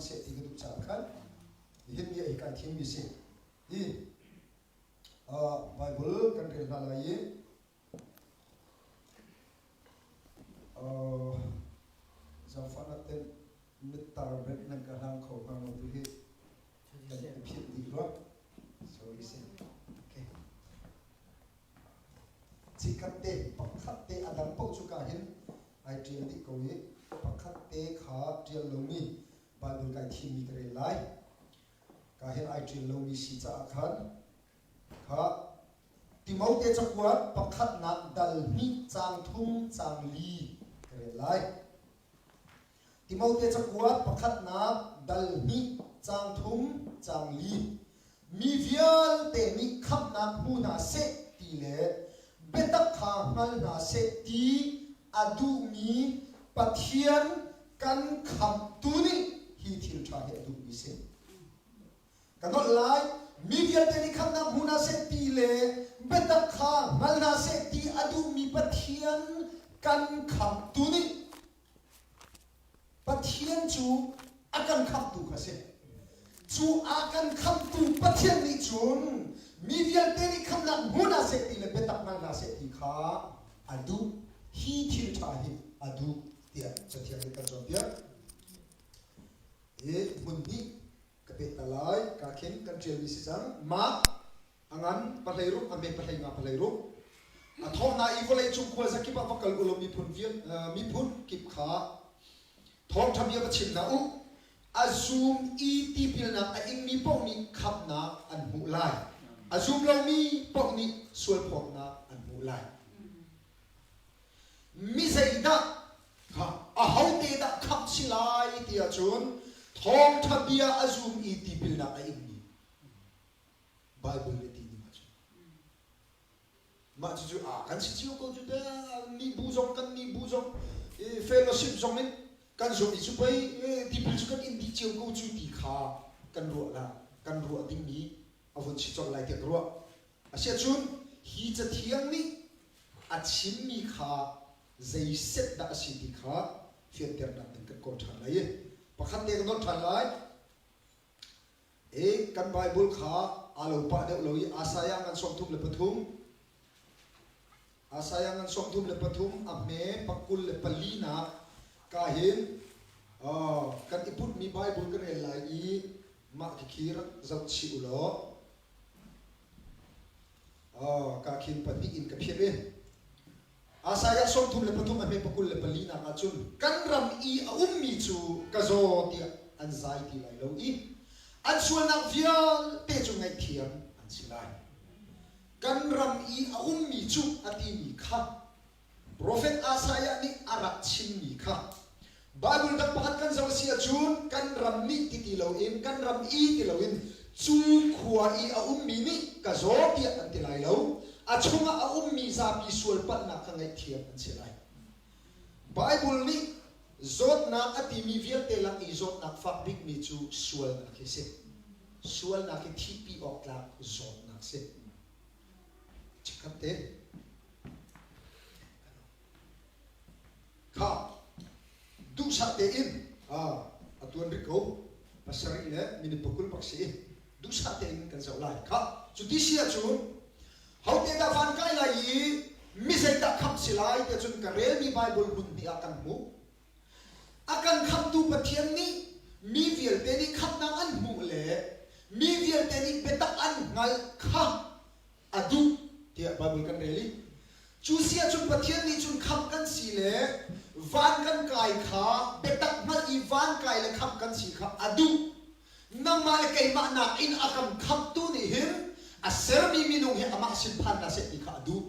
ngam seh ti ka duh caah khan nihin ni ah hi kai thimmi si. Hi Bible kan rel hna lai i zaangfahnak ten mittar break nan ka hlang kho hnga maw tu hi kan i philh dih rua. Sorry si. Okay. Chikkhat te pakhat te a dang paoh cu ka hin ai ṭial dih ko i pakhat te kha ṭial lomi Bible kai thimmi ka rel lai. Ka hin ai ṭial lomi si caah khan kha Timote cakuat pakhatnak dal hnih caang thum caang li ka rel lai. Timote cakuat pakhatnak dal hnih caang thum caang li mi vialte nih khamhnak hmu hna seh ti le biatak kha hngal hna seh ti a duhmi Pathian kan khamhtu nih hi thil ṭha hi a duhmi si. Ka nolh lai, mi vialte nih khamhnak hmu hna seh ti le biatak kha hngal hna seh ti a duhmi Pathian kan khamhtu nih Pathian cu a kan khamhtu kha si. Cu a kan khamhtu Pathian nih cun mi vialte nih khamhnak hmu hna seh ti le biatak hngal hna seh ti kha a duh. Hi thil ṭha hi a duh tiah Cathiang nih kan cawnpiak. Hi hmun hnih ka pek ta lai. Ka khin kan ṭialmi si cang. Mah a ngan pahleiruk a hme pahlei nga pahleiruk a thawh hna i vawleicung khuazakip ah va kal u law miphun vial miphun kip kha thawngṭha bia va chim hna u a zum i tipilnak a ingmi paoh nih khamhnak an hmuh lai a zum lomi paoh nih sualphawtnak an hmuh lai mi zeidah kha ahote dah khamh si lai ti ahcun thawngṭha bia a zum i tipilnak a ingmi Bible nih ti ning ahcun mah cucu a kan si cio ko cu te ni bu zong kan ni bu zong fellowship zong in kan zumh i cu pei tipil cu kan in dih cio ko cu ti kha kan ruah la kan ruah dingmi a vun si colh lai tiah ka ruah asiahcun hi cathiang nih a chimmi kha zei set dah a si ti kha fianternak ding kan kawl ṭhan lai i pakhat te ka nolh ṭhan lai I kan Bible kha aa lo pah deuh lo i Isaiah ngan 33 Isaiah ngan 33 a hme pakul le pali nak ka hin kan i putmi Bible ka rel lai i mah khikhi rak zoh chih u law ka khin pahnih in ka phirh i Isaiah 33 a hme pakul le pali nak ahcun kan ram i a ummi cu ka zaw tiah an zai ti lai lo i an sualnak vialte cu ngaihthiam an si lai. Kan ram i a ummi cu a timi kha Profet Isaiah nih a rak chimmi kha Bible dang pakhat kan zoh a si ahcun kan ram nih ti ti loin kan ram i ti loin cu khua i a ummi nih ka zaw tiah an ti lai lo. A chungah a ummi zapi sualpalhnak kha ngaihthiam an si lai. Bible nih zawtnak a timi vialte lak i zawtnak fak bikmi cu sualnak hi si. Sualnak hi thihpi awk tlak zawtnak si. Chikkhat te. Kha duhsah tein a tuan rih ko pasarih le minute pakul bak si duhsah tein kan zoh lai kha cu ti si ahcun hote dah van kai lai i mi zeidah khamh si lai tiah cun ka relmi Bible hmun hnih ah kan hmuh a kan khamhtu Pathian nih mi vialte nih khamhnak an hmuh le mi vialte nih biatak an hngalh kha a duh tiah Bible kan rel i cu si ahcun Pathian nih cun khamh kan si le van kan kai kha biatak hngalh i van kai le khamh kan si kha a duh nangmah le keimah nakin a kan khamhtu nih hin a sermi minung hi amah sin phan hna seh ti kha a duh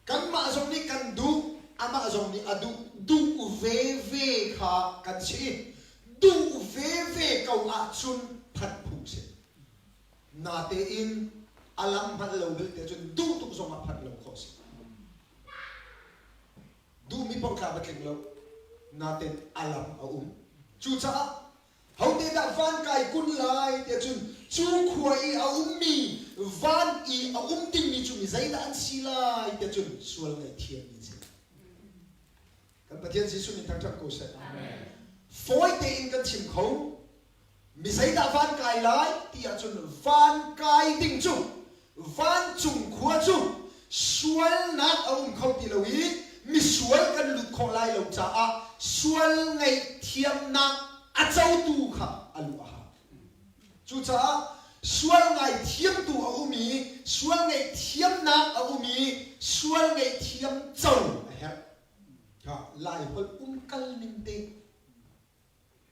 kanmah zong nih kan duh amah zong nih a duh duh veve kha kan si duh veve ko ahcun phanh phu si Natein a lam hngalh lo belte cun duh tuk zong ah phanh lo khawh si. Duhmi paoh tla va tling lo. Natein a lam a um. Cucaah hote dah van kai kun lai tiah cun cu khua i a ummi van i a um dingmi cu mi zeidah an si lai tiah cun sual ngaihthiam an si. Kan Pathian Jesuh min thangṭhat ko seh. Fawi tein kan chim kho. Mi zeidah van kai lai ti ahcun van kai ding cu vancung khua cu sualnak a um kho ti lo i misual kan lut khawh lai lo caah sual ngaihthiamnak a cotu kha a luh a hau. Cucaah sual ngaithiamtu a um i sual ngaihthiamnak a um i sual ngaihthiam co a herh. Laiholh umkal ning te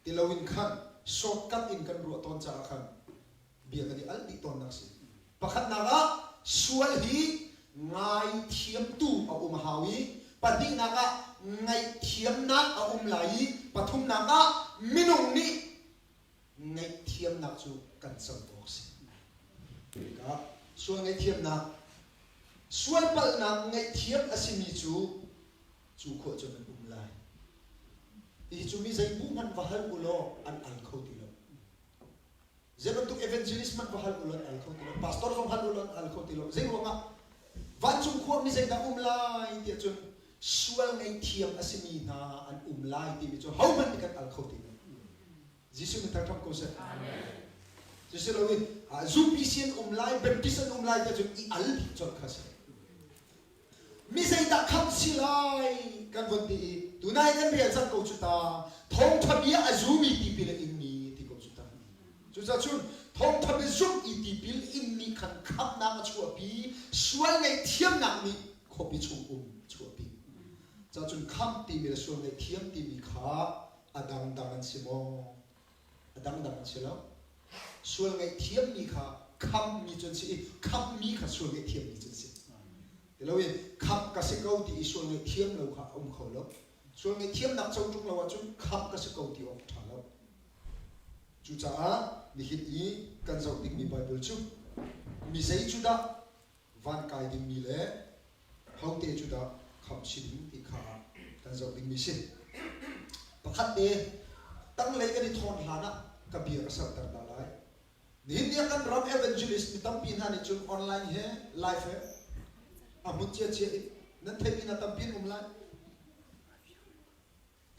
ti loin khan shortcut in kan ruah tawn caah khan bia kan i al dih tawnnak si. Pakhatnak ah sual hi ngaithiamtu a um a hau i pahnihnak ah ngaihthiamnak a um lai i pathumnak ah minung nih ngaihthiamnak cu kan co awk si. Tikah sual ngaihthiamnak sual palhnak ngaihthiam a simi cu cu khua cun an um lai. Hi cu mi zei bu hmanh va hal u law an al kho ti lo. Zei bantuk evangelist hmanh va hal u law an al kho ti lo. Pastor zong hal u law an al kho ti lo. Zei ruangah vancung khua mi zeidah um lai tiah cun sual ngaihthiam a simi hna an um lai timi cu hohmanh nih kan al kho ti lo. Jesuh min thangṭhat ko seh. Cusi loin UPC an um lai, Baptist an um lai tiah cun i al dih colh kha si. Mi zeidah khamh si lai kan von ti i tunai kan rial cang ko cu ta thawngṭha bia a zumi tipil a inmi ti ko cu ta. Cucaah cun thawngṭha bia zumh i tipil inmi khan khamhnak a chuahpi, sual ngaihthiamnak nih khuapi chung um a chuahpi. Cacun khamh timi le sual ngaihthiam timi kha a dangdang an si maw? A dangdang an si lo. Sual ngaihthiammi kha khamhmi cu an si i khamhmi kha sual ngaihthiammi cu an si. Ti loin khamh ka si ko ti i sual ngaihthiam lo kha a um kho lo. Sual ngaihthiamnak co ṭung lo ahcun khamh ka si ko ti awk ṭha lo. Cucaah nihin i kan zoh dingmi Baibal cu mi zei cu dah van kai dingmi le hote cu dah khamh si ding ti kha kan zoh dingmi si. Pakhat te tanglei kan i thawn hlan ah ka bia ka serter ta lai. Nihin ni ah kan ram evangelist mi tampi hna nih cun online he live he a hmun ciacia in nan theihmi hna tampi an um lai.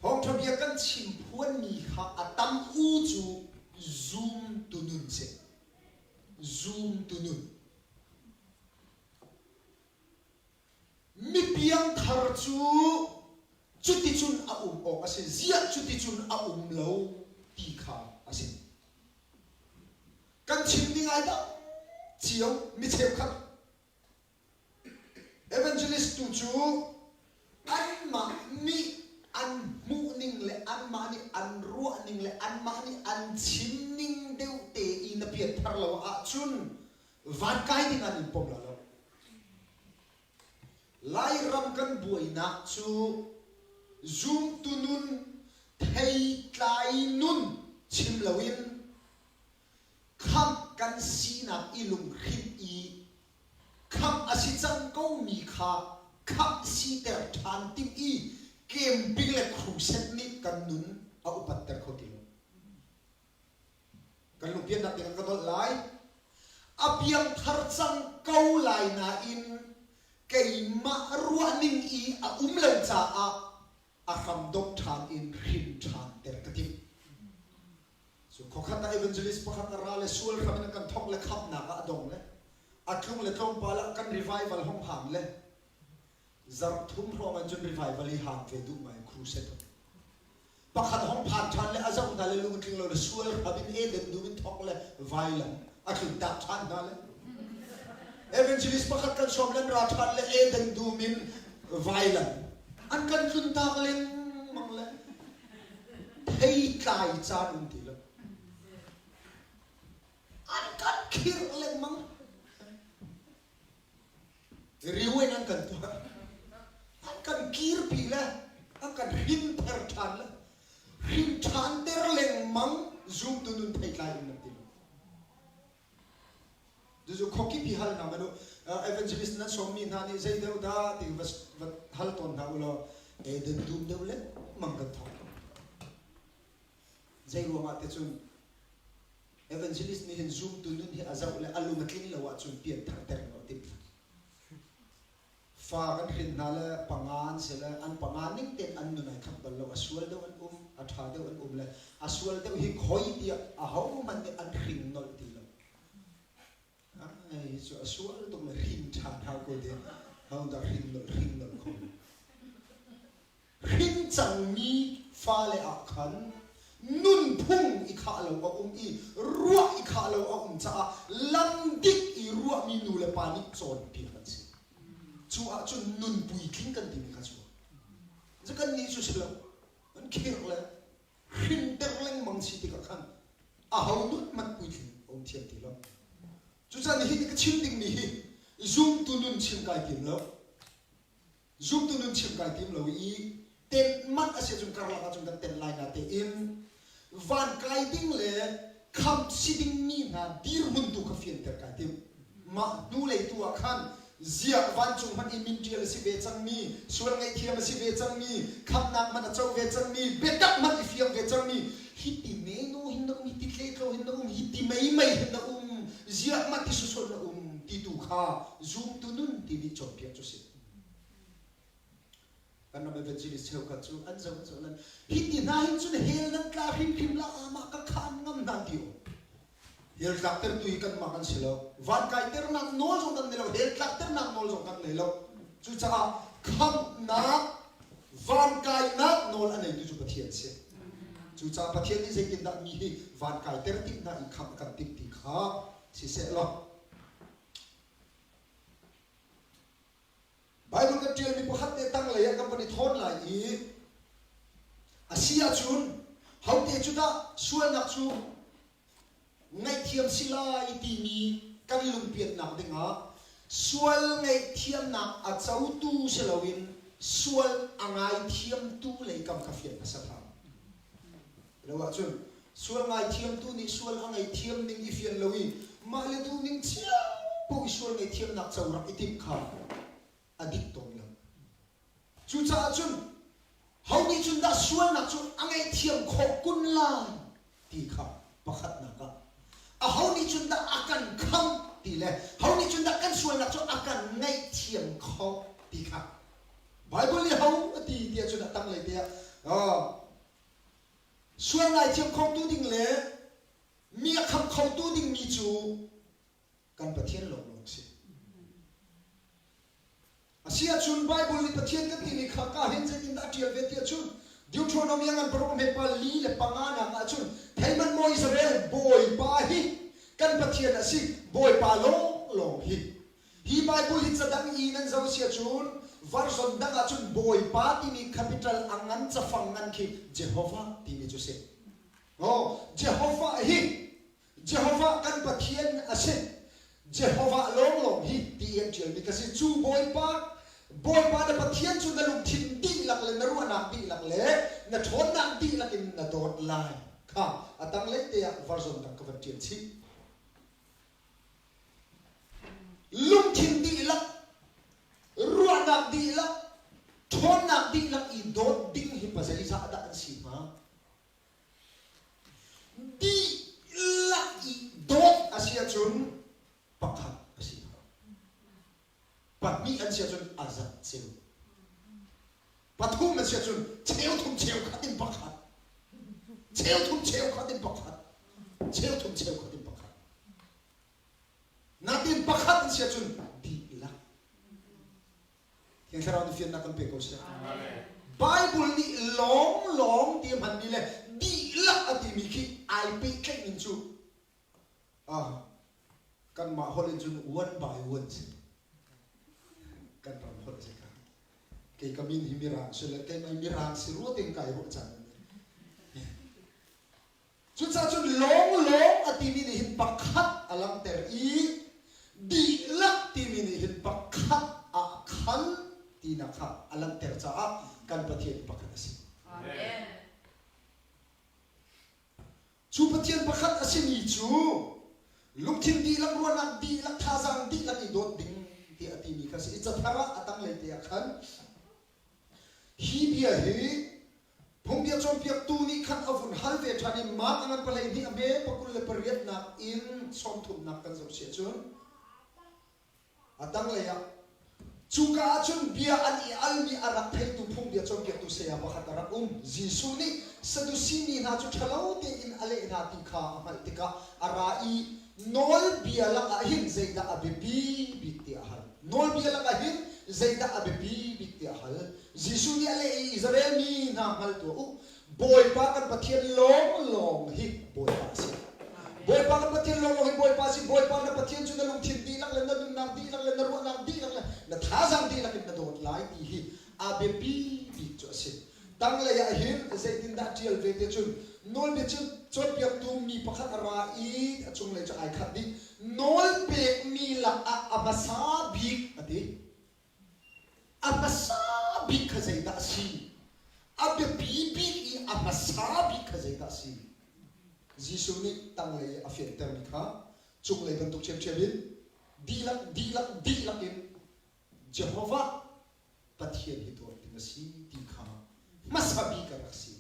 Thawngṭha bia kan chim phuanmi kha a tam u cu zum tu nun si. Zum tu nun. Mipiangthar cu cuticun a um awk a si. Ziah cuticun a um lo ti kha a si. Kan chim ding ai dang cio mi cheukhat Evangelist tu cu anmah nih an hmuhning le anmah nih an ruahning le anmah nih an chimning deuh te i na pianthar lo ahcun van kai ding an in pom la lo. Lairam kan buainak cu zumtu nun theitlai nun chim loin khamh kan sinak i lunghrinh i khamh a si cang komi kha khamh siter ṭhan timh i camping le crusade nih kan nun a upatter kho ti lo. Kan lungpiannak ding ah ka dolh lai. A piangthar cang ko lai nain keimah ruahning i a um lo caah a hram dongh ṭhan in hrin ṭhan ter ka timh. Cu khuakhat ah evangelist pakhat a ra le sual hram in a kan thawk le khamhnak ah a dong le a tlung le tlawmpal ah kan revival hong han le zarh thum hrawng an cun revival hi han ve duh ngai crusade pakhat hong phan ṭhan le a zoh hna le lung tling lo le sual hram in Eden dum in thawk le vailam a tlun tak ṭhan hna le evangelist pakhat kan sawm le ra ṭhan le Eden dum in vailam an kan tlun tak lengmang le theitlai caan um ti lo an kan khirh lengmang riu in an kan tuah an kan kirpi le an kan hrinter ṭhan le hrin ṭhan ter lengmang zumtu nun theitlai in nan ti lo Cucu khuakip hi hal hna hmanh u. Evangelist nan sawmmi hna nih zei deuh dah ti va, va hal tawn hna u law Eden dum deuh lengmang kan thawk. Zei ruangah te cun evangelist nih hin zumtu nun hi a zoh le a lung a tlin lo ahcun pianthar ter lo a timh. Fa kan hrin hna le panga an si le an panga ning tein an nun ai khat bal lo. A sual deuh an um, a ṭha deuh an um le a sual deuh hi khoi tiah ahohmanh nih an hring nolh ti lo. Ai cu a sual tuk le hrin ṭhan hau ko ti ho dah hring nolh hring nolh kho. Hrin cangmi fale ah khan nunphung i khah lo a um i ruah i khah lo a um caah lam dik i ruahmi nu le pa nih cawnpiak an si. Cu ahcun nun puitling kan timi kha cu. Cu kan nih cu si lo. An khirh le hrinter lengmang si tikah khan aho nun hmanh puitling a um thiam ti lo. Cucaah nihin ka chim dingmi hi zumtu nun chim kai tim lo. Zumtu nun chim kai tim lo i tenh manh a si ahcun karlak ahcun kan tenh lai na tein van kai ding le khamh si dingmi hna dirhmun tu kha fianter kai tim. Mah hnulei tu ah khan ziah vancung hmanh i min ṭial a si ve cangmi, sual ngaihthiam a si ve cangmi, khamhnak hmanh a co ve cangmi, biatak hmanh i fiang ve cangmi, hiti menu hin na um, hiti tletlo hin na um, hiti meimei hin na um, ziah mah ti susual na um ti tu kha zumtu nun ti nih cawnpiak cu si. Kan ram evangelist cheukhat cu an zo an zo nan hi ti hna hin cun hell nan tla hrimhrim la amah ka khaan ngam hna ti o. Hell tlakter tu hi kanmah kan si lo. Van kaiternak nawl zong kan nei lo. Hell tlakternak nawl zong kan nei lo. Cucaah khamhnak van kainak nawl a neitu cu Pathian si. Cucaah Pathian nih zeitindah mi hi van kaiter timh hna i khamh kan timh ti kha siseh law Baibal kan ṭialmi pakhat te tanglei ah kan van i thawn lai i a si ahcun hote cu dah sualnak cu ngaihthiam si lai timi kan lungpiannak dingah sual ngaihthiamnak a cotu si loin sual a ngaithiamtu lei kam kha fian hmasa hram. Lo ahcun sual ngaithiamtu nih sual a ngaihthiam ning i fian lo i mah le duh ning cio paoh i sual ngaihthiamnak co rak i timh kha a dik tawn lo. Cucaah cun ho nih cun dah sualnak cu a ngaihthiam khawh kun lai ti kha pakhatnak ah aho nih cun dah a kan khamh ti le ho nih cun dah kan sualnak cu a kan ngaihthiam khawh ti kha Baibal nih ho a ti tiah cun a tanglei te ah Sual ngaithiam khotu ding le mi a khamh khotu dingmi cu kan Pathian lawnglawng si. A si ahcun Bible nih Pathian kan timi kha ka hin zeitindah a ṭial ve ti ahcun Deuteronomy a ngan paruk hme pa li le panga nak ahcun theiman maw Israel Bawipa hi kan Pathian a si Bawipa lawnglawng hi Hi Bible hi cadang i nan zoh si ahcun version dang ahcun Bawipa timi capital a ngan cafang ngan khi Jehovah timi cu si. Oh, Jehovah hi Jehovah kan Pathian a si. Jehovah lawnglawng hi ti an ṭialmi ka si. Cu Bawipa Bawipa na Pathian cu na lungthin dihlak le na ruahnak dihlak le na ṭhawnnak dihlak in na dawt lai. Kha a tanglei te ah version dang ka van ṭial chih. Lungthin dihlak, ruahnak dihlak, ṭhawnnak dihlak i dawt ding hi pa zeizah dah an si hnga? Dihlak i dawt a si ahcun pakhat a si hnga. Pahnih an si ahcun a zat ceu. Pathum an si ahcun cheu thum cheu khat in pakhat. Cheu thum cheu khat in pakhat. Cheu thum cheu khat in pakhat. Natin pakhat an si ahcun dihlak. Thiang Thlarau nih fiannak kan pe ko seh. Bible nih lawng lawng ti a hmanmi le dihlak a timi khi ai pehtlaih ning cu ah kanmah holh in cun one by one si. Kan ram holh si kha. Kei ka min hi mirang si le keimah mirang si rua tein kai ruah caan. Cucaah cun lawnglawng a timi nih hin pakhat a langhter i dihlak timi nih hin pakhat ah khan tinak kha a langhter caah kan Pathian pakhat a si. Amen. Cu Pathian pakhat a simi cu lungthin dihlak ruahnak dihlak thazaang dihlak i dawt ding tiah a timi kha a si i cathar ah a tanglei te ah khan hi bia hi phungbia cawnpiaktu nih khan a vun hal ve ṭhan i Mark a ngan palei hnih a hme pakul le pariatnak in sawmthumnak kan zoh si ahcun a tanglei ah. Cuka ah cun bia an i almi a rak theitu phungbia cawnpiaktu saya pakhat a rak um. Jesuh nih Sadusi mi hna cu ṭhalo tein a leh hna ti kha a hngalh tikah a ra i nawlbia lakah hin zeidah a biapi bik tiah a hal. Nawlbia lakah hin zeidah a biapi bik tiah a hal. Jesuh nih a leh i Israel mi hna hngal tuah u, Bawipa kan Pathian lawnglawng hi Bawipa a si. Bawipa kan Pathian lawnglawng hi Bawipa a si. Bawipa na Pathian cu na lungthin dihlak le na nunnak dihlak le na ruahnak dihlak le na thazaang dihlak in na dawt lai ti hi a biapi bik cu a si. Tanglei ah hin zeitindah ṭial ve te cun nawlbia cawnpiaktu mi pakhat a ra i a cunglei cu ai khat dih. Nawl pekmi lakah a hmasa bik a ti. A hmasa bik kha zeidah a si? A biapi bik i a hmasa bik kha zeidah a si? Jesuh nih tanglei i a fiantermi kha cunglei bantuk ṭhiamṭhiam in dihlak dihlak dihlak in Jehovah Pathian hi dawt ding a si ti kha hmasa bik a rak si.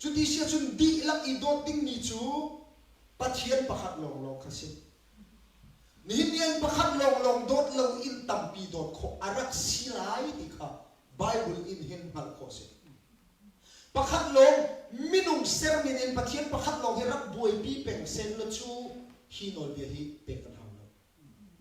Cuti si ahcun dihlak i dawt dingmi cu Pathian pakhat lawnglawng kha si. Nihin ni an pakhat lawnglawng dawt lo in tampi dawt khawh a rak si lai ti kha Bible in hin hngalh khawh a si. Pakhat lawng minung sermin in Pathian pakhat lawng hi rak buaipi peng sen law cu hi nawlbia hi pek kan hau lo.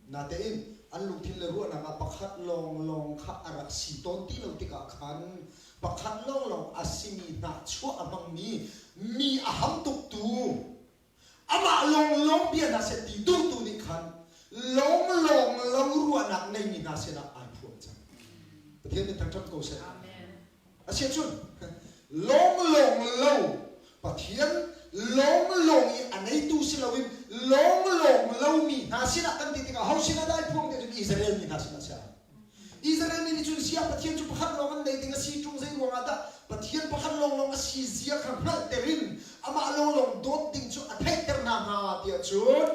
Natein an lungthin le ruahnak ah pakhat lawnglawng kha a rak si tawn ti lo tikah khan pakhat lawnglawng a simi hnahchuah a hmangmi mi a ham tuktu amah lawnglawng bia hna seh ti duhtu nih khan lawnglawng lo ruahnak neimi hna sinah ai phuang cang. Pathian nih thangṭhat ko seh. Asiahcun lawnglawng lo Pathian lawnglawng i a neitu si loin lawnglawng lomi hna sinah kan ti tikah ho sinah dah ai phuang ti cun Israel mi hna sinah a si ai. Israel mi nih cun siah Pathian cu pakhat lawng an nei ding a si ṭung zei ruangah dah Pathian pakhat lawnglawng a si zia kha hngalhter in amah lawnglawng dawt ding cu a theihter hna hnga tiah cun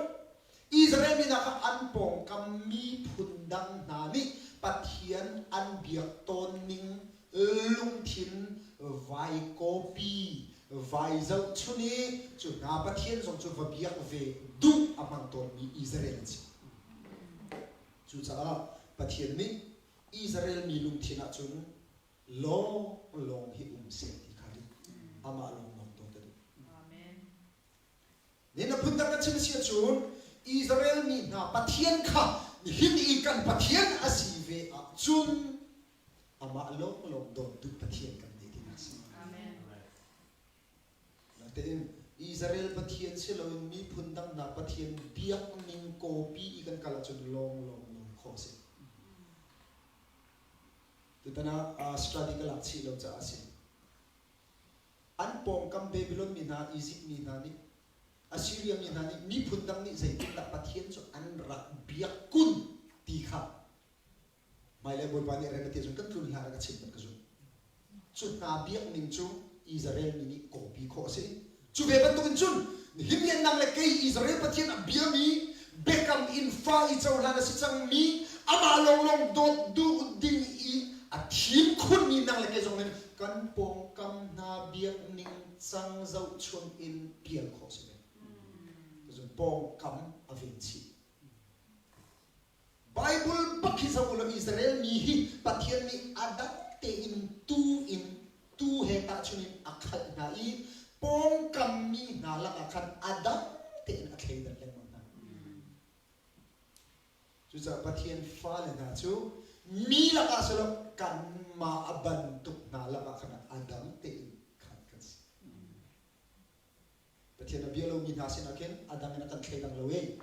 Israel mi hna kha an pawngkam miphun dang hna nih Pathian an biak tawn ning lungthin vai kawpi vai zohchun i cu hna Pathian zong cu va biak ve duh a hmang tawnmi Israel an si. Cucaah Pathian nih Israel mi lungthin ahcun lawng lawng hi um seh ti kha duh. Amah lawng lawng dawt a duh. Amen. Nihin a phundang kan chim a si ahcun Israel mi hna Pathian kha nihin i kan Pathian a si ve ahcun amah lawnglawng dawt duh Pathian kan nei tinak a si. Amen. Natein Israel Pathian si loin miphun dang hna Pathian biak ning kawpi i kan kal ahcun lawnglawng lawn khawh a si. Tutan ah study ka lak chih lo caah a si. An pawngkam Babylon mi hna, Izipt mi hna nih, Assiria mi hna nih miphun dang nih zeitindah Pathian cu an rak biak kun ti kha hmailei Bawipa nih rem a ti ahcun kan tlun hlan ah ka chim kan ka zumh. Cu hna biak ning cu Israel mi nih kawpi khawh a si. Cu ve bantukin cun nihin ni nang le kei Israel Pathian a biami biakam in fa i cohlan a si cangmi amah lawnglawng dawt duh ding i a thim khunmi nang le kei zong nih kan pawngkam hna biak ning cang zohchun in pial khawh si ve. Cun pawngkam a ven chih. Bible bak hi zoh ulaw Israel mi hi Pathian nih a dang tein tuu in tuu he tahchun in a khalh hna i pawngkam mi hna lakah khan a dang tein a thleidan lengmang hna. Cucaah Pathian fale hna cu mi lakah si lo kanmah a bantuk hna lakah khan a dang tein khat kan si. Pathian a bia lomi hna sinah khin a dang in a kan thleidang lo e.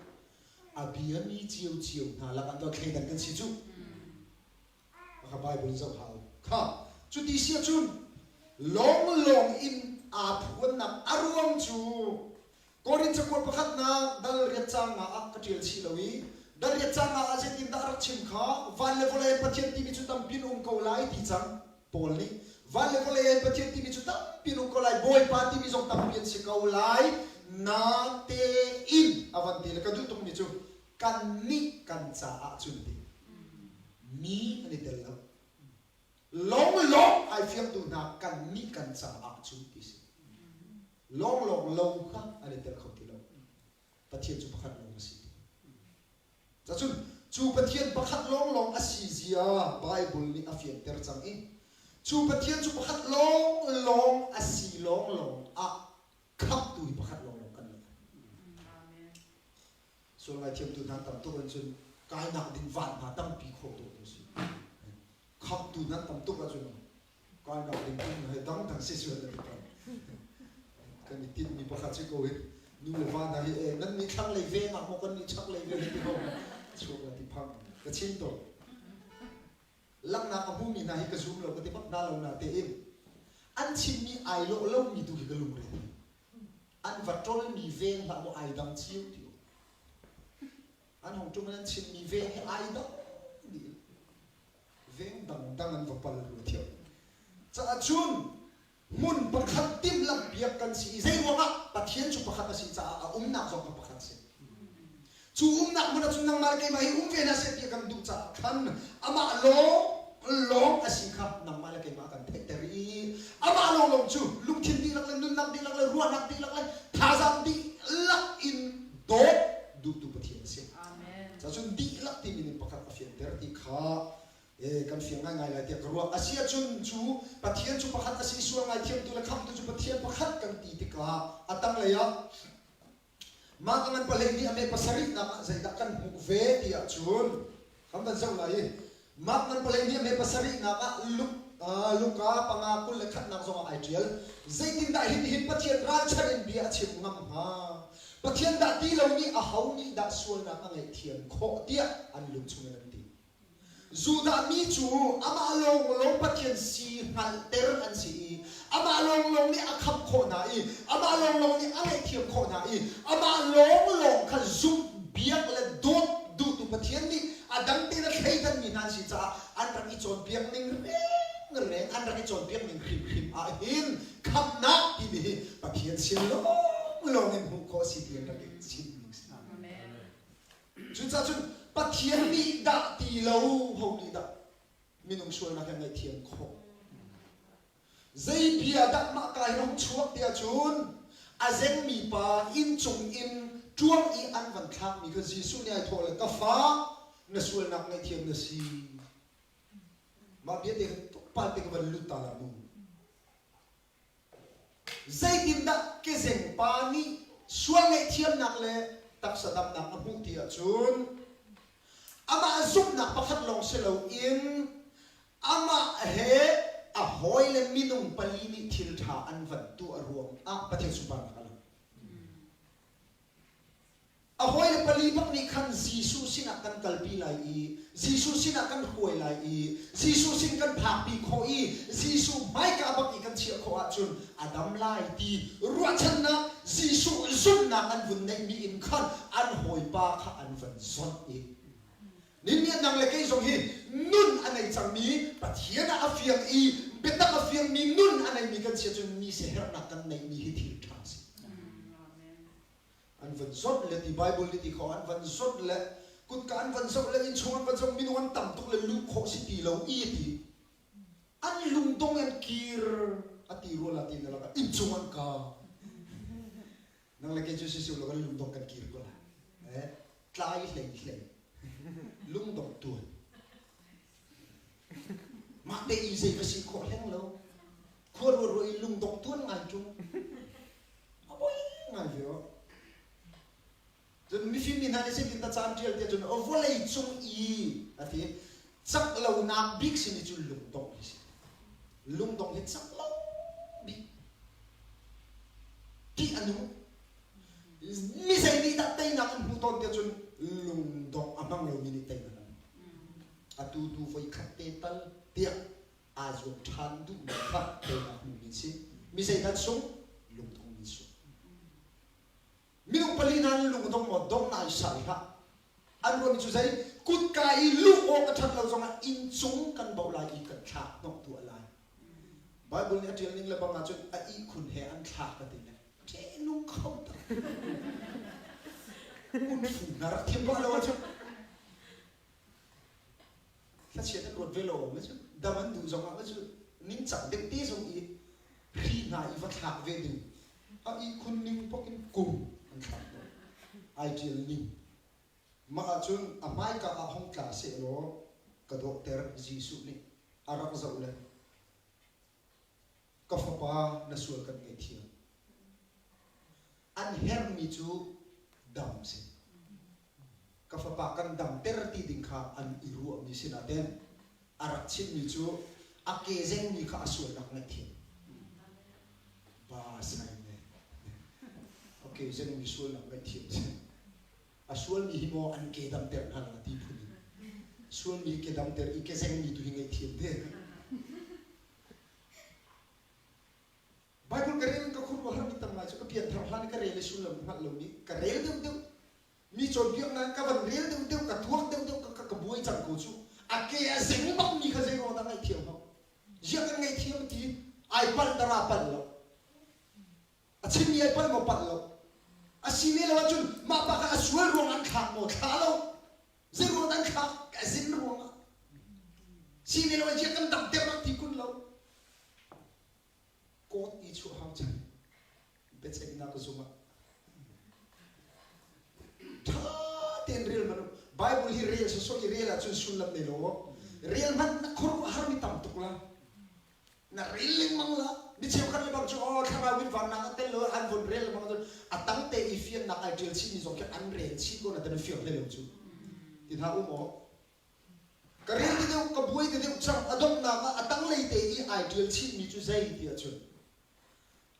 A biami ciocio hna lakah tuah thleidan kan si cu. Kha Bible zoh hau. Kha cuti si ahcun lawnglawng in aa phuannak a ruang cu Korin cakuat pakhatnak dal riat caang nga ah ka ṭial chih lo i dal riat caang nga ah zeitindah a rak chim kha van le vawlei Pathian timi cu tampi an um ko lai ti cang. Paul nih van le vawlei in Pathian timi cu tampi an um ko lai, Bawipa timi zong tampi an si ko lai, natein a van ti le ka duh tukmi cu kannih kan caah cun ti mi an i tel lo. Lawnglawng ai fiangtu hna kannih kan caah cun ti si. Lawnglawng lo kha an i tel kho ti lo. Pathian cu pakhat lawng a si. Cacun. Cu Pathian pakhat lawnglawng a si zia Bible nih a fianter cang i cu Pathian cu pakhat lawnglawng a si lawnglawng ah khamhtu hi pakhat lawnglawng kan nei. Sual ngaithiamtu hna tam tuk in cun kainak ding van hna tampi khawh dawh tu si. Khamhtu hna tam tuk ahcun kainak ding tum he dangdang si sual na ti peng. Kan i tinhmi pakhat si ko hi nu le va hna hi e nan nih thlanglei veng ah maw kan nih chaklei veng ti ho chuak la ti phang ka chim to. Langhnak a hmumi hna hi ka zum lo ka ti bak hna lo na tein an chimmi ai lawh lomi tu hi ka lungre thei. An va ṭolmi veng hlah maw ai dang cio ti An hong ṭum an chimmi veng hi ai dang dih. Veng dangdang an va pal rua thiam. Caah cun hmun pakhat timhlamh piak kan si i zei ruangah Pathian cu pakhat a si caah a umnak zong kha pakhat si. Cu umnak hmun ah cun nangmah le keimah hi um ve hna seh ti a kan duh caah khan amah lawng lawng a si kha nangmah le keimah kan theihter i amah lawnglawng cu lungthin dihlak le nunnak dihlak le ruahnak dihlak le thazaang dihlak in dawt duhtu Pathian a si. Cacun dihlak timi nih pakhat a fianter ti kha kan fiang ngaingai lai tiah ka ruah. A si ahcun cu Pathian cu pakhat a si sual ngaithiamtu le khamhtu cu Pathian pakhat kan ti tikah a tanglei ah mah ka ngan pahlei nih a me pasarihnak ah zeidah kan hmuh ve ti ahcun kan van zoh lai i mah ngan pahlei nih a me pasarihnak ah Luka panga 21nak zongah ai ṭial. Zeitindah hin hin Pathian ralchan in bia a chim ngam hnga? Pathian dah ti lo nih aho nih dah sualnak a ngaihthiam khawh tiah an lung chungin an ti. Judah mi cu amah lawnglawng Pathian si hngalhter an si i amah lawnglawng nih a khamh khawh hna i amah lawnglawng nih a ngaihthiam khawh hna i amah lawnglawng kha zumh biak le dawt duhtu Pathian nih a dang tein a thleidanmi hna an si caah an rak i cawnpiak ning rengreng an rak i cawnpiak ning hrimhrim ah hin khamhnak timi hi Pathian sin lawnglawng in hmuh khawh a si ti an rak i chim ning si. Cucaah cun Pathian nih dah ti lo ho nih dah minung sualnak hi ngaihthiam khawh. Zei bia dah mah ka hin hung chuak tiah cun a zengmi pa inn cung in ṭuang i an van thlakmi kha Jesuh nih ai thawh le ka fa na sualnak ngaihthiam na si. Mah bia te kha tlawmpal te ka van lut ta la mu. Zeitindah kezeng pa nih sual ngaihthiamnak le taksa damnak a hmuh ti ahcun amah zumhnak pakhat lawng si loin amah he a hawile minung pali nih thil ṭha an van tuah ruangah Pathian sunparnak a lang. A hawile pali bak nih khan Jesuh sinah kan kalpi lai i Jesuh sinah kan hruai lai i Jesuh sin kan phakpi khawh i Jesuh hmaika bak i kan chiah khawh ahcun a dam lai ti ruahchannak Jesuh zumhnak an vun neihmi in khan an hawipa kha an van zonh i Nihin nang le kei zong hi nun a nei cangmi Pathian ah a fiang i biatak a fiangmi nun a neimi kan si ahcun mi siaherhnak kan neihmi hi thil ṭha a si. An van zawt le ti Bible nih ti kho an van zawt le kutka an van zoh le innchung an van zoh minung an tam tuk le luh khawh si ti lo i ti an lungdong an kir a ti rual ah ti na lakah innchung an ka nang le kei cu si lo kan lungdong kan kir ko la eh tlai hlei hlei lungdong tuan mah te i zei va si khawh hleng lo khua ruah ruah i lungdong tuan ngai ṭung A poi ngai ve aw. Cun mifim mi hna nih zeitin dah ca an ṭial tiah cun vawlei cung i a ti cak lonak bik simi cu lungdongh hi si. Lungdongh hi cak lo bik. Ṭih a nung. Mi zei nih dah teinak an hmuh tawn tiah cun lungdongh a hmang lomi nih teinak an hmuh. Atu tu voi khat te tal tiah aa zuam ṭhan duhmi kha teinak hmumi an si. Mi zeidah sung? Lungdongmi sung. Minung pali hna nih lungdong maw dong nai sai hlah. An ruahmi cu zei? Kutka i luh awk a ṭhat lo zongah inn cung kan bauh lai i kan thlak hnawh tuah lai. Bible nih a ṭial ning le bang ahcun a ihkhun he an thlak a ti le ṭehnung kho tak. Unfu na rak thiam bak lo ahcun Thlachiat an ruat ve lo awm cu dam an duh zongah cu ningcang deuh te zong i hri hna i va thlak ve ding a ihkhun ning paoh in kum an thlak lo ai ṭial ning. Mah ahcun a hmaika ah hung tla sehlaw ka dawhter Jesuh nih a rak zoh le ka fapa na sual kan ngaihthiam. An herhmi cu dam si. Ka fapa kan damter ti ding kha an i ruahmi si nain a rak chimmi cu a ke zengmi kha a sualnak ngaihthiam. Ba sai ne. A ke zengmi sualnak ngaihthiam si. A sualmi hi maw an ke damter hna la ti phun in. Sualmi ke damter i ke zengmi tu hi ngaihthiam te. Bible ka rel ka khuaruahhar mi tam ngai cu ka pianthar hlan i ka rel i sullam ka hngalh lomi ka rel deuhdeuh mi cawnpiaknak ka van rel deuhdeuh ka tuak deuhdeuh ka ka buai cang ko cu a ke a zeng bak mi kha zei ruang dah ngaihthiam hau ziah kan ngaihthiam ti ai palh dara palh lo a chimmi ai palh maw palh lo a si ne lo ahcun mah pa kha a sual ruang an thlak maw thla lo zei ruang an thlak a zin ruang ah si ne lo ziah kan damter rak ti kun lo Kawt i chuah hau cang. Biaceihnak zung ah. Ṭha tein rel hmanh u. Bible hi rel sawsawh i rel ahcun sullam nei lo. Rel hmanh na khuaruahhar mi tam tuk la. Na rel lengmang la. Mi cheukhat le bang cu oh thlarau in vannak a tel lo an vun rel lengmang ahcun a tang te i fiannak ai ṭial chihmi zong khi an rel chih ko na tan fiang hlei lo cu. Ti hna um aw. Ka rel ti deuh, ka buai ti deuh cang. A donghnak ah a tanglei te i ai ṭial chihmi cu zei ti ahcun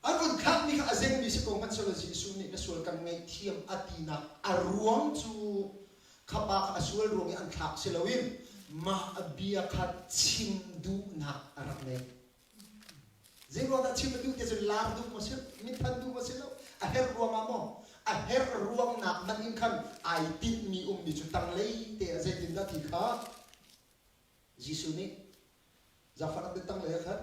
an vun thlakmi kha a zengmi si ko hmanh sehlaw Jesuh nih na sual kan ngaihthiam a tinak a ruang cu kha pa kha a sual ruang i an thlak si loin mah bia kha chim duhnak a rak ngei. Zeiruang dah chim a duh ti cun lar duh maw si, minthan duh maw si lo, a herh ruangah maw? A herh ruangnak hmanh in khan ai tinhmi ummi cu tanglei te ah zeitindah ti kha Jesuh nih zaangfahnak te tanglei ah khan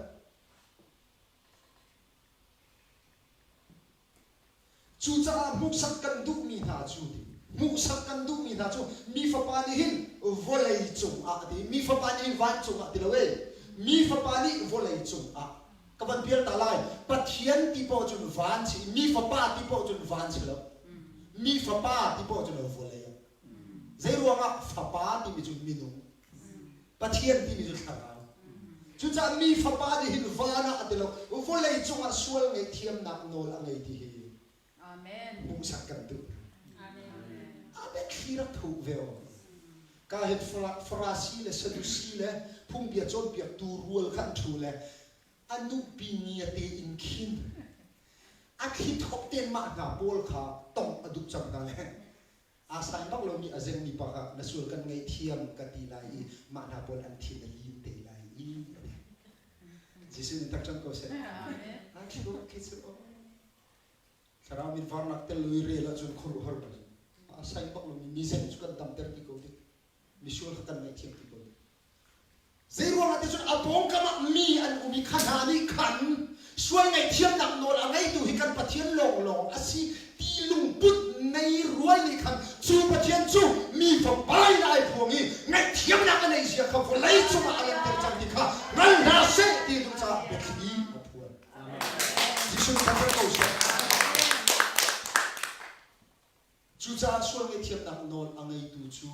Cucaah hmuhsak kan duhmi hna cu hmuhsak kan duhmi hna cu mi fapa nih hin vawlei cungah a ti. Mi fapa nih hin vancung ah ti lo e. Mi fapa nih vawlei cungah ka van pial ta lai. Pathian ti paoh cun van si mi fapa ti paoh cun van si lo. Mi fapa ti paoh cun vawlei ah. Zei ruangah fapa timi cu minung. Pathian timi cu thlarau. Cucaah mi fapa nih hin van ah a ti lo, vawlei cungah sual ngaihthiamnak nawl a ngei ti hi Amen. hmuhsak kan duh. Amen. A biathli rak thuh ve o. Ka hin Farasi le Sadusi le phungbia cawnpiaktu rual kha an ṭhu le a nupi nia te in khin a thli thop ten mah hna pawl kha tongh a duh cang hna le Aa saing bak lomi a zengmi pa kha na sual kan ngaihthiam ka ti lai i mah hna pawl an thin a lim te lai i a ti. Jesuh nih tak cang ko seh. Amen. A khi khi cu Thlarau min varnak tel lo i rel ahcun khuaruahhar ko. A saing bak lomi mi zeng cu kan damter ti ko dik. Misual kha kan ngaihthiam ti ko dik. Zeiruangah ti cun a pawngkam ah mi an um i kha hna nih khan sual ngaihthiamnak nawl a ngeitu hi kan Pathian lawnglawng a si ti lungput nei rual nih khan cu Pathian cu mi fapa in ai phuang i ngaihthiamnak a neih zia kha vawlei cungah a langhter cang ti kha hngal hna seh ti duh caah biathli a phuan. Jesuh nih kan ko seh. Cucaah sual ngaihthiamnak nawl a ngeitu cu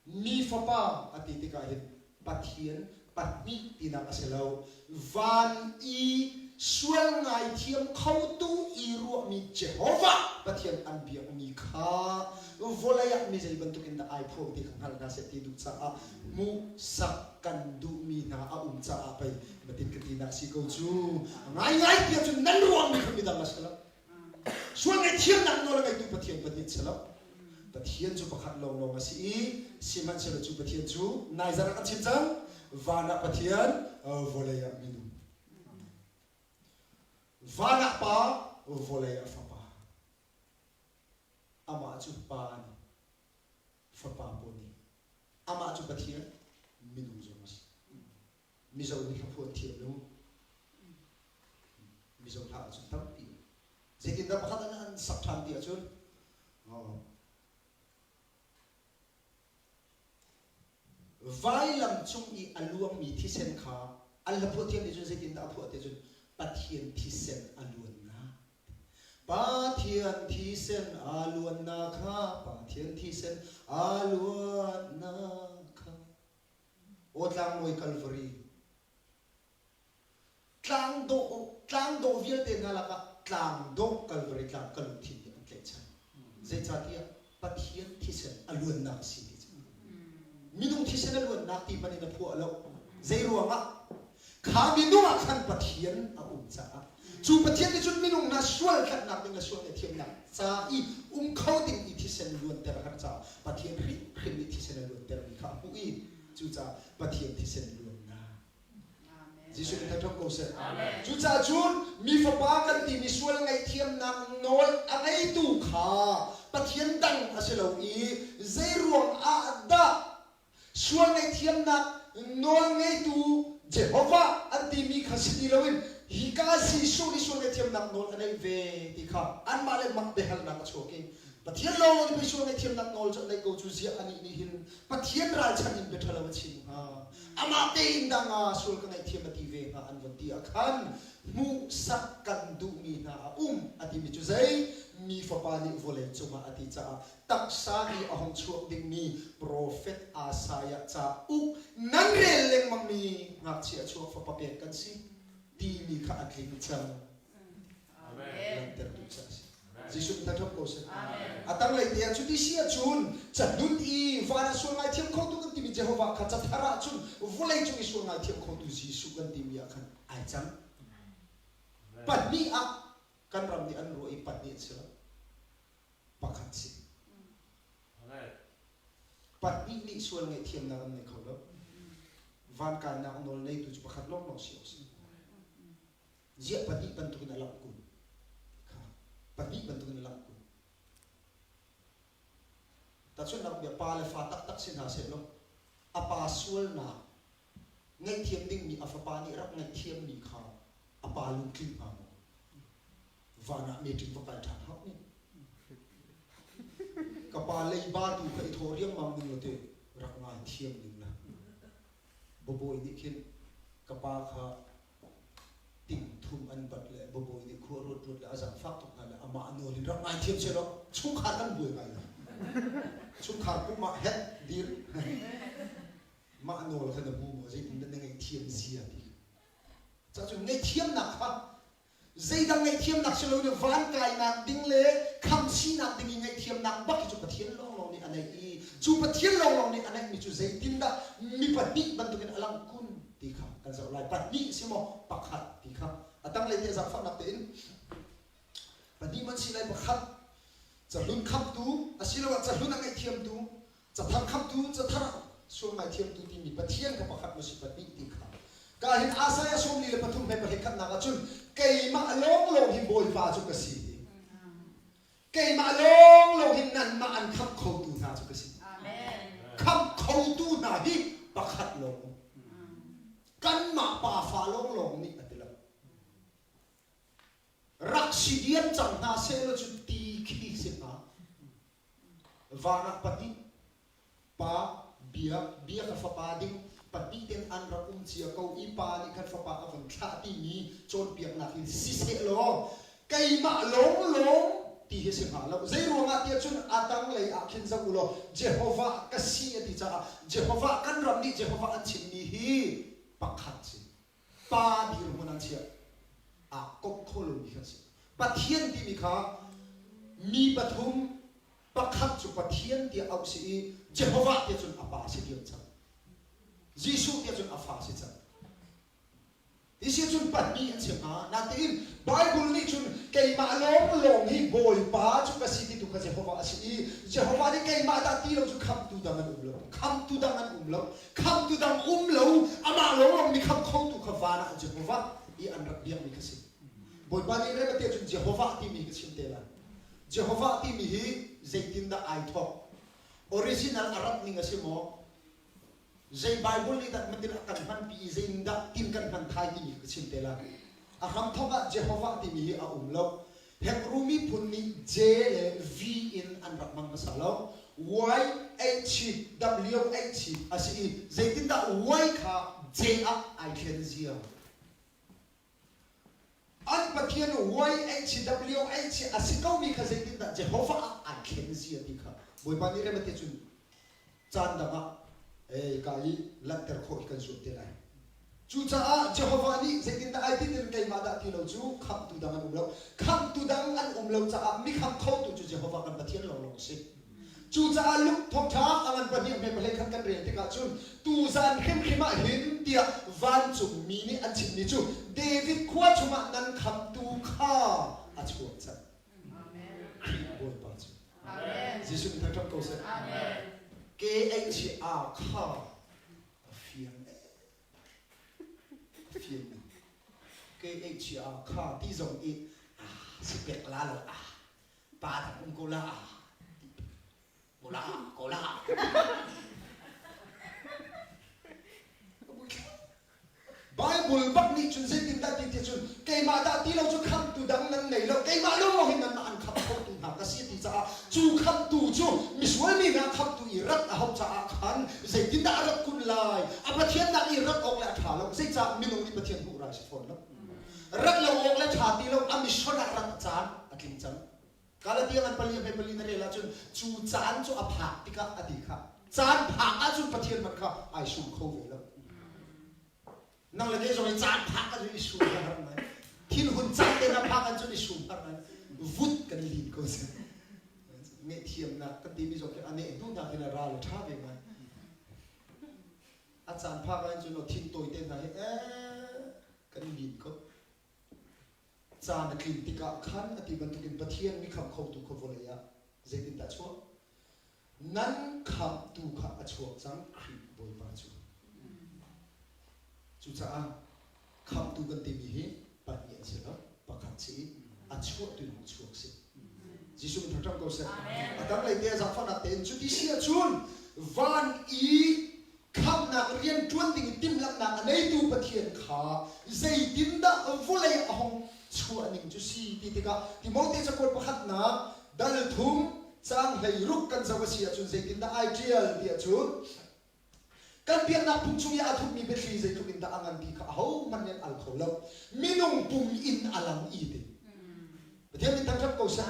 Mi Fapa a ti tikah hin Pathian pahnih tinak a si lo. Van i sual ngaithiam khotu i ruahmi Jehovah Pathian an biakmi kha vawlei ah mi zei bantukin dah ai phuang ti kha hngal hna seh ti duh caah hmuhsak kan duhmi hna a um caah pei matin ka tinak si ko cu. Ngaingai tiah cun nan ruahmi kha midang a si lo. Sual ngaihthiamnak nawl a ngeitu Pathian pahnih si lo. Pathian cu pakhat lawnglawng a si i sihmanhsehlaw cu Pathian cu naizarh ah kan chim cang van ah Pathian vawlei ah minung. Van ah Pa vawlei ah Fapa. Amah cu Pa nih Fapa pawl nih amah cu Pathian minung zong a si. Mizo nih hlaphuah thiam lo. Mizo hla ahcun tampi. Zeitindah pakhat an an sak ṭhan ti ahcun vailam cung i a luangmi thisen kha an hlaphuah thiam nih cun zeitindah a phuah ti cun Pathian thisen a luannak. Pathian thisen aa luannak kha Pathian thisen aa luannak kha Aw tlangmawi Kalvari Tlang dawh tlang dawh vialte hna lakah tlang dawh Kalvari tlang ka lungthin nih an tlaihchan. Zeicahtiah Pathian thisen a luannak a si ti cu. Minung thisen a luannak ti hmanh in a phuah lo. Zei ruangah? Kha minung ah khan Pathian a um caah cu Pathian nih cun minung hna sual tlanhnak ding le sual ngaihthiamnak ca i um kho ding i thisen luanter a herh caah Pathian hrimhrim nih thisen a luantermi kha a hmuh i cucaah Pathian thisen luannak Jesuh nih thangṭhat ko seh. Cucaah cun mi fapa kan timi sual ngaihthiamnak nawl a ngeitu kha Pathian dang a si lo i zeiruang ah dah sual ngaihthiamnak nawl ngeitu Jehovah an timi kha si ti loin hika Jesuh nih sual ngaihthiamnak nawl a neih ve ti kha anmah le mah biahalnak a chuak i Pathian lawng nih pei sual ngaihthiamnak nawl cu a neih ko cu ziah anih nih hin Pathian ralchanh in bia ṭhalo a chim hnga. Amah tein dang ah sual ka ngaihthiam a ti ve hnga an von ti ah khan hmuhsak kan duhmi hna a um a timi cu zei mi fapa nih vawlei cungah a ti caah taksa i a hung chuak dingmi profet Isaiah cauk nan rel lengmangmi ngakchia chuak fapa pek kan si timi kha a tling cang. Langhter duh ca a si. Jesuh min thangṭhat ko seh. A tanglei te ah cuti si ahcun cahlun i van ah sual ngaithiam khotu kan timi Jehovah kha cathar ahcun vawlei cung i sual ngaithiam khotu Jesuh kan timi ah khan ai cang. Pahnih ah kan ram nih an ruah i pahnih an si lo. Pakhat si. Pahnih nih sual ngaihthiamnak an ngei kho lo. Van kainak nawl neitu cu pakhat lawnglawng si awk si. Ziah pahnih bantukin a langh kun? Kha pahnih bantukin a langh kun. Tahchunhnak bia pa le fa taktak si hna seh law a pa sualnak ngaihthiam dingmi a fapa nih rak ngaihthiammi kha a pa lungtling hnga maw? Van ah meeting va kal ṭhan hau ni. Ka pa leiba tu kha i thawh riangmang ning law te rak ngaithiam ning la. Babawi nih khin ka pa kha ting thum an bat le babawi nih khua ruat ruat le a zaangfak tuk hna le amah a nawl in rak ngaithiam seh law chungkhar kan buai ngai lai. Chungkhar pum ah het dir mah nawl kha na hmu maw zeitin dah na ngaihthiam zia ti kha. Ca cun ngaihthiamnak kha Zeidang ngaihthiamnak si loin van kainak ding le khamhsinak ding i ngaihthiamnak bak hi cu Pathian lawnglawng nih a neih i cu Pathian lawnglawng nih a neihmi cu zeitindah mi pahnih bantukin a langh kun ti kha kan zoh lai. Pahnih si maw pakhat ti kha a tanglei te zaangfahnak tein pahnih man si lai pakhat cahlun khamtu asiloah cahlun a ngaihthiamtu Cathar khamtu, cathar sual ngaithiamtu timi Pathian kha pakhat maw si pahnih ti kha. Ka hin Isaiah 43 he pahnih khatnak ahcun keimah lawnglawng hi Bawipa cu ka si ti. Keimah lawnglawng hi nanmah an khamh khotu hna cu ka si. Khamh khotu hna hi pakhat lawng um. Kanmah pafa lawnglawng nih a ti lo. Rak si diam cang hna sehlaw cu ti khi si hnga. Van ah pahnih pa bia bia kha fapa ding pahnih ten an rak um cia ko i pa nih khan fapa a vun thlah timi cawnpiaknak hi siseh law keimah lawnglawng ti hi si hnga lo. Zei ruangah tiah cun a tanglei ah khin zoh u law Jehovah ka si a ti caah Jehovah kan ram nih Jehovah an chimmi hi pakhat si. Pa dirhmun an chiah. Aa komh kho lomi kha an si. Pathian timi kha mi pathum pakhat cu Pathian tiah auh si i Jehovah tiah cun a pa si diam cang. Jesuh tiah cun a fa si cang. Hi si cun pahnih an si hnga. Natein Bible nih cun keimah lawnglawng hi Bawipa cu ka si ti tu kha Jehovah a si i Jehovah nih keimah dah ti lo cu khamhtu dang an um lo. Khamhtu dang an um lo. Khamhtu dang um lo, amah lawnglawng mi khamh khotu kha van ah Jehovah i an rak biakmi kha si. Bawipa nih rem a ti ahcun Jehovah timi ka chim te lai. Jehovah timi hi zeitindah ai thawk? Original a rat ning a si maw? Zei Bible nih dah matin a kan hmanpi i zeitindah tin kan hman thai timi ka chim te lai. A hramthawk ah Jehovah timi hi a um lo. Hebru miphun nih J le V in an rak hmang hmasa lo. Y H W H a si i zeitindah Y kha J ah ai thlen zia. An Pathian YHWH a si komi kha zeitindah Jehovah ah ai thlen zia ti kha Bawipa nih rem a ti cun caan dang ah ka i lanhter khawh hi kan zuam te lai. Cucaah Jehovah nih zeitindah ai ti tin keimah dah ti lo cu khamhtu dang an um lo. Khamhtu dang an um lo caah mi khamh khotu cu Jehovah kan Pathian lawnglawng a si. Cucaah Luke thawngṭha a ngan pahnih a hme pahlei khan kan rel tikah cun tuzan hrimhrim ah hin tiah vancungmi nih an chimmi cu David khua chungah nan khamhtu kha a chuak cang. Khrih Bawipa cu. Jesuh min thangṭhat ko seh. K-H-A kha a fiang a fiang K-H-A kha ti zong i si pek la lo ah pa dang um ko la ah ko la ko la. Bible bak nih cun zeitindah ti ti cun keimah dah ti lo cu khamtu dang nan nei lo, keimah lawng hin nanmah an khamh khotu hna ka si ti caah cu khamtu cu misual mi hna khamtu i rat a hauh caah khan zeitindah a rat kun lai? A Pathian nak i rat awk le a ṭha lo. Zeicah? Minung nih Pathian hmuh rai si fawn lo. Rat lo awk le ṭha ti lo, a mission ah rat caan a tling cang. Galatia ngan pali a hme pali na rel ahcun cu caan cu a phak tikah a ti kha. Caan phak ahcun Pathian hmanh kha ai sum kho ve lo. Nang le kei zong i caan phak ahcun i sum ka har ngai. Thinhun caan te na phak ahcun i sum har ngai. Vut kan lin ko si. Ngehthiamnak kan timi zong khi a neh hnu hna khin a ral a ṭha ve ngai. A caan phak ahcun thin tawi te hna hi eh kan lin ko. Caan a tlin tikah khan a ti bantukin Pathian mi khamh khotu kha vawlei ah zeitindah a chuah? Nan khamhtu kha a chuak cang, Khrih Bawipa cu. Cucaah khamhtu kan timi hi pahnih an si lo, pakhat si i a chuahtu in hung chuak si. Jesuh min thangṭhat ko seh. A tanglei te zaangfahnak tein cuti si ahcun van i Khamhnak rian ṭuan ding i timhlamhnak a neitu Pathian kha zeitindah vawlei a hung chuah ning cu si ti tikah Timote cakuat pakhatnak dal thum caang 16 kan zoh a si ahcun zeitindah ai ṭial ti ahcun kan biaknak phung chung i aa thupmi biathli zeitluk in dah a ngan ti kha ahohmanh nih an al kho lo. Minung pum in a lang i ti. Pathian min thangṭhat ko seh.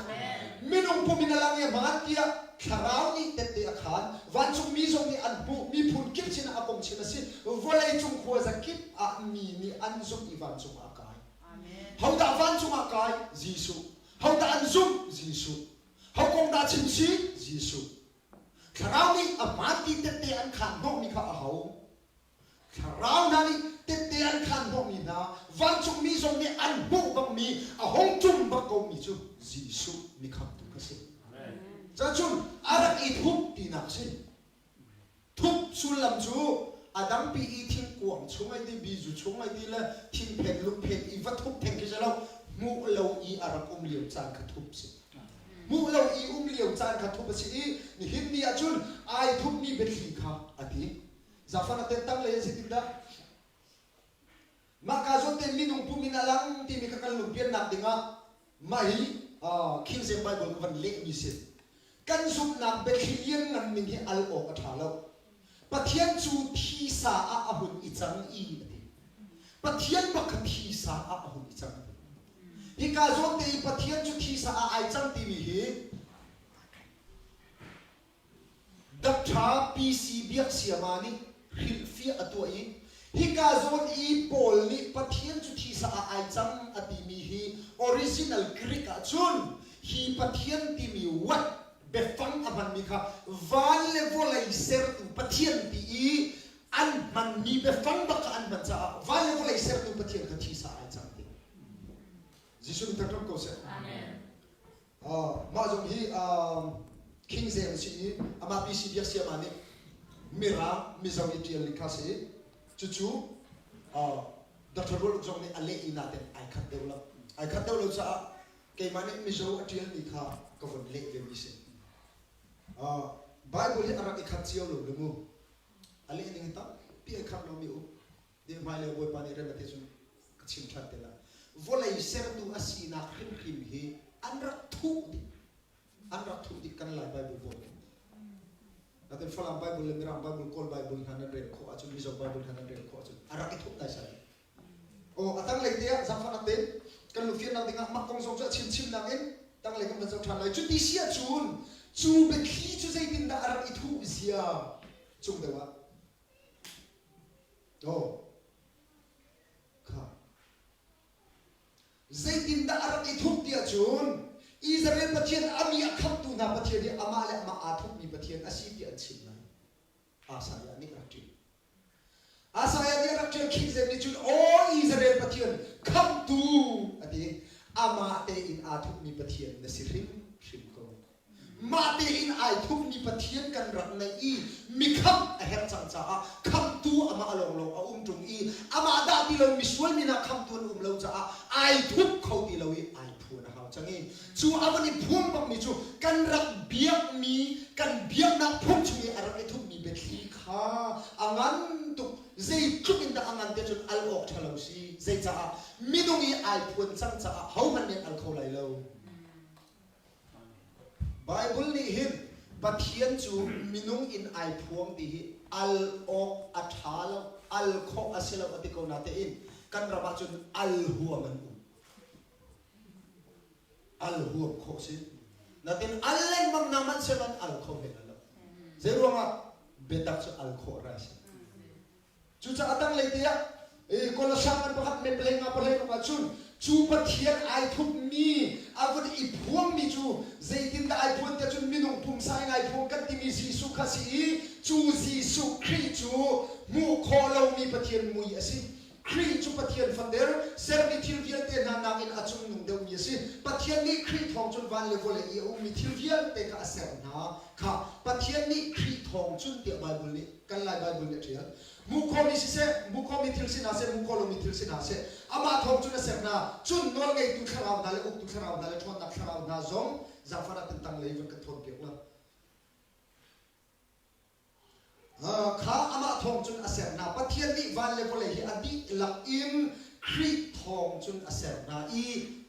Minung pum in a lang i a hmaan tiah thlarau nih tette a khaan. Vancungmi zong nih an hmuh. Miphun kip sinah a kong chim a si. Vawleicung khuaza kip ah mi nih an zumh i vancung ah a kai. Hodah vancung ah kai? Jesuh. Hodah an zumh? Jesuh. Ho kong dah chim si? Jesuh. Thlarau nih a hmaan ti tette an khaan hnawhmi kha a ho? Thlarau hna nih tette an khaan hnawhmi hna, vancungmi zong nih an hmuh bakmi, a hung ṭum bak komi cu Jesuh mikhamtu kha si. Cacun a rak i thup tinak si. Thup sullam cu a dangpi i thingkuang chung ai ti, bizu chung ai ti le thingphen lungphen i va thup theng khi si lo, hmuh lo i a rak um lio caan kha thup si. Hmuh lo i um lio caan kha thup a si i nihin ni ahcun ai thupmi biathli kha a ti. Zafan a ten tanglei an si tin dah? Mah ka zawn te minung pum in a lang timi kha kan lungpiannak dingah mah hi King James Bible ka van lehmi si. Kan zumhnak biathli lianngan ning hi al awk a ṭha lo. Pathian cu thisa ah a hun i cang i a ti. Pathian bak kha thisa ah a hun i cang a ti. Hika zawn te i Pathian cu thisa ah ai cang timi hi Doctor PC Biaksiama nih hrilhfiah a tuah i hika zawn i Paul nih Pathian cu thisa ah ai cang a timi hi original Greek ah cun hi Pathian timi what biafang a hmanmi kha van le vawlei sertu Pathian ti i an hmanmi biafang bak kha an hman caah van le vawlei sertu Pathian kha thisa ai cang ti. Jesuh nih thangṭhat ko seh. Amen. Mah zong hi King James si i amah PC Biaksiama nih Mirang Mizo i ṭial ning kha si. Cucu Dr. Rual Uk zong nih a leh i naten ai khat deuh lo. Ai khat deuh lo caah keimah nih Mizo a ṭialmi kha ka vun leh ve mi si. Bible hi a rak i khat cio lo le mu. A leh ning hi tampi ai khat lomi um. Deh hmailei Bawipa nih rem a ti cun ka chim ṭhan te lai. Vawlei sertu a sinak hrimhrim hi an rak thuh dih. An rak thuh dih kan Lai Bible pawl nih. Natin Falam Bible le Mirang Bible, Kawl Bible hna nan rel khawh ahcun, Mizo Bible hna nan rel khawh ahcun a rak i thup naisai. Aw, a tanglei te ah zaangfahnak tein Kan lungfiannak dingah mah kong zong cu a chim chimnak in tanglei kan van zoh ṭhan lai. Cuti si ahcun cu biathli cu zeitindah a rak i thuh zia cung deuh ah. Oh. Kha. Zeitindah a rak i thup ti ahcun Israel Pathian a mi a khamhtu hna Pathian hi amah le amah aa thupmi Pathian a si ti an chim lai. Isaiah nih a rak ṭial. Isaiah nih a rak ṭial King James nih cun Aw Israel Pathian khamhtu a ti. Amah tein aa thupmi Pathian na si hrimhrim ko. Mah tein ai thupmi Pathian kan rak neih i mikhamh a herh cang caah khamhtu amah lawnglawng a um ṭung i amah dah ti lo misual min ah khamhtu an um lo caah ai thup kho ti lo i ai phuan a hau cang i cu a van i phuan bakmi cu kan rak biakmi kan biaknak phung chung i a rak i thupmi biathli kha a ngan tuk. Zeitluk in dah a ngan te cun al awk ṭha lo si. Zeicaah? Minung i ai phuan cang caah hohmanh nih an al kho lai lo. Baibal nih hin Pathian cu minung in ai phuang ti hi al awk a ṭha lo, al khawh a si lo a ti ko natein kan ram ahcun al huam an um. Al huam khawh si. Natin al lengmang na manh selan al kho hlei lo. Zei ruangah biatak cu al khawh rai si. Cucaah tanglei te ah Kolosang an pakhat me palei nga palei ruk ahcun cu Pathian ai thupmi a vun i phuangmi cu zeitindah ai phuan tiah cun minung pumsa in ai phuang kan timi Jesuh kha si i cu Jesuh Khrih cu hmuh khawh lomi Pathian mui a si. Khrih cu Pathian fater, sermi thil vialte hna nakin a cungnung deuhmi a si. Pathian nih Khrih thawng cun van le vawlei i a ummi thil vialte kha a ser hna kha Pathian nih Khrih thawng cun tiah Baibal nih kan Lai Baibal nih a ṭial. Hmuh khawhmi siseh, hmuh khawhmi thil si hna seh, hmuh khawh lomi thil si hna seh, amah thawng cun a ser hna. Cun nawlngeitu thlarau hna le uktu thlarau hna le ṭhawnnak thlarau hna zong zaangfahnak in tanglei van kan thawnpiak la. Kha amah thawng cun a ser hna. Pathian nih van le vawlei hi a dihlak in Khrih thawng cun a ser hna i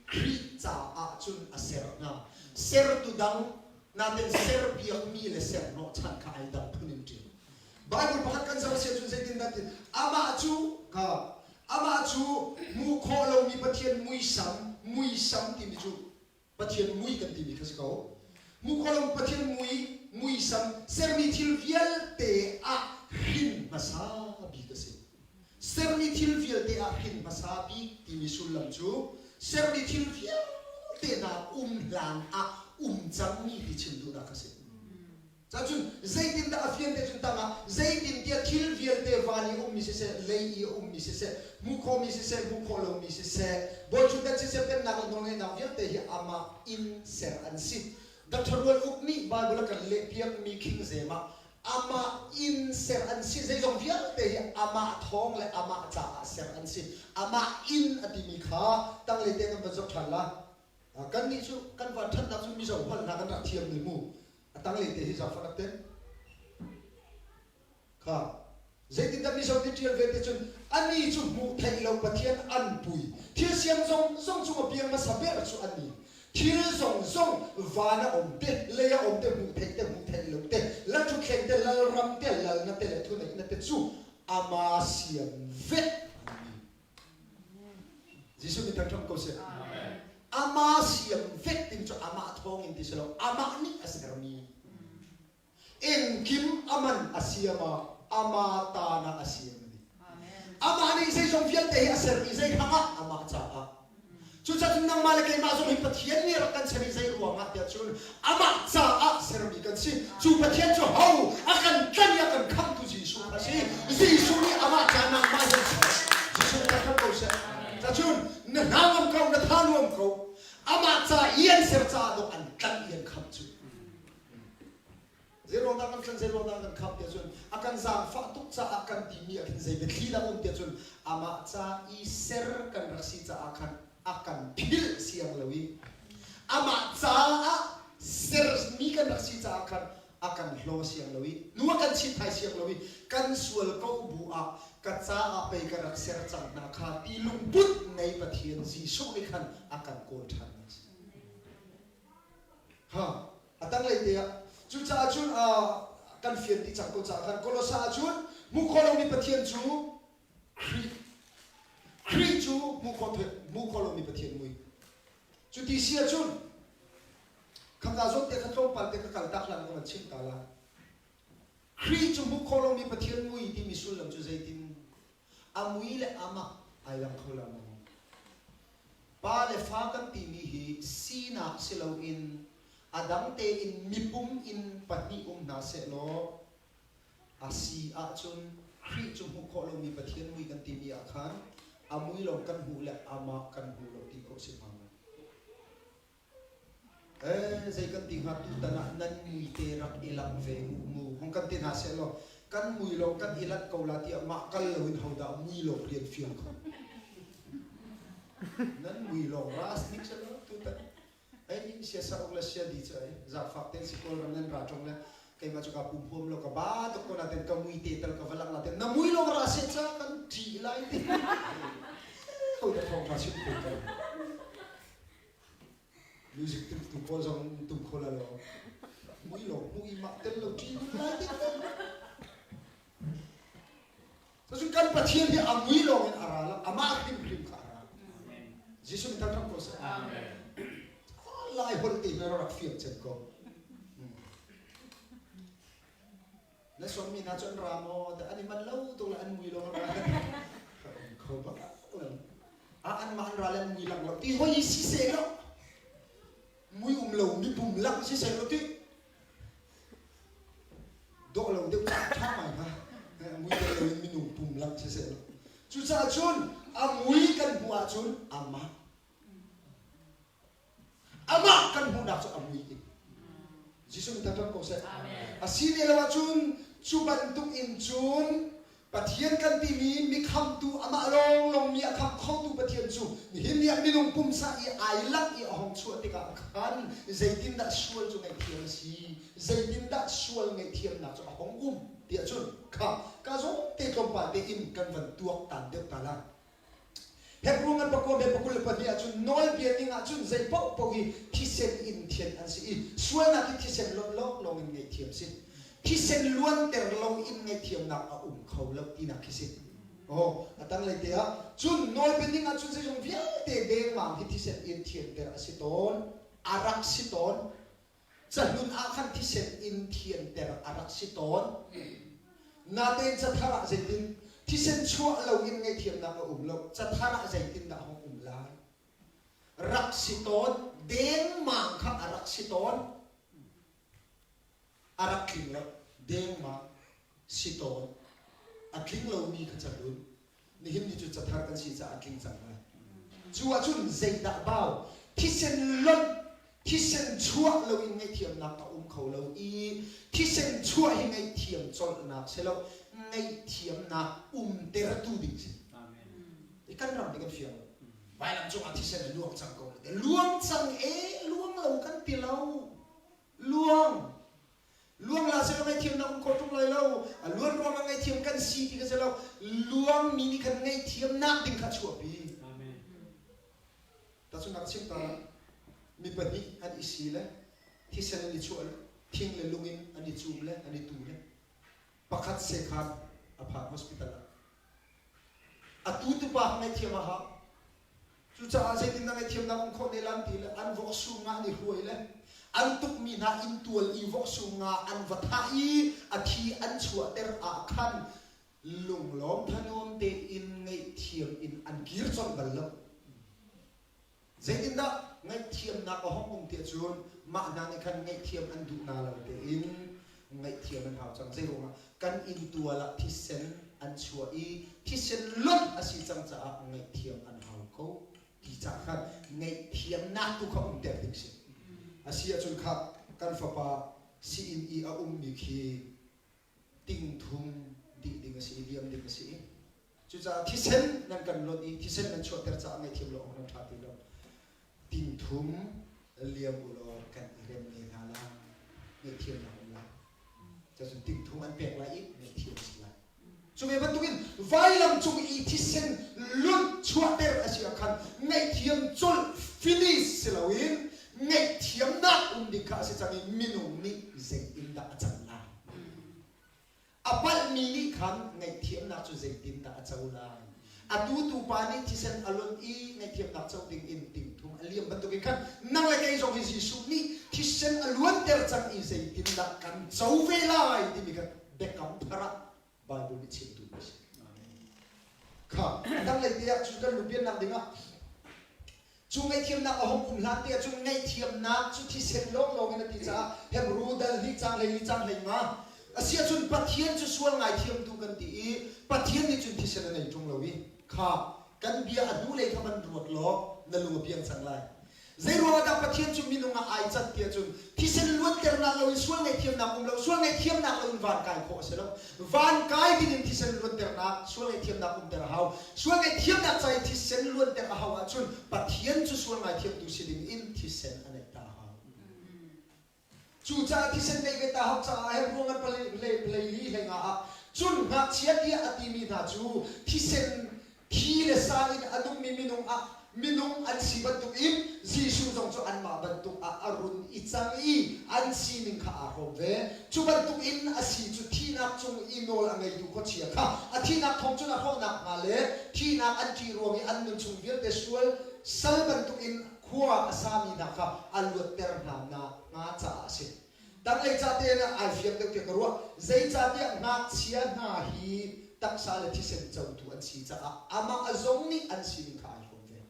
Khrih caah cun a ser hna. Sertu dang natin serpiakmi le serhnawhchan kha ai dang phun in ṭial. Bible pakhat kan zoh si ahcun zeitindah ti amah cu ka amah cu hmuh khawh lomi Pathian muisam muisam timi cu Pathian mui kan timi kha si ko. Hmuh khawh lomi Pathian mui muisam sermi thil vialte ah hrin hmasa bik a si. Sermi thil vialte ah hrin hmasa bik timi sullam cu sermi thil vialte hna um hlan ah um cangmi ti chim duhnak a si. Cacun zeitindah a fian te cun tangah zeitintiah thil vialte van i ummi siseh, lei i a ummi siseh, hmuh khawhmi siseh, hmuh khawh lomi siseh, bawiṭhutdan siseh, pennak le nawlngeihnak vialte hi amah in ser an si. Dr. Rual Uk nih Bible a kan lehpiakmi King James ah amah in ser an si, zeizong vialte hi amah thawng le amah caah ser an si. Amah in a timi kha tanglei te kan van zoh ṭhan la. Kannih cu kan van ṭhatnak cu Mizo holh hna kan rak thiam ni mu. A tanglei te hi zaangfah te. Kha zeitindah Mizo nih ṭial ve ti cun ani cu hmuh theih lo Pathian an pui. Thil siam zong zong cung a piang hmasa ber cu ani. Thil zong zong van a um te, lei a um te, hmuh theih te, hmuh theih lo te, lal ṭhutthleng te, lal ram te, lal na te le thu neih na te cu ama siam vek an ni. Jesuh nih thangṭhat ko seh. Amah siam vek ding cu amah thawng in ti si lo, amah nih a sermi. Engkim aman a siam ah amah tana a siam a ti. Amah nih zeizong vialte hi a ser i zei hrangah amah caah. Cucaah cun nangmah le keimah zong hi Pathian nih rak kan ser i zei ruangah tiah cun amah caah sermi kan si. Cu Pathian cu ho a kan tlanh i a kan khamhtu Jesuh a si. Jesuh nih amah ca nangmah hi an ser. Jesuh nih kan ko seh. Cacun na hna ngam ko, na tha nuam ko. Amah ca i an ser caah dawh an tlanh i an khamh cu. Zeiruang dah kan thlen, zeiruang dah kan khamh tiah cun a kan zaangfah tuk caah kan timi ah khin zei biathli dah um tiah cun amah ca i ser kan rak si caah khan a kan philh siang lo i amah caah sermi kan rak si caah khan a kan hlaw siang lo i nu a kan chit thai siang lo i kan sual ko bu ah ka caah pei ka rak ser cang hna kha ti lungput nei Pathian Jesuh nih khan a kan kawl ṭhan. Ha A tanglei te ah cucaah cun kan fian dih cang ko caah khan Kolosa ah cun hmuh khawh lomi Pathian cu Khrih Khrih cu cu hmuh khawh hmuh khawh lomi Pathian mui. Cu ti si ahcun khaka zawn te kha tlawmpal te ka kal tak hlan ka van chimh ta la. Khrih cu hmuh khawh lomi Pathian mui timi sullam cu zeitin a mui le amah ai lang kho lo maw? Pa le fa kan timi hi sinak si loin a dang tein mipum in pahnih um hna sehlaw a si ahcun Khrih cu hmuh khawh lomi Pathian mui kan timi ah khan a mui lawng kan hmuh le amah kan hmu lo ti khawh si hnga maw? Eh, zei kan ti hnga tutan ah nan mui te rak i langh ve u mu. Hong kan ti hna seh law kan mui lawng kan i lanh ko la tiah mah kal loin hodah mui lawng rian fial kho. Nan mui lawng ras nik seh law tutan. Ei siasa uk le sia di cu ei zaangfak ten si Kawlram nan ra ṭung le keimah cu ka pum huam lo ka ba tuk ko natin ka mui te tal ka va lang natin na mui lawng ra seh ca kan ṭih lai ti. Hodah thawngṭha chim ko ka. Music tum pawl zong tum kho la lo. Mui lo hmu i mah tel lo ṭi lai ti. Cun kan Pathian hi a mui lawng in a ra lo, amah hrimhrim kha a ra. Jesuh nih thangṭhat ko seh. Amen. Lai holh te na rak fiang cem ko. Na sawmmi hna cu an ra maw? An i man lo tuk le an mui lawng an ra. Kho bak a anmah an ra le an mui lang lo ti hoi si seh lo. Mui um lo mi pum lang si seh lo ti. Dawh lo deuh ṭha ṭha ngai hnga. Mui tel lo in minung pum lang si seh lo. Cucaah cun a mui kan hmuh ahcun amah Amah kan hmuhnak cu a mui in. Jesuh nih thangṭhat ko seh. A si ne lo ahcun cu bantuk in cun Pathian kan timi mikhamtu amah lawnglawng mi a khamh khotu Pathian cu nihin ni ah minung pumsa i ai langh i a hong chuah tikah khan zeitindah sual cu ngaihthiam a si, zeitindah sual ngaihthiamnak cu a hong um tiah cun kha ka zawn te tlawmpal te in kan van tuaktan deuh ta lai. Hebru ngan pakua me 22 ahcun nawlbia ning ahcun zei paohpaoh hi thisen in thianh an si i sualnak hi thisen lonh lawnglawng in ngaihthiam si. Thisen luanter lo in ngaihthiamnak a um kho lo tinak khi si. Oh, a tanglei te ah cun nawlbia ning ahcun zeizong vialte dengmang hi thisen in thianter a si tawn, a rak si tawn. Cahlun ah khan thisen in thianter a rak si tawn. Natein cathar ah zeitin thisen chuah lo in ngaihthiamnak a um lo. Cathar ah zeitindah hong um lai? Rak si tawn, dengmang kha a rak si tawn. A rak tling lo, dengmang si tawn. A tling lomi kha cahlun. Nihin ni cu cathar kan si caah a tling cang lai. Cu ahcun zeidah bau? Thisen lonh, thisen chuah loin ngaihthiamnak a um kho lo i thisen chuah hi ngaihthiam colhnak si lo, ngaihthiamnak umtertu ding si. Amen. Kan ram nih kan fiang lo. Vailam cungah thisen a luang cang ko. Luang cang e, luang lo kan ti lo. Luang. Luang la seh law ngaihthiamnak um kho ṭung lai lo. A luan ruangah ngaihthiam kan si ti kha si lo. Luangmi nih khan ngaihthiamnak ding kha a chuahpi. Amen. Tahchunhnak ka chim ta mi pahnih an i si le thisen an i chuah le thing le lung in an i cum le an i tu le pakhat sekhan a phan hospital ah. Atu tu pa ngaihthiam a hau. Cucaah zeitindah ngaihthiamnak um khawh ne lan ti le an vok sum nga an i hruai le an tukmi hna inntual i vok sum nga an va thah i a thi an chuahter ah khan lunglawm thanuam tein ngaihthiam in an kir colh bal lo. Zeitindah ngaihthiamnak a hong um tiah cun mah hna nih khan ngaihthiam an duh na lo tein ngaihthiam an hau cang. Zeiruangah kan inntual ah thisen an chuah i thisen lonh a si cang caah ngaihthiam an hau ko ti caah khan ngaihthiamnak tu kha umter ding si. A si ahcun kha kan fapa sii-inn i a ummi khi ting thum dih ding a si i liam ding a si i cucaah thisen nan kan lonh i thisen nan chuahter caah ngaihthiam lo awk nan ṭha ti lo. Ting thum liam u law kan i rem ne hna la ngaihthiamnak um lai. Cun ting thum an pek lai i ngaihthiam a si lai. Cu ve bantukin vailam cung i thisen lunh chuahter a si ah khan ngaihthiam colh finish si loin ngaihthiamnak um ding kha a si cang i minung nih zeitindah a can lai? A palhmi nih khan ngaihthiamnak cu zeitindah a co lai? Atu tupa nih thisen a lonh i ngaihthiamnak co ding in tingthum a liam bantukin khan nang le kei zong hi Jesuh nih thisen a luanter cang i zeitindah kan co ve lai timi kha biakam thar ah Bible nih chimtu a si. Kha tanglei te ah cu kan lupiannak dingah cu ngaihthiamnak a hung um hlan te ah cun ngaihthiamnak cu thisen lawnglawng in a ti caah Hebrew dal hnih cang hlei li cang hlei nga a si ahcun Pathian cu sual ngaithiamtu kan ti i Pathian nih cun thisen a nei ṭung lo i kha kan bia a hnulei kha van ruat law na lung a piang cang lai. Zeiruangah dah Pathian cu minung ah ai cat tiah cun thisen luanternak loin sual ngaihthiamnak um lo, sual ngaihthiamnak loin van kai khawh a si lo. Van kai dingin thisen luanternak, sual ngaihthiamnak umter a hau. Sual ngaihthiamnak ca i thisen luanter a hau ahcun Pathian cu sual ngaithiamtu si ding in thisen a neih ta a hau. Cucaah thisen neih ve ta hau caah Hebrew ngan paleili hlei nga ah cun ngakchia tiah a timi hna cu thisen thi le sa in a nungmi minung ah minung an si bantukin Jesuh zong cu anmah bantuk ah a run i cang i an sining kha aa hrawm ve. Cu bantukin a si cu thihnak cung i nawl a ngeitu khuachia kha a thihnak thawng cun a hrawhnak hnga le thihnak an ṭih ruang i an nun chung vialte sual sal bantukin khua a sami hna kha a luatter hna nakhnga caah a si. Tanglei ca te ah ai fiang deuh tiah ka ruah. Zeicahtiah ngakchia hna hi taksa le thisen cotu an si caah amah a zong nih an sining kha ai hrawm ve.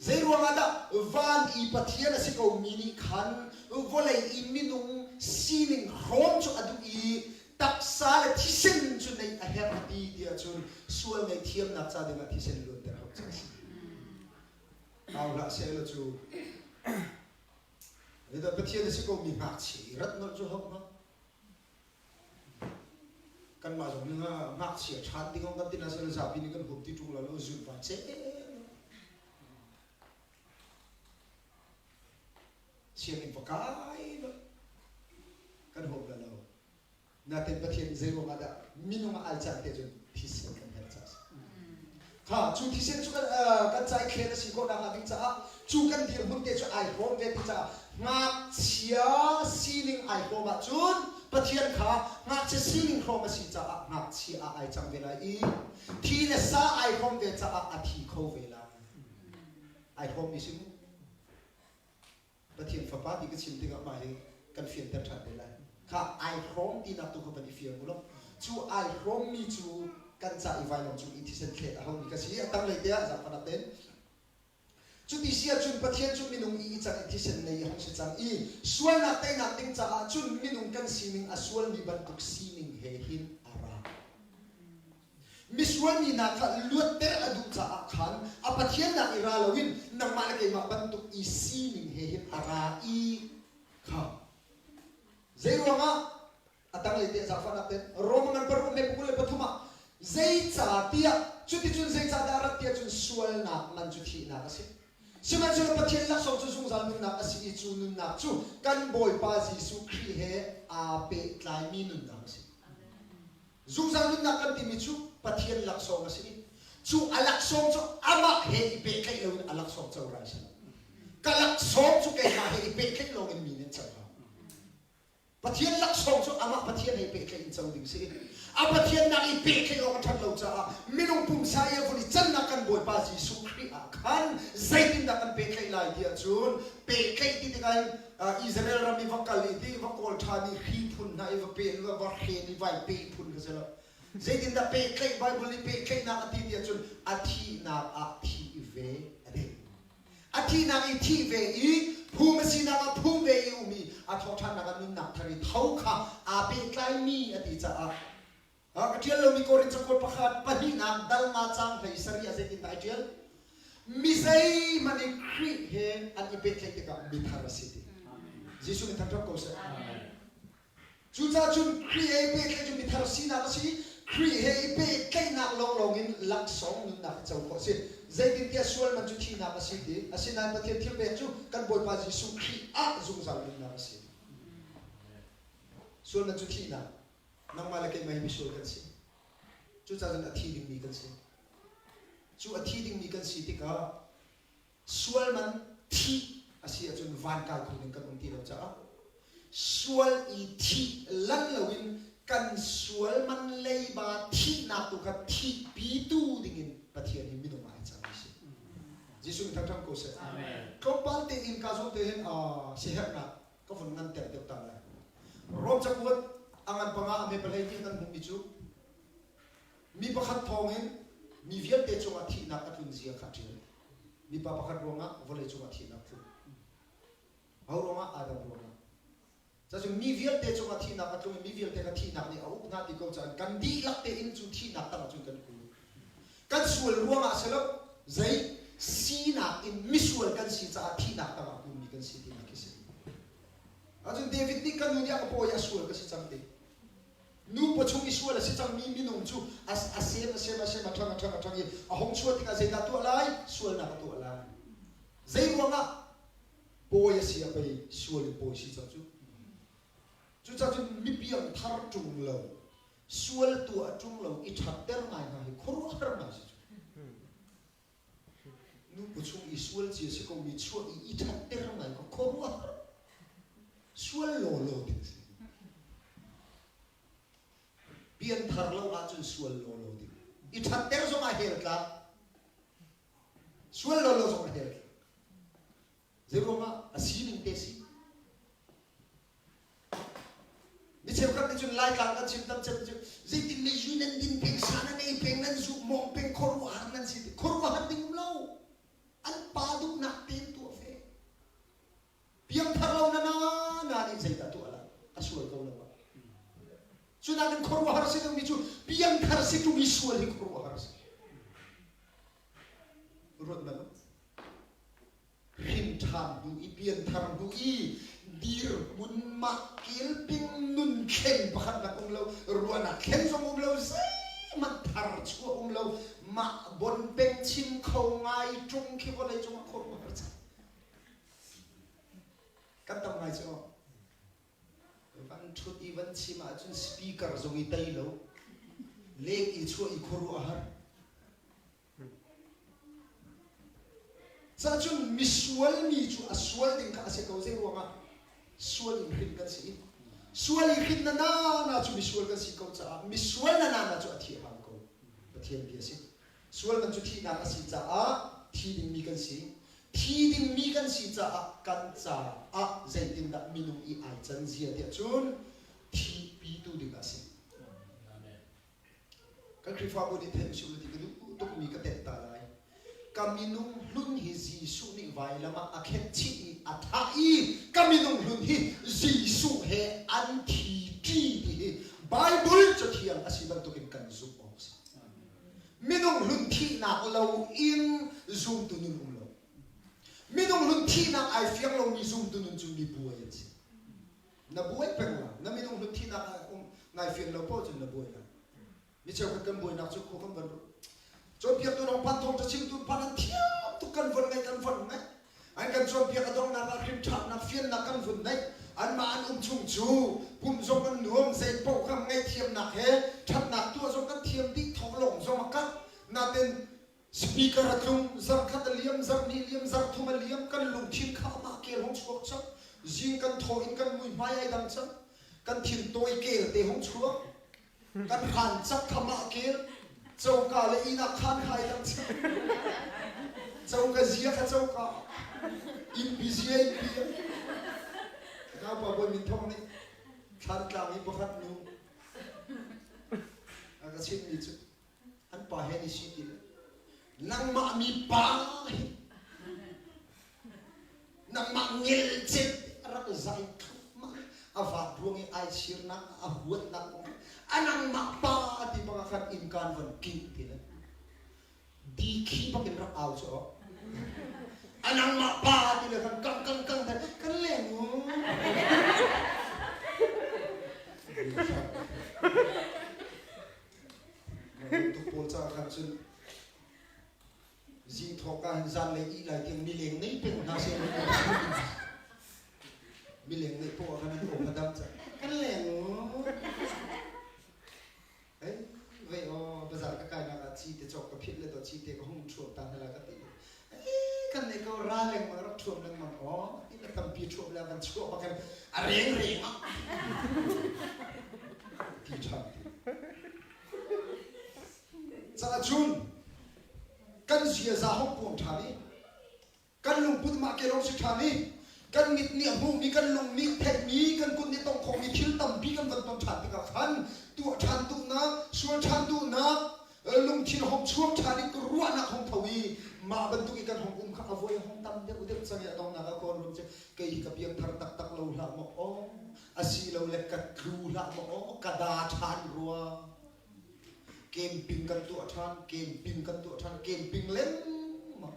Zeiruang ah dah van i Pathian a si ko mi nih khan vawlei i minung sining hrawm cu a duh i taksa le thisen cu neih a herh a ti tiah cun sual ngaihthiamnak ca dingah thisen luanter hau ca a si. Au hlah sehlaw cu Zeidah Pathian a si ko mi ngakchia i rat nolh cu hau hnga? Kanmah zong nih ngakchia ṭhan ding kan ti na sel zapi nih kan huam ti ṭung lo lo zun va che. Sianginn va kai kan huam la lo. Natin Pathian nih zei ruangah dah minung ah ai can te cun thisen kan herh caah a si. Kha cu thisen cu kan kan ca i thlen a si khawh nakhnga ding caah cu kan dirhmun te cu ai hrawm ve ti caah ngakchia sining ai hrawm ahcun Pathian kha ngakchia sining hrawm a si caah ngakchia ah ai cang ve lai i thi le sa ai hrawm ve caah a thi kho ve lai. Ai hrawmmi si mu. Pathian Fapa ti ka chim tikah mah hi kan fianter ṭhan te lai. Kha ai hrawm tinak tu kha van i fiang u law cu ai hrawmmi cu kan ca i vailam cung i thisen thlet a haumi ka si. A tanglei te ah zaangfahnak tein Cuti si ahcun Pathian cu minung i i cang i thisen nei a hung si cang i sualnak teinak ding caah cun minung kan sining a sualmi bantuk sining he hin a ra. Misual mi hna kha luatter a duh caah khan a Pathian nak i ra loin nangmah le keimah bantuk i sining he hin a ra i kha zeiruangah a tanglei te zaangfahnak ten Roma ngan paruk me 23 ah zeicahtiah cuticun zeicahdah rat tiah cun sualnak man cu thihnak a si sihmanhsehlaw Pathian laksawng cu zungzal nunnak a si i cu nunnak cu kan Bawipa Jesuh Khrih he aa pehtlaimi nunnak a si. Zungzal nunnak kan timi cu Pathian laksawng a si i cu a laksawng cu amah he i pehtlaih loin a laksawng co rai si lo. Ka laksawng cu keimah he i pehtlaih lawngin mi nih an co hau. Pathian laksawng cu amah Pathian he i pehtlaih in co ding si i a Pathian nak i pehtlaih awk a ṭhat lo caah minung pumsa i a vun i cannak kan Bawipa Jesuh Khrih ah khan zeitindah kan pehtlaih lai ti ahcun pehtlaih ti tikah hin Israel ram i va kal i ti va kawl ṭhan i hri phun hna i va pe va hren i vai pe phun kha si lo. Zeitindah pehtlaih Bible nih pehtlaihnak a ti ti ahcun a thihnak ah thi ve a ti. A thihnak i thih ve i phum a sinak ah phum ve i um i a thawhṭhannak ah nunnak thar i tho kha aa pehtlaimi a ti caah Ka ṭial lomi Korin cakuat pakhat pahnihnak dal nga caang 17 ah zeitindah ai ṭial? Mi zeihmanh in Khrih he an i pehtlaih tikah mithar a si ti. Jesuh nih thangṭhat ko seh. Cucaah cun Khrih he i pehtlaih cu mithar sinak a si i Khrih he i pehtlaihnak lawnglawng in laksawng nunnak hi co khawh a si. Zeitintiah sual man cu thihnak a si ti. Asinain Pathian thil pek cu kan Bawipa Jesuh Khrih ah zungzal nunnak a si. Sual man cu thihnak. Nangmah le keimah hi misual kan si. Cucaah cun a thi dingmi kan si. Cu a thi dingmi kan si tikah sual man thih a si ahcun van kai kho ding kan um ti lo caah sual i thih lan loin kan sual man leiba thihnak tu kha thihpitu dingin. Pathian hi minung ah ai cang mi si. Jesuh nih thangṭhat ko seh. Tlawmpal tein ka zawn te hin siaherhnak ka vun nganter deuh ta lai. Rom cakuat a ngan panga a hme palei ti kan hmuhmi cu mi pakhat thawngin mi vialte cungah thihnak a tlun zia kha ṭial. Mipa pakhat ruangah vawlei cungah thihnak tlung. Ho ruangah? Adam ruangah. Cacun mi vialte cungah thihnak a tlung i mi vialte kha thihnak nih a uk hna ti ko caah kan dihlak tein cu thihnak tangah cun kan kun. Kan sual ruangah si lo, zei sinak in misual kan si caah thihnak tangah kunmi kan si tinak khi si. Ahcun David nih ka nu nih a ka pawi a sual ka si cang ti. Nu pawchung i sual a si cangmi minung cu a sem a sem a sem a ṭhang a ṭhang a ṭhang i a hung chuah tikah zeidah tuah lai? Sualnak a tuah lai. Zei ruangah? Pawi a si ah pei sual in pawi si cang cu. Cucaah cun mipiang thar ṭung lo, sual tuah ṭung lo i ṭhatter ngai hna hi khuaruahhar ngai si cu. Nupu chung i sual cia si komi chuah i i ṭhatter ngai ko khuaruahhar. Sual lawlaw ding si. Pianthar lo ahcun sual lawlaw ding. I ṭhatter zong ah hell tlak. Sual lawlaw zong a hell. Zeiruangah a sining te si. Mi cheukhat nih cun Laitlang kan chim tam cem cu zeitin le zu nan din peng sa nan ei peng nan zu mawng peng khuaruahhar nan si ti khuaruahhar ding um lo an pa duhnak tein tuah fe piangthar lo na na na nih zeidah tuah la a sual ko lo cu nakin khuaruahhar si dingmi cu piangthar si ṭung i sual hi khuaruahhar si Ruat hmanh u. Hrin ṭhan hnu i pianthar hnu i dirhmun mah kelping nun thlen pakhat nak um lo, ruahnak thlen zong um lo, zeihmanh thar chuah um lo, mah bon peng chim kho ngai ṭung khi vawlei cungah khuaruahhar cang. Kan tam ngai cu. Van ṭhut i van chim ahcun speaker zong i tei lo. Leng i chuah i khuaruahhar. Cacun misual mi cu a sual ding kha a si ko. Zei ruangah sual in hrin kan si i sual i hrin na na na cu misual kan si ko caah misual na na na cu a thi a hau ko. Pathian bia si. Sual man cu thihnak a si caah thi dingmi kan si. Thi dingmi kan si caah kan caah zeitindah minung i ai can zia tiah cun thihpitu ding a si. Kan Khrihfabu nih theih usih ti ka duh tukmi ka tenh ta lai. Ka minung hlun hi Jesuh nih vailam ah a khenh chih i a thah i ka minung hlun hi Jesuh he an thi ṭi ti hi Bible cathiang a si bantukin kan zumh awk a si. Minung hlun thihnak lo in zumtu nun um lo. Minung hlun thihnak ai fiang lomi zumtu nun cu mi buai an si. Na buai peng la. Na minung hlun thihnak ah um nai fian lo paoh cun na buai la. Mi cheukhat kan buainak cu khua kan van cawnpiaktu dong phan thawng chimtu phan an thiam tuk kan von ngai kan von ngai an kan cawnpiak a donghnak ah hrimṭhatnak fiannak kan vun neih anmah an um chung cu pum zong an nuam zei paoh kha ngaihthiamnak he ṭhatnak tuah zong kan thiam dih thawklawng zong a karh natin Speaker a tlung, zarkhat a liam, zarhnih liam, zarhthum a liam, kan lungthin kha amah kel hong chuak cang. Zing kan thaw in kan muihmai ai dang cang. Kan thin tawi kel te hong chuak. Kan hran cak kha mah kel. Coka le ihnak khan kha ai dang cang. Coka zia kha coka. Innpi zia innpi. Naupa bawi min thong nih thlantlang i pakhat nu a ka chimmi cu An pa he an i si ti lo. Nangmah mi pa hi nangmah ngelcet a rak zai thluahmah a vat ruang i ai chirnak a huatnak kong a nangmah pa ti bang ah khan innkaan von kingh ti le di khi bak in rak au cu a nangmah pa ti le khan kang kang kang kan leng u Tuk pawl caah khan cun zing thawk ah hin zanlei ih lai tiang mileng nei peng hna seh mileng neih poah khan an awm a dam cang kan leng ei vei aw bazar ka kai nak ah ci te cawk ka philh le to ci te ka hung thuam ta hna la ka ti kan nei ko ra lengmang rak thuam lengmang aw ti le tampi thuam le van chuah bak in a reng reng ah ti ṭhan ti. Caah cun. Kan ziaza hong puang ṭhan i kan lungput mah ke lawng si ṭhan i kan mit nih a hmuhmi kan lung nih theihmi kan kut nih tongh khawhmi thil tampi kan van ton ṭhan tikah khan tuah ṭhan duhnak sual ṭhan duhnak lungthin hong chuak ṭhan i ruahnak hong tho i mah bantuk i kan hong um kha a voi hong tam deuh deuh cang i a donghnak ah kawn rum cu kei hi ka piangthar taktak lo hlah maw aw asilole ka tlu hlah maw aw ka da ṭhan rua. Camping kan tuah ṭhan, camping kan tuah ṭhan, camping lengmang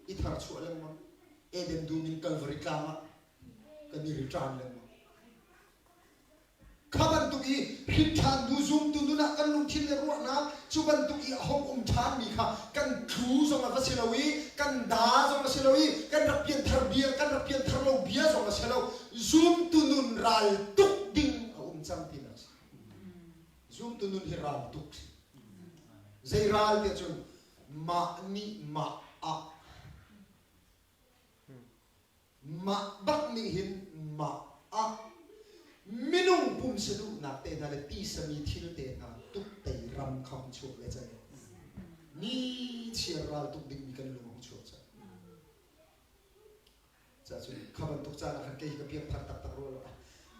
i tharchuah lengmang. Eden dum in Calvary tlang ah kan i ri ṭan lengmang. Kha bantuk i hrin ṭhan hnu zumtu nun ah kan lungthin le ruahnak cu bantuk i a hong um ṭhanmi kha kan tlu zong a va si lo i kan da zong a si lo i kan rak pianthar bia kan rak pianthar lo bia zong a si lo zumtu nun ral tuk ding a um cang tinak a si. Zumtu nun hi ral tuk si. Zei ral tiah cun mah nih mah ah mah bak nih hin mah ah minung pumsa duhnak te hna le tisami thil te hna tuk tei ram kham chuak le cang ni chiar ral tuk dingmi kan lung hong chuak cang. Cacun kha bantuk caan ah khan kei ka piangthar taktak rua lo.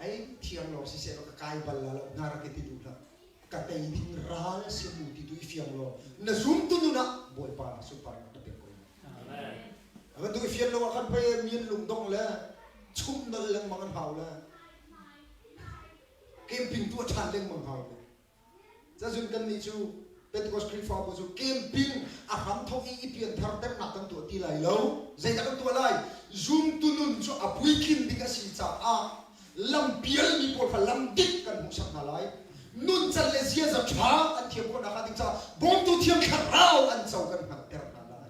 Ai thiang lawng siseh law ka kai bal la lo na rak i ti duh hlah. Ka tei ding ral si mu ti tu i fiang law na zum tu nun ah Bawipa na sunparnak na pek ko. Amen. Bantuk i fian lo ah khan pei mian lungdong le chum nolh lengmang an hau le camping tuah ṭhan lengmang hau le Cazun kannih cu Pentecost Khrihfabu cu camping a hramthawk i i pianthar ternak kan tuah ti lai lo. Zeidah kan tuah lai? Zumtu nun cu a puitlin ding a si caah lampialmi pawl kha lam dik kan hmuhsak hna lai. Nuncan le ziaza ṭha an thiam khawh nakhnga ding caah bawmtu thiang thlarau an co kan hngalhter hna lai.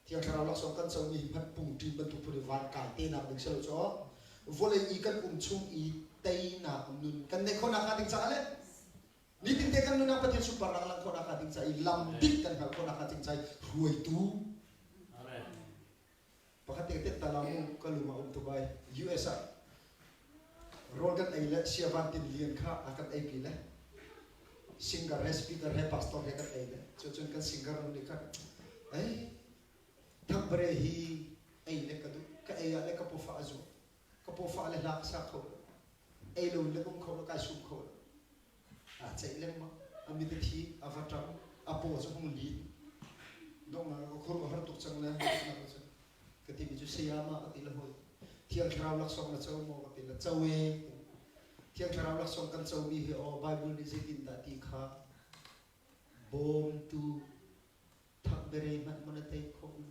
Thiang thlarau laksawng kan comi hi hmanh pungṭin bantuk phun i van kai te nak ding si lo caw vawlei i kan um chung i teinak nun kan neih khawh nakhnga ding caah le nitinte kan nun ah Pathian sunparnak langh khawh nakhnga ding caah i lam dik kan hngalh khawh nakhnga ding caah i hruaitu pakhat te tet ta la mu ka lung a um tuk ai US ah rawl kan ei le siavan tin lian kha a kan ei pi le singer he speaker he pastor he kan ei le cucun kan singer nu nih khan ei thakbare hi ei le ka duh ka ei ah le ka pawfa a zu ka pawfa le hla ka sa kho ei lo le um kho lo kai sum kho lo a ceih lengmang a mit a thi a va ṭang a paw cu hung lin dongnak ka khur ka har tuk cang le ka timi cu sayama ka ti le hoi Thiang Thlarau laksawng na co maw ka ti le co e Thiang Thlarau laksawng kan comi hi aw Bible nih zeitindah ti kha bawmtu thakbere hmanh maw na tei khawh lo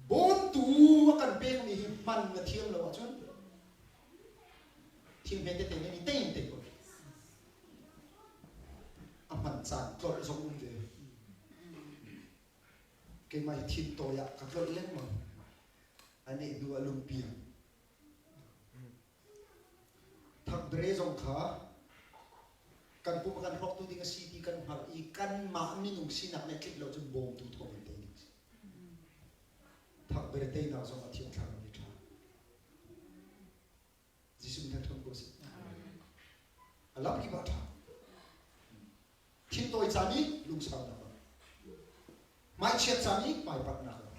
Bawmtu a kan pekmi hi hman na thiam lo ahcun thil hme tete nih tei in tei ko. A hman caan tlolh zong um ve. Keimah hi thin tawi ah ka tlolh lengmang. A neh hnu ah lungpiang. Thakbre zong kha kan pum a kan hrawktu ding a si ti kan hngalh i kanmah minung sinak nih tlinh lo cun bawmtu thawng in tei ding a si. Thakbre teinak zong a thiang thlarau nih ṭha. Jesuh min thangṭhat ko seh. A lam kip ah ṭha. Thintawi caan i lungsaunak ah. Hmaichiat caan i hmaipatnak ah.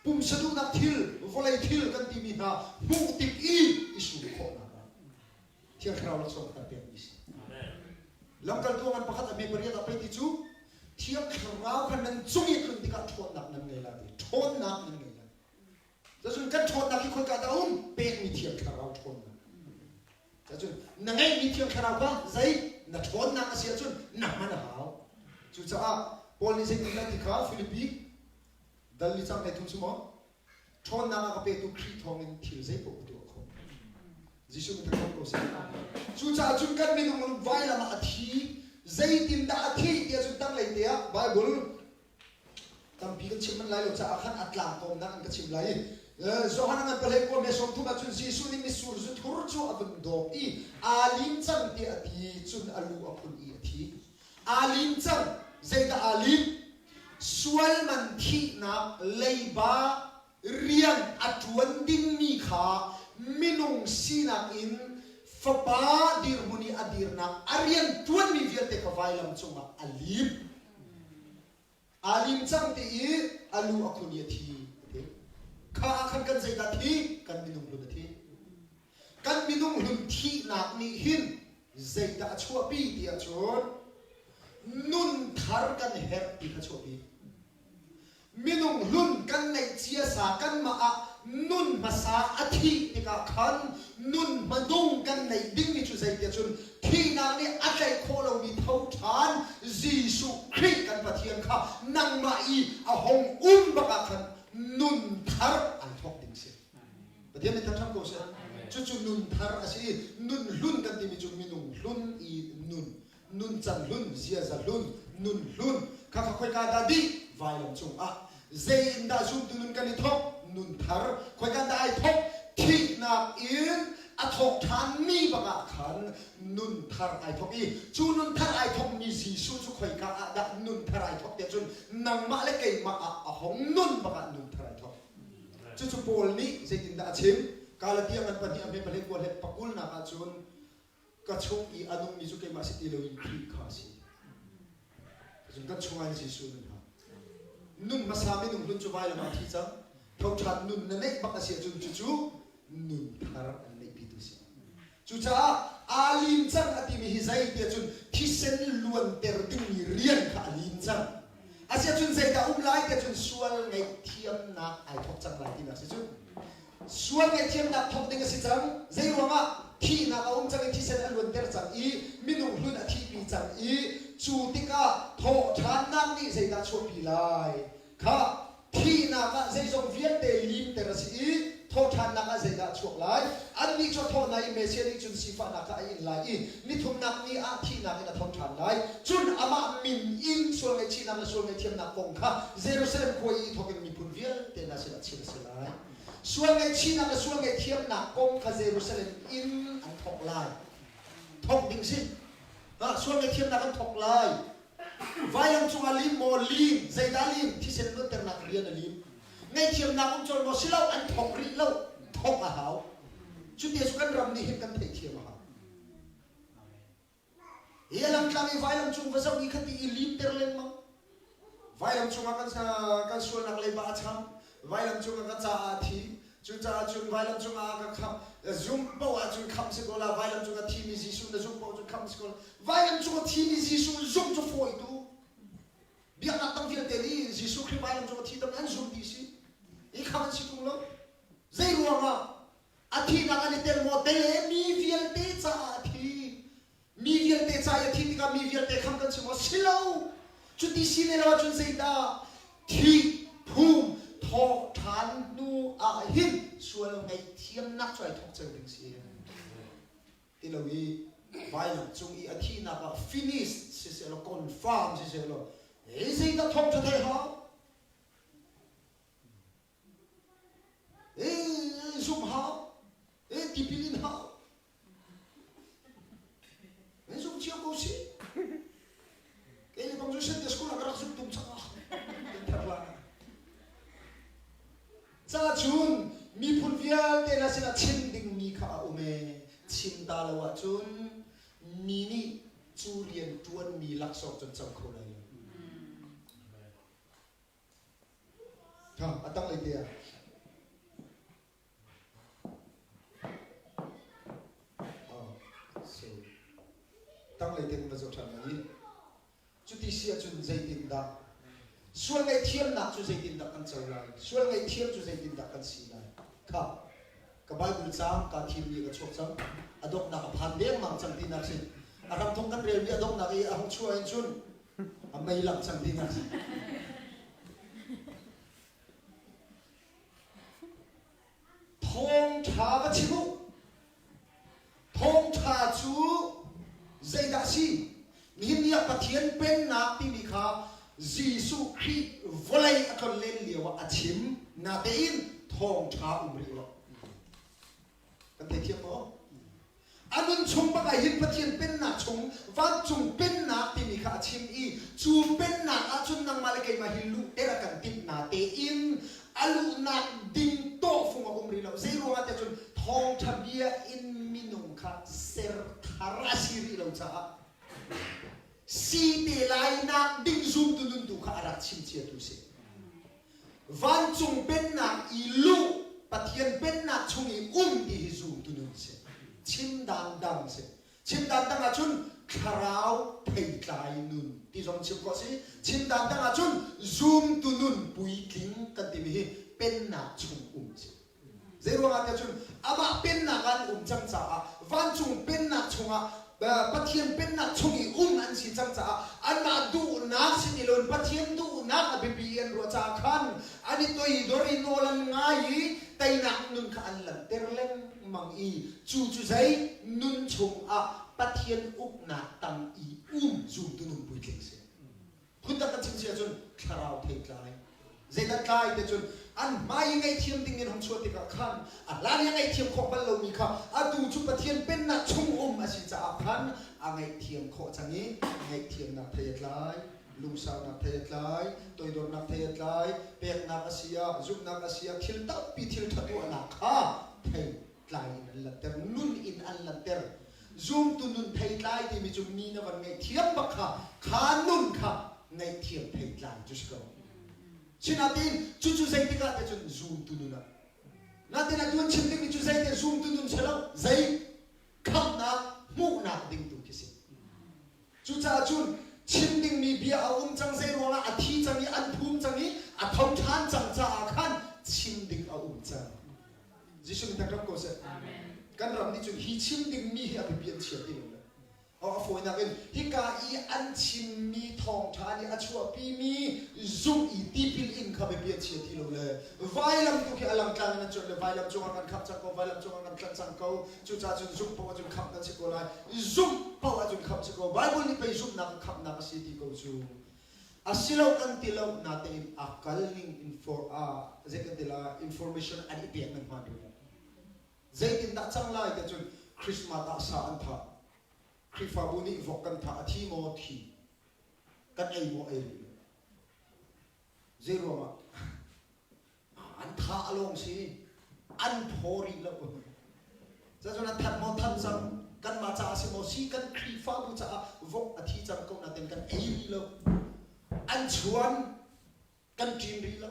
Pumsa duhnak thil, vawlei thil kan timi hna hmuh tik i i sum khawhnak ah. Thiang Thlarau laksawng kan pekmi si. Lamkaltu ngan pakhat a hme pariat ah pei ti cu Thiang Thlarau kha nan cung i tlun tikah ṭhawnnak nan ngei lai ti. Ṭhawnnak nan ngei lai. Cun kan ṭhawnnak hi khoika dah a um? Pekmi Thiang Thlarau ṭhawnnak. Cun na ngeihmi Thiang Thlarau kha zei na ṭhawnnak a si ahcun na hman a hau. Cucaah Paul nih zeitindah ti kha Filipi dal li cang 13 cu maw? Ṭhawnnak a ka petu Khrih thawngin thil zeipaoh ka tuah khawh. Jesuh min thangṭhat ko seh. Cucaah cun kan minung vailam ah a thi. Zeitindah a thih tiah cun tanglei te ah Bible Tampi kan chim manh lai lo caah khan a tlangkawmnak an ka chim lai i Johan a ngan pahlei kua me 30 ah cun Jesuh nih mitsur zu thur cu a vun dawp i aa lim cang tiah a ti cun a lu a phun i a thi. Aa lim cang. Zeidah aa lim? Sual man thihnak leiba rian a ṭuan dingmi kha minung sinak in Fapa dirhmun i a dirnak a rian ṭuanmi vialte kha vailam cungah a lim. Aa lim cang ti i a lu a khun i a thi a ti. Kha ah khan kan zeidah thi? Kan minung hlun a thi. Kan minung hlun thihnak nih hin zeidah a chuahpi ti ahcun nun thar kan herh ti kha chuahpi. Minung hlun kan neih cia sa kanmah ah nun hmasa a thih tikah khan nun hmanung kan neih dingmi cu zei tiah cun thihnak nih a tlaih khawh lomi tho ṭhan Jesuh Khrih kan Pathian kha nangmah i a hong um bak ah khan nun thar ai thawk ding si. Pathian nih thangṭhat ko seh. Cucu nun thar a si i nun hlun kan timi cu minung hlun i nun nuncan hlun, ziaza hlun, nun hlun kha kha khoika dah dih? Vailam cungah. Zei in dah zumtu nun kan i thawk? Nun thar. Khoika dah ai thawk? Thihnak in a thawk ṭhanmi bak ah khan nun thar ai thawk i cu nun thar ai thawkmi Jesuh cu khoika ah dah nun thar ai thawk tiah cun nangmah le keimah ah a hong nun bak ah nun thar ai thawk. Cucu Paul nih zeitindah a chim? Galatia ngan pahnih a hme pahnih kua le pakulnak ah cun ka chung i a nungmi cu keimah si ti loin Khrih kha a si. Cun kan chungah hin Jesuh nun ha. Nun hmasa minung hlun cu vailam ah thi cang. Tho ṭhan nun na neih bak a si ahcun cucu nun thar an neihpitu si. Cucaah aa lim cang a timi hi zei ti ahcun thisen luanter dingmi rian kha a lim cang. Asiahcun zeidah um lai ti ahcun sual ngaihthiamnak ai thawk cang lai tinak si cu. Sual ngaihthiamnak thawk ding a si cang. Zei ruangah? Thihnak a um cang i thisen a luanter cang i minung hlun a thihpi cang i cu tikah thawhṭhannak nih zeidah chuahpi lai? Kha thihnak ah zeizong vialte limter a si i thawhṭhannak ah zeidah a chuak lai? Annih cu a thawh hna i Messiah nih cun sifahnak kha a in lai i nithumnak ni ah thihnak in a tho ṭhan lai. Cun amah min in sual ngaihchihnak le sual ngaihthiamnak kong kha Jerusalem khua i thawk in miphun vialte hna sinah chim a si lai. Sual ngaihchihnak le sual ngaihthiamnak kong kha Jerusalem in an thawk lai. Thawk ding si. Sual ngaihthiamnak an thawk lai. Vailam cungah lim maw lim, zeidah lim, thisen luanternak rian a lim. Ngaihthiamnak um colh maw silo an thawk rih lo, thawk a hau. Cuti cu kan ram nih hin kan theihthiam a hau. Hi a lamtlang i vailam cung va zoh i khati i limter lengmang. Vailam cungah kan, kan sualnak leiba a cham. Vailam cungah ka caah a thi. Cucaah cun vailam cungah a ka khamh. Zumh paoh ahcun khamh si ko la. Vailam cungah thimi Jesuh na zumh paoh cun khamh si ko la. Vailam cungah thimi Jesuh zumh cu fawi tu. Biaknak dang vialte nih Jesuh Khrih vailam cungah thi tam an zum ti si. I khamh an si tung lo. Zei ruangah? A thihnak an i tel maw? Tel e, mi vialte caah a thi. Mi vialte ca i a thih tikah mi vialte khamh kan si maw? Si lo. Cuti si ne lo ahcun zeidah thih, phum, thawh ṭhan hnu ah hin sual ngaihthiamnak cu ai thawk ceu ding si. Ti lo i vailam cung i a thihnak ah finish siseh law confirm siseh law hei zeidah thawngṭha theih hau? Zumh hau, tipil in hau. Zumh cio ko si. Kei le bang cu Sunday school ah ka rak zumh tung cang ah. Thar la. Ca cun miphun vialte na sinah chim dingmi kha a um e. Chim ta lo ahcun mi nih cu rian ṭuanmi laksawng cu an co kho lai lo. Kha a tanglei te ah. Oh, so tanglei te va zoh ṭhan lai i cuti si ahcun zeitindah sual ngaihthiamnak cu zeitindah kan co lai sual ngaihthiam cu zeitindah kan si lai kha ka Bible caang kaa thimmi ka chuak cang a donghnak a phan dengmang cang tinak si a hramthawk kan relmi a donghnak i a hung chuah in cun a mei lang cang ding ah thawngṭha va chim u thawngṭha cu zeidah si nihin ni ah Pathian pennak timi kha Jesuh Khrih vawlei a tlonlen lio ah a chim natein thawngṭha um rih lo Kan theithiam maw? A nun chung bak ah hin Pathian pennak chung vancung pennak timi kha a chim i cu pennak ahcun nangmah le keimah hi luhter a kan timh na tein a luhnak ding tawhfung a um rih lo. Zei ruangah tiah cun thawngṭha bia in minung kha seh. thar a si rih lo caah si te lai nak ding zumtu nun tu kha a rak chim ciatu si. Vancung pennak i luh Pathian pennak chung i um ti hi zumtu nun si. Chim dan dang si. Chim dan dang ahcun thlarau theitlai nun ti zong chim khawh si. Chim dan dang ahcun zumtu nun puitling kan timi hi pennak chung um si. Zeiruangah tiah cun amah pennak ah an um cang caah vancung pennak chungah Pathian pennak chung i um an si cang caah anmah duhnak si ti loin Pathian duhnak a biapi i an ruah caah khan an i toidor i nawl an ngai i teinak nun kha an langhter lengmang i cu cu zei nun chungah Pathian uknak tang i um zumtu nun puitling si. Phundang kan chim si ahcun thlarau theitlai. Zeidah tlai te cun an hmai i ngaihthiam ding in hung chuah tikah khan a hlan i a ngaihthiam khawh bal lomi kha atu cu Pathian pennak chung um a si caah khan a ngaihthiam khawh cang i ngaihthiamnak thei a tlai, lungsaunak thei a tlai, toidornak thei a tlai, peknak a si ah, zumhnak a si ah, thil tampi thil ṭha tuahnak kha thei tlai in an langhter, nun in an langhter. Zumtu nun theitlai timi cu mi na van ngaihthiam bak kha, kha nun kha ngaihthiam theitlai cu si ko. Sinain cucu zeitik ah te cun zumtu nun ah. Natin atu an chim dingmi cu zeite zumtu nun si lo, zei khamhnak hmuhnak ding tu khi si. Cucaah cun chim dingmi bia a um cang zei ruangah a thi cang i an phum cang i a tho ṭhan cang caah khan chim ding a um cang. Jesuh min thangṭhat ko seh. Kan ram nih cun hi chim dingmi hi a biapi an chia ti lo le. A fawinak in hika i an chimmi thawngṭha nih a chuahpimi zumh i tipil in kha biapi an chia ti lo le vailam tu khi a langtlang in an cuanh le vailam cungah kan khamh cang ko vailam cungah kan tlanh cang ko cucaah cun zumh paoh ahcun khamh nan si ko lai zumh paoh ahcun khamh si ko Bible nih pei zumhnak khamhnak a si ti ko cu a si lo kan ti lo natein a kal ning infor a zei kan ti la information an i pek nan hmaan rih lo zeitindah cang lai ti cun Christmas ah sa an thah Khrihfabu nih vok kan thah a thi maw thi kan ei maw ei rih lo zei ruangah an tha a lawng si an phaw rih lo cun an that maw than cang kanmah caah si maw si kan Khrihfabu caah vok a thi cang ko nain kan ei rih lo an chuan kan ṭin rih lo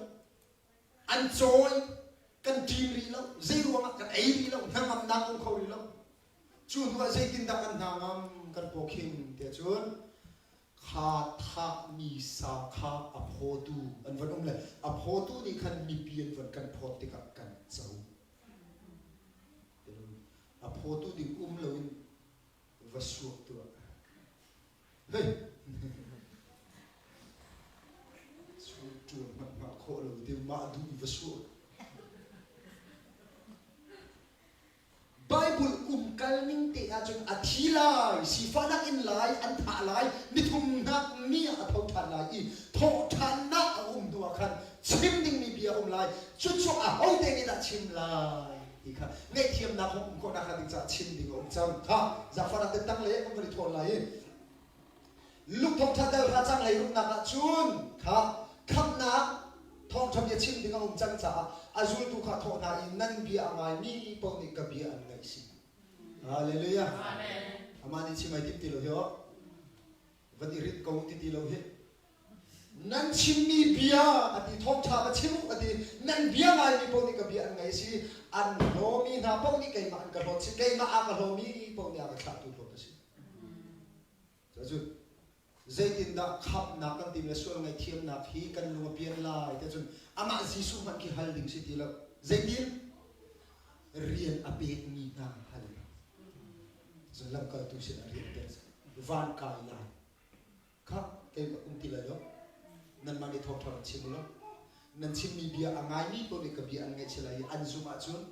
an cawi kan ṭin rih lo zei ruangah kan ei rih lo hnangamnak um kho rih lo cu hnuah zeitindah kan hna ngam kan pawkhim tiah cun Kha thahmi sa kha a phawtu an van um le a phawtu nih khan mipi an van kan phawt tikah kan co. A phawtu ding um loin va suak tuah. Hei! Suak ṭuan hmanh hngah khawh lo ti mah duh i va suak. Bible umkal ning te ahcun a thi lai, sifahnak in lai, an thah lai, nithumnak ni ah a tho ṭhan lai i thawhṭhannak a um hnu ah khan chim dingmi bia a um lai. Cucu ahote nih dah chim lai ti kha ngaihthiamnak hung um khawhnak hnga ding caah chim ding a um cang. Kha zaangfahnak te tang le kan van i thawn lai i Luke thawngṭha dal hra cang hleiruknak ah cun kha khamhnak thawngṭha bia chim ding a um cang caah a zultu kha thawh hna i nan bia a ngaimi paoh nih ka bia an ngaih si. Hallelujah. Amah nih chim ai tim ti lo hi aw. Van i rit ko ti ti lo hi. Nan chimmi bia a ti thawngṭha va chim u a ti nan bia ngaimi paoh nih ka bia an ngaih si an hlawmi hna paoh nih keimah an ka hlawt si keimah a ka hlawmi paoh nih a ka thlahtu hlawt a si. Cucu zeitindah khamhnak kan tim le sual ngaihthiamnak hi kan lung a pian lai ti cun amah Jesuh hmanh khi hal ding si ti lo. Zeitin? Rian a pekmi hna hal. Cun lamkaltu sinah rian pek van kai lai. Kha keimah um ti lai lo. Nanmah nih thawngṭha van chim u law nan chimmi bia a ngaimi paoh nih ka bia an ngaih lai i an zumh ahcun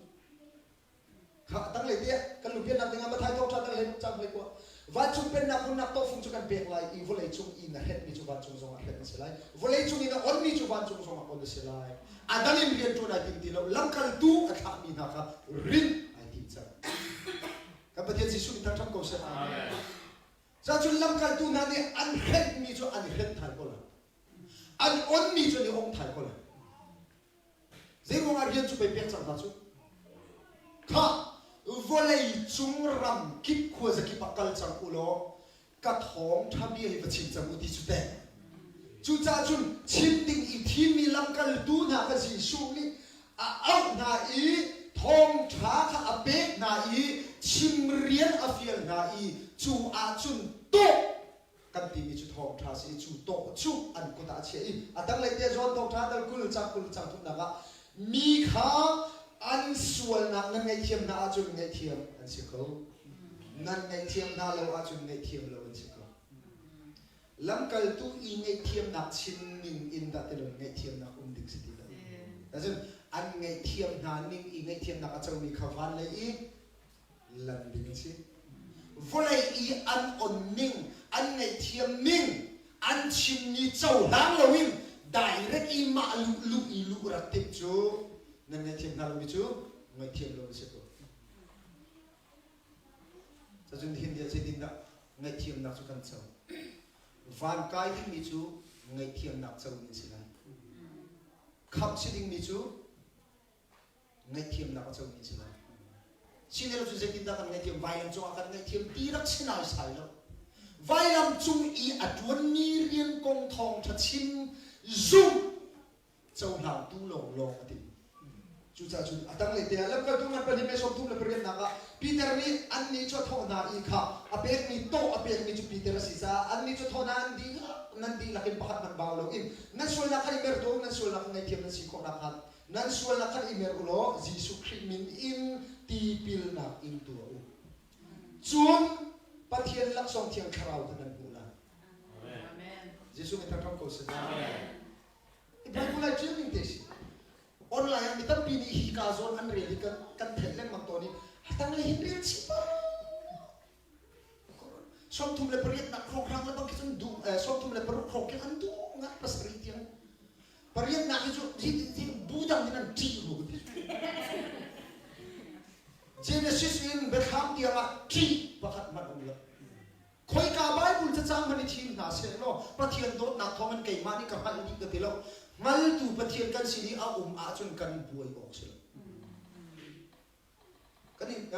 Kha tanglei tiah kan lungpiannak dingah Matthai thawngṭha tanglei cang hlei kuah. Vancung pennak hunnak tawhfung cu kan pek lai i vawlei cung i na hrenhmi cu vancung zongah hrenh a si lai. Vawlei cung i na onmi cu vancung zongah on a si lai. A dang in rian ṭuan ai tim ti lo. Lamkaltu a thlahmi hna kha rinh ai tim cang. Kan Pathian Jesuh min thangṭhat ko seh. Amen. Cun lamkaltu hna nih an hrenhmi cu an i hrenh thai ko lai. An onmi cu an i ong thai ko lai. Zeiruangah rian cu pei pek cang hna cu? Khah! Vawlei cung ram kip khuazakip ah kal cang u law ka thawngṭha bia hi va chim cang u ti cu teh. Cucaah cun chim ding i thimmi lamkaltu hna kha Jesuh nih a auh hna i thawngṭha kha a pek hna i chim rian a fial hna i cu ahcun tawh kan timi cu thawngṭha si i cu tawh cu an kut ah a chiah i a tanglei te John thawngṭha dal 20 cang 20 cang thumnak ah mi kha an sualnak nan ngaihthiam hna ahcun ngaihthiam an si ko nan ngaihthiam hna lo ahcun ngaihthiam lo an si ko lamkaltu i ngaihthiamnak chim ning in dah ti lo ngaihthiamnak um ding si ti lo cun an ngaihthiam hna ning i ngaihthiamnak a comi kha van lei i lan ding a si vawlei i an on ning an ngaihthiam ning an chimmi cohlang loin direct i mah luh luh i luh rak timh cu nan ngaihthiam hna lomi cu ngaihthiam lo an si ko Cacun nihin ni ah zeitindah ngaihthiamnak cu kan co? Van kai dingmi cu ngaihthiamnak comi an si lai. Khamh si dingmi cu ngaihthiamnak a comi an si lai. Sinelo cu zeitindah kan ngaihthiam? Vailam cungah kan ngaihthiam ti rak si naisai lo. Vailam cung i a ṭuanmi rian kong thawngṭha chim zumh cohlangtu lawnglawng a ti. Cucaah cun a tanglei te ah lamkaltu ngan pahnih mei 38 nak ah Peter nih annih cu a thawh hna i kha a pekmi tawh a pekmi cu Peter a si caah annih cu a thawh hna an dihlak nan dihlak in pakhat hmanh bau loin nan sualnak khan i mer tuah u nan sualnak khan ngaihthiam nan si khawh nakhnga nan sualnak khan i mer u law Jesuh Khrih min in tipilnak in tuah u. Cun Pathian laksawng Thiang Thlarau kha nan hmuh lai. Jesuh nih thangṭhat ko seh. Bible ai ṭial ning te si. Online ah mi tampi nih hi ka zawn an rel i kan kan theih lengmang tawn i tanglei hin rel chih pa. 38 nak hrawnghrang le bang khi cun duh 36 hrawng khi an duh ngat pasarih tiang. Pariatnak hi cu bu dang in an ṭih ru. Genesis in Biathlam tiang ah ṭih pakhat hmanh um lo. Khoika Bible cacang hmanh i thim hna sehlaw Pathian dawtnak thawngin keimah nih ka hngalh dih ka ti lo. Hngaltu Pathian kan sin i a um ahcun kan buai awk si lo. Kan in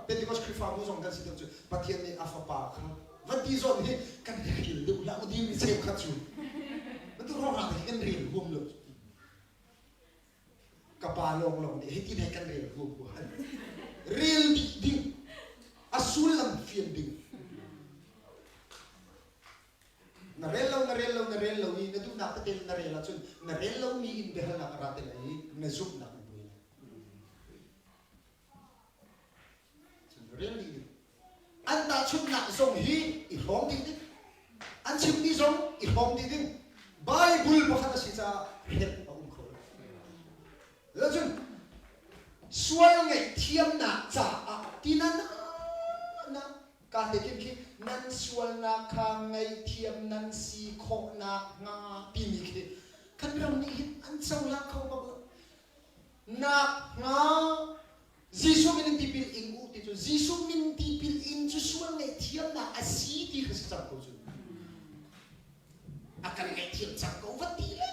Pentecost Khrihfabu zong kan si deuh cu Pathian nih a fapa kha van ti zawn hi kan rel deuh hlah u ding mi cheukhat cu. Bantuk ruangah hi kan rel huam lo. Ka pa lawnglawng nih hitin hei kan rel huam huan. Rel dih ding. A sullam fian ding. Na rel lo, na rel lo, na rel lo i na duhnak tete na rel ahcun na rel lomi in biahalnak a ra te lai i na zumhnak na buai lai. Cun rel dih ding. An tahchunhnak zong hi i hrawm dih ding. An chimmi zong i hrawm dih ding. Bible pakhat a si caah hrelh a um kho lo. Cun sual ngaihthiamnak caah ti na na ka te khin khi nan sualnak kha ngaihthiam nan si khawhnak hnga timi khi kan ram nih hin an cohlang kho bak lo. Nak hnga Jesuh min in tipil ing u ti cu Jesuh min tipil in cu sual ngaihthiamnak a si ti kha si cang ko cu. A kan ngaihthiam cang ko va ti le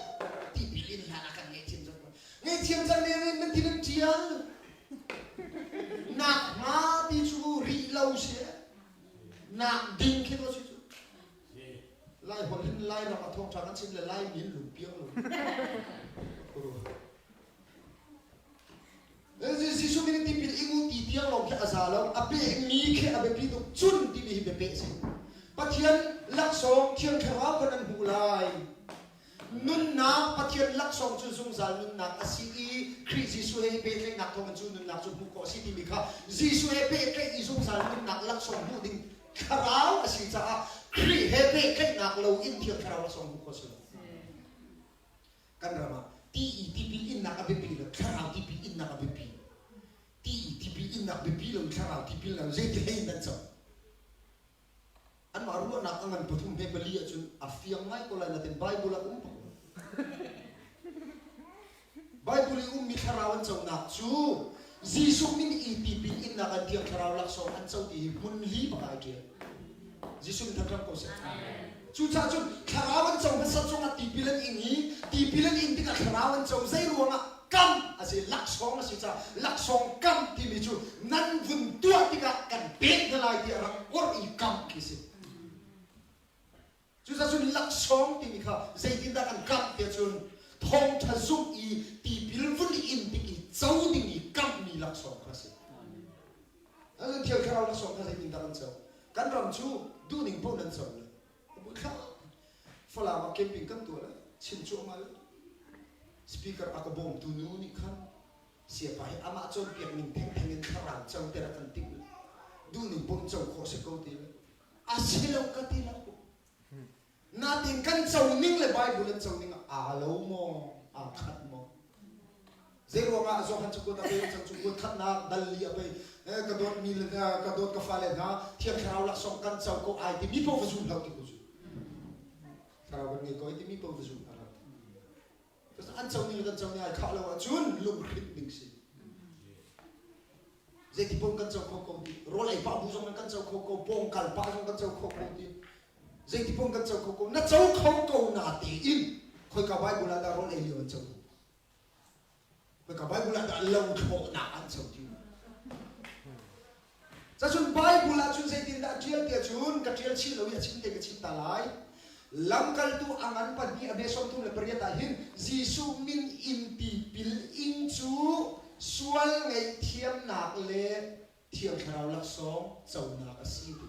tipil in hlan a kan ngaihthiam cang ko. Ngaihthiam cang ne nan ti nan tial. Nak hnga ti cu rih lo si nak ding khi ko si cu. Lai holh hin Lai ram a thawngṭha kan chim le Lai min lungpiang lo. Jesuh min in tipil ing u ti tiang lawng khi a za lo. A pekmi khi a biapi tuk. Cun timi hi biapeh a si. Pathian laksawng Thiang Thlarau kha nan hmuh lai. Nunnak Pathian laksawng cu zungzal nunnak a si i Khrih Jesuh he i pehtlaihnak thawngin cu nunnak cu hmuh khawh a si timi kha Jesuh he pehtlaih i zungzal nunnak laksawng hmuh ding thlarau a si caah Khrih he pehtlaihnak lo in Thiang Thlarau laksawng hmuh khawh a si lo. Kan ram ah ti i tipil innak a biapi lo, thlarau tipil innak a biapi. Ti i tipil innak biapi lo, thlarau tipil lo, zeiti hlei in nan co? Anmah ruahnak a ngan pathum he pali ahcun a fiang ngai ko lai natin Bible ah um bak lo. Bible i ummi thlarau an conak cu Jesuh min i tipil innak an Thiang Thlarau laksawng an co ti hi hmun li bak ah ai ṭial. Jesuh min thangṭhat ko seh. Cucaah cun thlarau an co hmasat zongah tipil an ing i tipil an in tikah thlarau an co zei ruangah kam a si. si, laksawng a si caah laksawng kamh timi cu nan vun tuah tikah kan pek hna lai tiah rak orh i kamh khi si. Cucaah cun laksawng timi kha zeitindah kan kamh tiah cun thawngṭha zumh i tipil vun in tik i co ding i kamhmi laksawng kha a si. Cun Thiang Thlarau laksawng kha zeitindah kan co? Kan ram cu duhning paoh nan co le. Falam ah camping kan tuah le chim cuahmah le speaker a ka bawmtu nu nih khan siapa hi amah cawnpiak ning thengtheng in thlarau coter a kan timh le duhning paoh co khawh si ko ti le a si lo ka ti lo. Natin kan co ning le Bible an co ning aa lo maw aa khat maw? Zei ruangah Johan cu kuat a pe cang cu kuat khatnak dal li a pe ka dawt mi le ka dawt ka fale hna Thiang Thlarau laksawng kan co ko ai ti mi paoh va zum hlah ti ko cu. Thlarau kan ngei ko ai ti mi paoh va zum hlah. An co ning le kan co ning ai khah lo ahcun lunghrinh ding si. Zeiti paoh kan co kho ko ti. Rawl ei pah bu zong in kan co kho ko, pawng kal pah zong kan co kho ko ti. Zeiti paoh kan co kho ko. Na co kho ko na tein khoika Bible ah dah rawl ei lio an co. Khoika Bible ah dah lo thlawhnak an co ti. Cacun Bible ah cun zeitindah a ṭial tiah cun ka ṭial chih lo i a chim te ka chim ta lai. Lamkaltu a ngan pahnih a hme 38 ah hin Jesuh min in tipil ing cu sual ngaihthiamnak le Thiang Thlarau laksawng conak a si ti.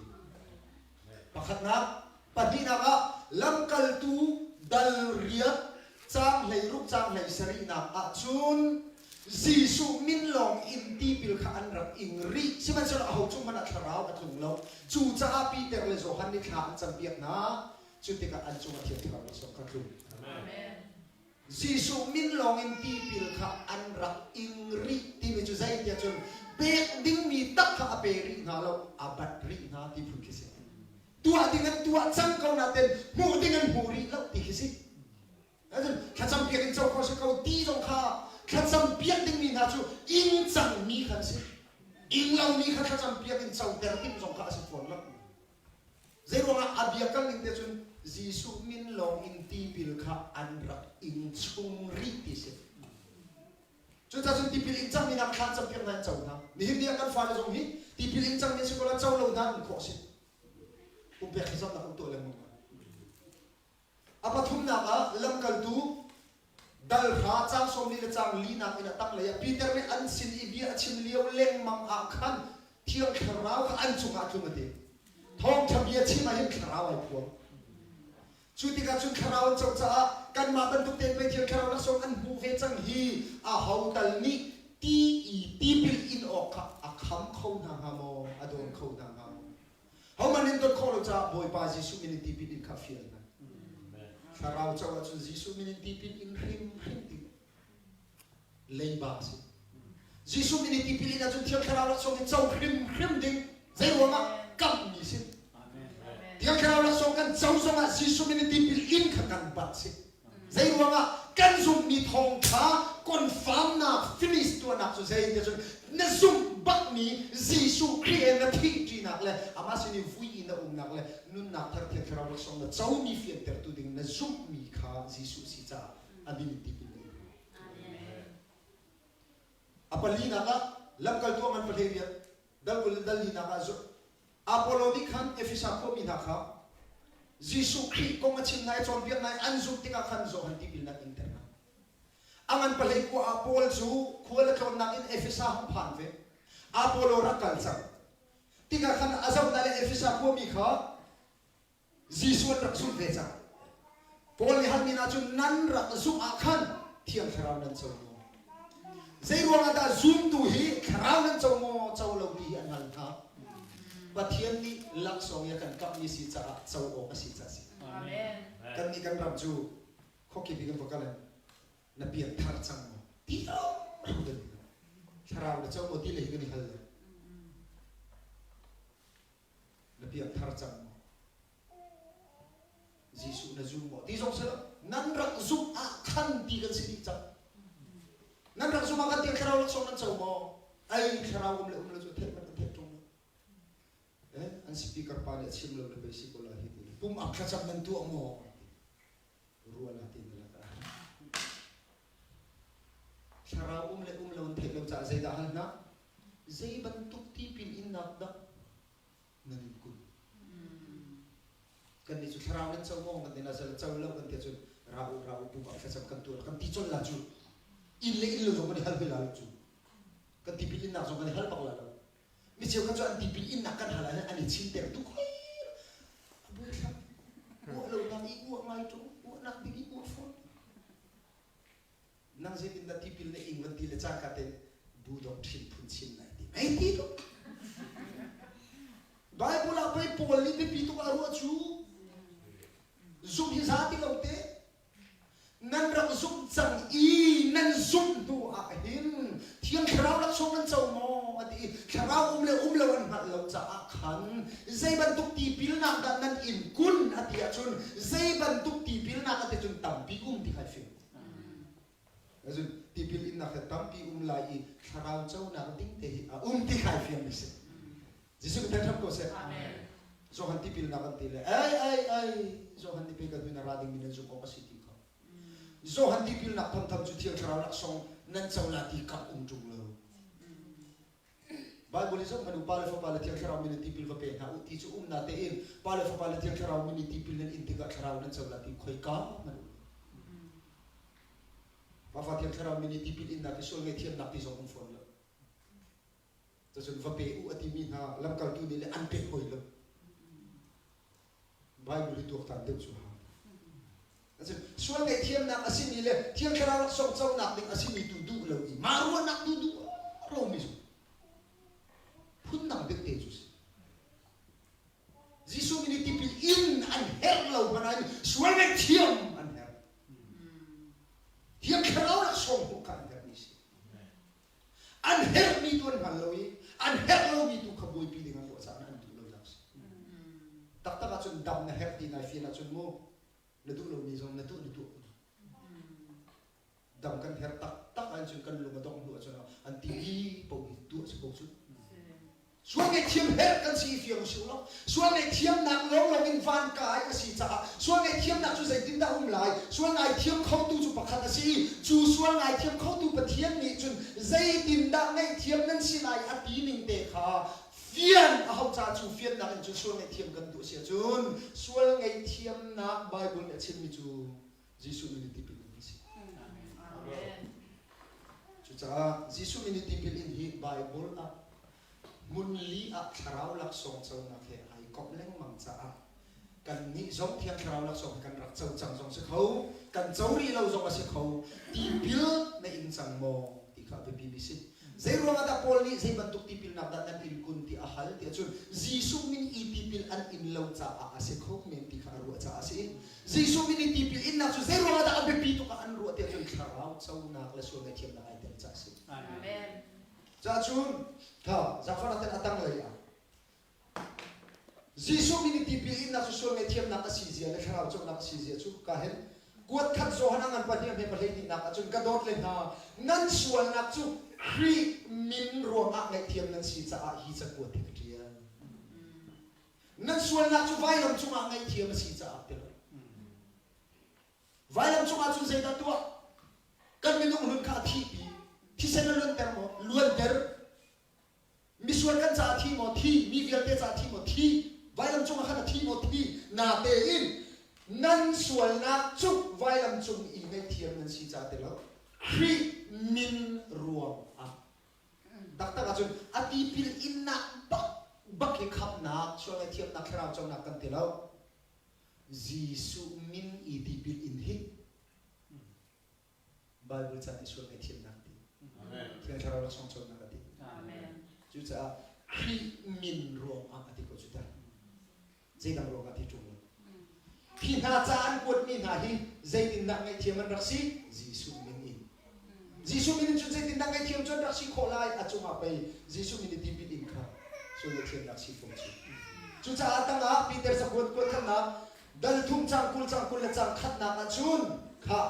Pakhatnak, pahnihnak ah lamkaltu dal riat caang 16 caang 17nak ah cun Jesuh min lawng in tipil kha an rak ing rih. Sihmanhsehlaw aho cung hmanh ah thlarau a tlung lo. Cucaah Peter le Johan nih thla an campiak hna. Cu tikah an cungah Thiang Thlarau laksawng kha tlung. Jesuh min lawng in tipil kha an rak ing rih timi cu zei tiah cun pek dingmi tak kha a pe rih hna lo, a bat rih hna ti phun khi si. Tuah ding an tuah cang ko nain hmuh ding an hmu rih lo ti khi si. Thlacam piak in co kho si ko ti zong kha thlacam piak dingmi hna cu ing cangmi kha an si. Ing lomi kha thlacam piak in coter timh zong kha a si fawn lo. Zeiruangah a bia kal ning te cun Jesuh min lawng in tipil kha an rak ing chung rih ti si. Cucaah cun tipil ing cangmi hna thla cam piak hna in co hna. Nihin ni ah kan fale zong hi tipil ing cangmi an si ko la co lo hna an khawh si. Pumpek thlacamnak um tuah lengmang hna. A pathumnak ah lamkaltu dal hra caang 40 le caang linak in a tanglei ah Peter nih an sin i bia a chim lio lengmang ah khan Thiang Thlarau kha an cungah a tlung a ti. Thawngṭha bia chim ah hin Thlarau ai phuang. Cu tikah cun Thlarau an co caah kanmah bantuk tein pei Thiang Thlarau laksawng an hmuh ve cang hi aho tal nih ti i tipil in awk kha a kham kho hna hnga maw, a dawn kho hna hnga maw? Hohmanh in dawt khawh lo caah Bawipa Jesuh min in tipil in kha fial hna. Thlarau co ahcun Jesuh min in tipil in hrimhrim ti leiba a si. Jesuh min in tipil in ahcun Thiang Thlarau laksawng in co hrimhrim ding zei ruangah kamhmi si. Thiang Thlarau laksawng kan co zongah Jesuh min in tipil in kha kan bat si. Zei ruangah kan zumhmi thawngṭha confirmnak finish tuahnak cu zei ti cun na zumh bakmi Jesuh Khrih he na thihṭinak le amah sin i vui i na umnak le nunnak thar Thiang Thlarau laksawng na comi fiantertu ding na zumhmi kha Jesuh si caah a min in tipil na in. A palinak ah lamkaltu a ngan pahlei rian dal 20 le dal linak ah Apollo nih khan Efesa khuami hna kha Jesuh Khrih kong a chim hna i cawnpiak hna i an zumh tikah khan Johan tipilnak inter hna. A ngan pahlei khua ah Paul cu khual a tlawnnak in Efesa hung phan ve. Apollo rak kal cang. Tikah khan a zoh hna le Efesa khuami kha Jesuh an rak zumh ve cang. Paul nih halmi hna cu nan rak zumh ah khan Thiang Thlarau nan co maw? Zei ruangah dah zumtu hi Thlarau nan co maw, co lo ti hi an hal hna. Pathian nih laksawng i a kan kamhmi si caah co awk a si caah a si. Kan nih kan ram cu khuakip i kan va kal in na pianthar cang maw? Ti ro kan Thlarau na co maw ti le hi kan i hal lo. Na piangthar cang maw? Jesuh na zum maw? Ti zong si lo. Nan rak zumh ah khan ti kan si dih cang. Nan rak zumh ah khan tiang thlarau laksawng nan co maw? Ai thlarau um le um lo cu theih man kan theih ṭung lo. Eh, an speaker pa nih a chim lo le pei si ko la hi ti. Pum ap thlacam nan tuah maw? Ruala ti na lak ah. Thlarau um le um lo an theih lo caah zeidah hal hna? Zei bantuk tipil innak dah nan in kun? Kan nih cu thlarau nan co maw kan ti na sal co lo kan ti cun ra u ra u pum ah thlacam kan tuah kan ti colh la cu inn le inn lo zong kan i hal hoi la lo cu kan tipil innak zong kan i hal bak la lo mi cheu kha cu an tipil innak kan hal ah an i chinter tuk hoi a buai thlam uah lo nak i uah ngai ṭung uahnak ding i uah fawn nang zeitin dah tipil na ing van ti le cangka te bu doctrine phun chin nai ti mei ti tuk Bible ah pei Paul nih biapi tuk a ruah cu zumh hi za ti lo te nan rak zumh cang i nan zumh hnu ah hin Thiang Thlarau laksawng nan co maw a ti i Thlarau um le um lo an hngalh lo caah khan zei bantuk tipilnak dah nan in kun a ti ahcun zei bantuk tipilnak a ti cun tampi um ti kha fim Azun tipil innak he tampi um lai i thlarau conak ding te hi a um ti khai fiang mi si. Jesuh kan thangṭhat ko seh. Johan tipilnak an ti le ai ai ai Johan nih pei kan hun a ra ding mi nan zumh awk a si ti kha. Johan tipilnak thamtham cu Thiang Thlarau laksawng nan co la ti kap um ṭung lo. Bible i zoh hmanh u Pa le Fapa le Thiang Thlarau min in tipil va pe hna u ti cu um na tein Pa le Fapa le Thiang Thlarau min i tipil nan in tikah Thlarau nan co la ti khoika hmanh um. Pafa Thiang Thlarau min i tipil innak i sual ngaihthiamnak ti zong um fawn lo. Cacun va pe u a timi hna lamkaltu nih le an pek hoi lo. Bible hi tuaktan deuh cu hau. Sual ngaihthiamnak a simi le Thiang Thlarau laksawng conak ding a simi tu duh lo i mah ruahnak tu duh lomi cu phundang deuh te cu si. Jesuh min i tipil in an herh lo hmanh ah sual ngaihthiam an herh. Thiang Thlarau laksawng hmuh kha an herhmi si. An herhmi tu an hngal lo i an herh lomi tu kha buaipi ding an ruah caah an duh lo nak si. Taktak ahcun dam na herh ti nai fian ahcun mu na duh lomi zong na tuah na tuah. Dam kan herh taktak ahcun kan lung a dongh hnu ahcun an timi paoh hi tuah si ko cu. Sual ngaihthiam herh kan si i fiang usih law sual ngaihthiamnak lawnglawng in van kai a si caah sual ngaihthiamnak cu zeitindah um lai? Sual ngaithiam khotu cu pakhat a si i cu sual ngaithiam khotu Pathian nih cun zeitindah ngaihthiam nan si lai a ti ning te kha fian a hauh caah cu fiannak in cun sual ngaihthiam kan duh a si ahcun sual ngaihthiamnak Bible nih a chimmi cu Jesuh min in tipil in a si. Amen. Cucaah Jesuh min i tipil in hi Bible ah hmun li ah thlarau laksawng conak he ai komh lengmang caah kannih zong Thiang Thlarau laksawng hi kan rak co cang zong si kho, kan co rih lo zong a si kho, tipil na ing cang maw ti kha a biapimi si. Zei ruangah dah Paul nih zei bantuk tipilnak dah nan in kun ti a hal ti ahcun Jesuh min i tipil an in lo caah a si kho men ti kha a ruah caah a si. Jesuh min i tipil innak cu zei ruangah dah a biapi tuk ah an ruah ti ahcun thlarau conak le sual ngaihthiamnak ai tel caah a si. Amen. Cacun kha zaangfahnak ten a tanglei ah Jesuh min i tipil innak cu sual ngaihthiamnak a si zia le thlarau cawhnak a si zia cu ka hen kuat khat Johan a ngan pahnih he pahlei hnihnak ahcun ka dawt le hna nan sualnak cu Khrih min ruangah ngaihthiam nan si caah hi cakuat hi ka ṭial. Nan sualnak cu vailam cungah ngaihthiam a si caah ti lo. Vailam cungah cun zeidah tuah? Kan minung hlun kha a thihpi. Thisen a luanter maw? Luanter. Misual kan caah thi maw? Thi. Mi vialte caah thi maw? Thi. Vailam cungah khan a thi maw? Thi. Natein nan sualnak cu vailam cung i ngaihthiam nan si caah ti lo. Khrih min ruangah. Taktak ahcun a tipil innak bak bak hi khamhnak, sual ngaihthiamnak, thlarau conak kan ti lo. Jesuh min i tipil in hi Bible ca nih sual ngaihthiamnak ti. Thiang Thlarau laksawng cawnnak a ti. Cucaah Khrih min ruangah a ti ko cu ta. Zeidang ruangah ti ṭung lo. Hi hna ca an kuatmi hna hi zeitindah ngaihthiam an rak si? Jesuh min in. Jesuh min in cun zeitindah ngaihthiam cu an rak si khawh lai? A cungah pei Jesuh min i tipil in kha sual ngaihthiamnak si fom cu. Cucaah tangah Peter cakuat kuat khatnak dal thum cang 20 cang 20 le cang khatnak ah cun kha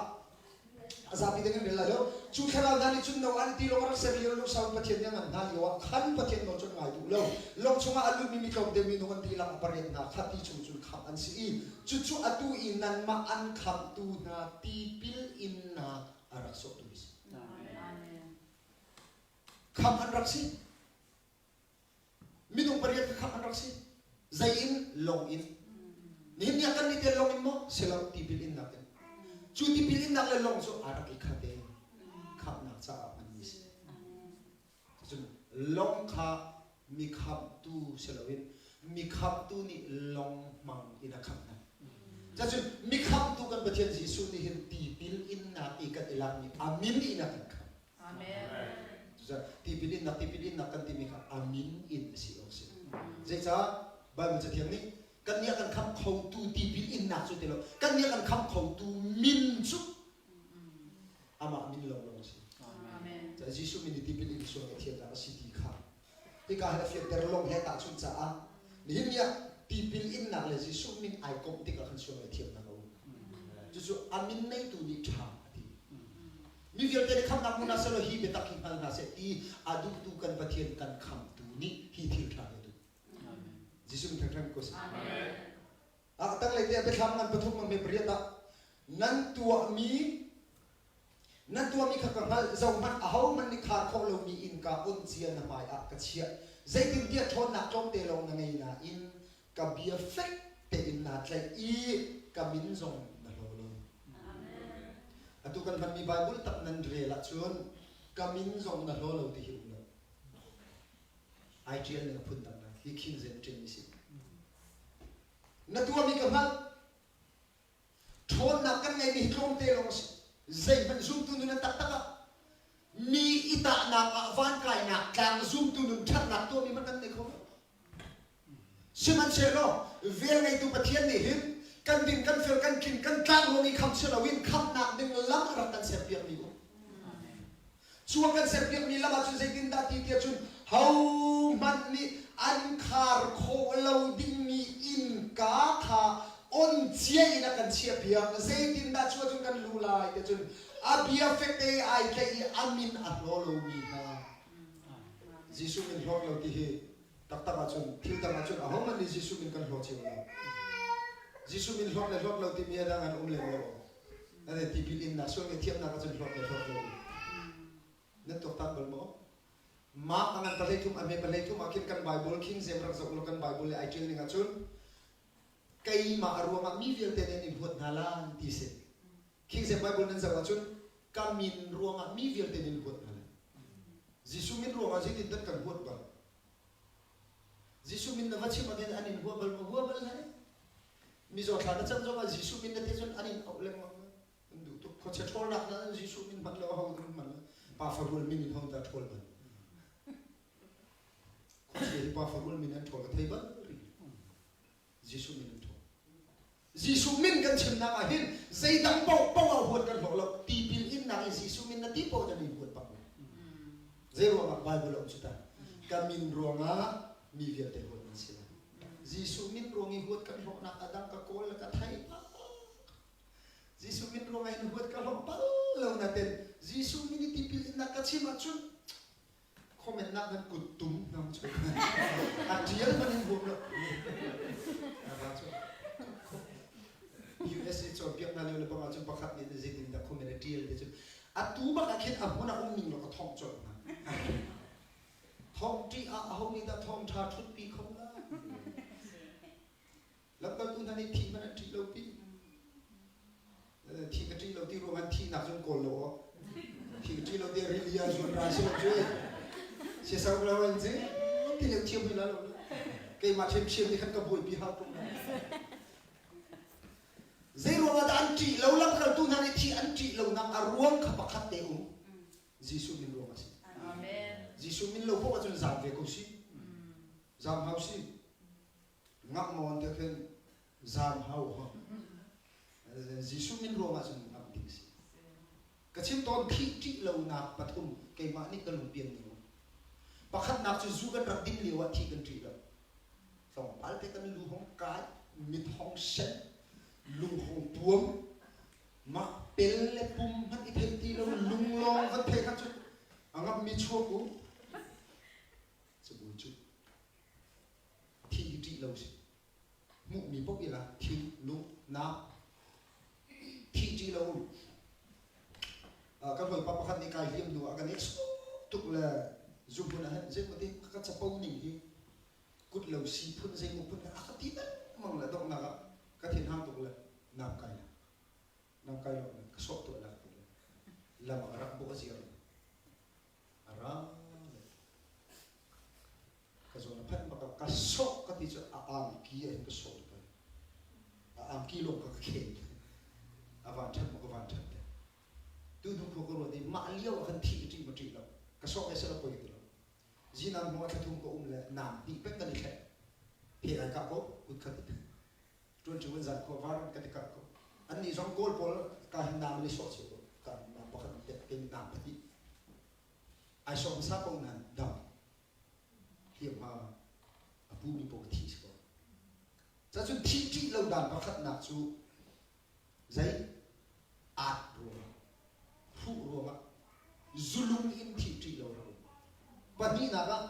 a zapi ding in rel lai lo. Cu thlarau hna nih cun Noah nih tilawng a rak ser lio lungsau in Pathian nih a nganh hna lio ah khan Pathian nawl cu an ngai duh lo. Lawng chungah a lutmi mi tlawmte minung an dihlak a pariat hna kha ti chung cun khamh an si i cucu atu i nanmah an khamhtu hna tipil innak a rak sawhtu a si. Amen. Khamh an rak si. Minung pariat kha khamh an rak si. Zei in? Lawng in. Nihin ni ah kan nih te lawng in maw? Si lo, tipil innak in. Cu tipil innak le lawng cu aa rak i khat i khamhnak caah hmanmi si. Cun lawng kha mi khamhtu si loin mi khamhtu nih lawng hmang in a khamh hna. Cacun mi khamhtu kan Pathian Jesuh nih hin tipil innak i kan i lakmi a min in a kan khamh. Amen. Tipil innak tipil innak kan timi kha a min in a si awk si. Zeicah Bible Cathiang nih kan nih a kan khamh khotu tipil innak cu ti lo kan nih a kan khamh khotu min cu amah min lawnglawng a si. Amen. Jesuh min i tipil in sual ngaihthiamnak a si ti kha hika hin a fianter lawng he tahchunh caah nihin ni ah tipil innak le Jesuh min ai komh tikah khan sual ngaihthiamnak a um. Cucu a min neitu nih ṭha a ti. Mi vialte nih khamhnak hmu hna sehlaw hi biatak hi hngal hna seh ti a duhtu kan Pathian kan khamtu nih hi thil ṭha hi a duh. Jesuh min thangṭhat ko seh. A tanglei te biathlam ngan pathum hme pariat ah nan tuahmi nan tuahmi kha ka hngalh zohhmanh ahohmanh nih khar khawh lomi innka on cia na hmai ah ka chiah zeitintiah ṭhawnnak tlawmte lawng na ngei nain ka bia fek tein naa tlaih i ka min zong na hlaw lo atu kan hmanmi Bible tak nan rel ahcun ka min zong na hlaw lo ti hi um lo ai ṭial ning a phun dang lai hi King James ṭialmi si na tuahmi ka hngalh ṭhawnnak kan ngeimi hi tlawmte lawng a si zeihmanh zumtu nun an taktak ah mi i tahnak ah van kainak tlang zumtu nun ṭhatnak tuahmi hmanh kan nei kho lo sihmanhsehlaw vel ngeitu Pathian nih hin kan ding kan fel kan tling kan tlang ruang i kham si loin khamnak ding lam a rak kan serpiakmi um Cu a kan serpiakmi lam ahcun zeitindah ti tiah cun hohmanh nih an khar khawh lo dingmi innka kha on cia in a kan chiahpiak. Zeitindah cu ahcun kan luh lai tiah cun a bia fekte ai tlaih i a min a hlaw lomi hna. Jesuh min hlawt lo ti hi taktak ahcun thil dang ahcun ahohmanh nih Jesuh min kan hlaw cio lo. Jesuh min hlawt le hlawt lo timi a dang an um lem lo. Ane tipil innak sual ngaihthiamnak ahcun hlawt le hlawt lo. Nan tuaktan bal maw? Mark a ngan pahlei thum a hme pahlei thum ah khin kan Bible King James rak zoh ulaw kan Bible le ai ṭial ning ahcun keimah a ruangah mi vialte nih an in huat hna lan ti si. King James Bible nan zoh ahcun ka min ruangah mi vialte nih an huat hna lai. Jesuh min ruangah zeitin dah kan huat bal? Jesuh min na va chim ahkhin an in hua bal maw? Hua bal hlah. Mizaw thla na cam zongah Jesuh min na ti cun an in auh lengmang. An duh tuk. Khuachia ṭhawlnak na Jesuh min hman lo ho in hman lo. Pa farul min in ho dah ṭhawl bal. Khuachia hi pa farul min an ṭhawl ka thei bal rih. Jesuh min an ṭhawl. Jesuh min kan chimnak ah hin zeidang paoh paoh ah huat kan hlawh lo. Tipil innak i Jesuh min na ti paoh nan in huat bak lo. Zei ruangah Bible a um cu ta. Ka min ruangah mi vialte huat nan si lai. Jesuh min ruang i huat kan hlawhnak a dang ka kawl le ka thei bak. Jesuh min ruangah hin huat ka hlawh bal lo naten Jesuh min i tipil innak ka chim ahcun comment nak nan kut tum nam cu a tial man in huam lo. USA cawnpiak hna lio le bang ahcun pakhat nih zeitin dah comment a tial ti cun atu bak ah khin a hmun a um ning lo ka thong colh hna. Thawngṭi ah aho nih dah thawngṭha ṭhutpi kho lai? Lamkaltu hna nih thih hmanh an ṭih lo pi. Thih ka ṭih lo ti ruang an thihnak cun kawl lo aw. Thih ka ṭih lo ti rili ah zuan ra si lo cu. Siasau lo an si. Ti le thiam hui la lo. Keimah ṭhiamṭhiam nih khan ka buaipi hau tuk. Zei ruangah dah an ṭih lo lamkaltu hna nih thih an ṭih lonak a ruang kha pakhat te um. Jesuh min ruang a si. Amen. Jesuh min lo poh ahcun zaam ve ko si. Zaam hau si. Ngak mawn te khin zaam hau. Jesuh min ruang ahcun ngak ding si. Ka chim tawn thih ṭih lonak pathum keimah nih ka lungpian ning. Pakhatnak cu zu kan rak din lio ah thih kan ṭih lo. Tlawmpal te kan lu hong kai, mit hong sen, lung hong puam, Mah pel le pum hmanh i theih ti lo lunglawng van thei kha cu a ngamhmi chuak u cabuai cu thi hi ṭih lo si hmuhmi paoh ila thin lung na thi ṭih lo um kan hawipa pakhat nih kai hliam hnu ah kan i tuk le. Zuhmun ah hin zeimaw ti ka capo ning hi kut lo si phun zeimaw phun a ka ti lengmang le donghnak ah ka thinhang tuk le nam kai la nam kai lo ka sawh tuah la ti le lam ah rak bawh ziar a ra le ka zawn a phanh bak ka sawh ka ti cu a angki ah hin ka sawh tuk a angki lawng ka ka khen a van ṭhat maw ka van ṭhat te Tu hnu khua ka ruat i mah lio ah khan thih ka ṭih maw ṭih lo. Ka sawk e seh poi ti lo. Zinang hnu ah thla thum ka um le nam hnih peng kan i thleh. Phe ai kah ko kut khat in. Ṭuan ṭu in zan khua var in kan i kah ko. Annih zong Kawl pawl ka hin nam an i sawh cio ko. Ka nam pakhat in pek ke nam pahnih. Ai sawh hmasa ko nain dam. Hliamhma a pu mi paoh thih si ko. Cacun thih ṭih lo dan pakhatnak cu Zei? Aat ruangah, hruh ruangah, zulung in thih ṭih lo rak um. Pahnihnak ah,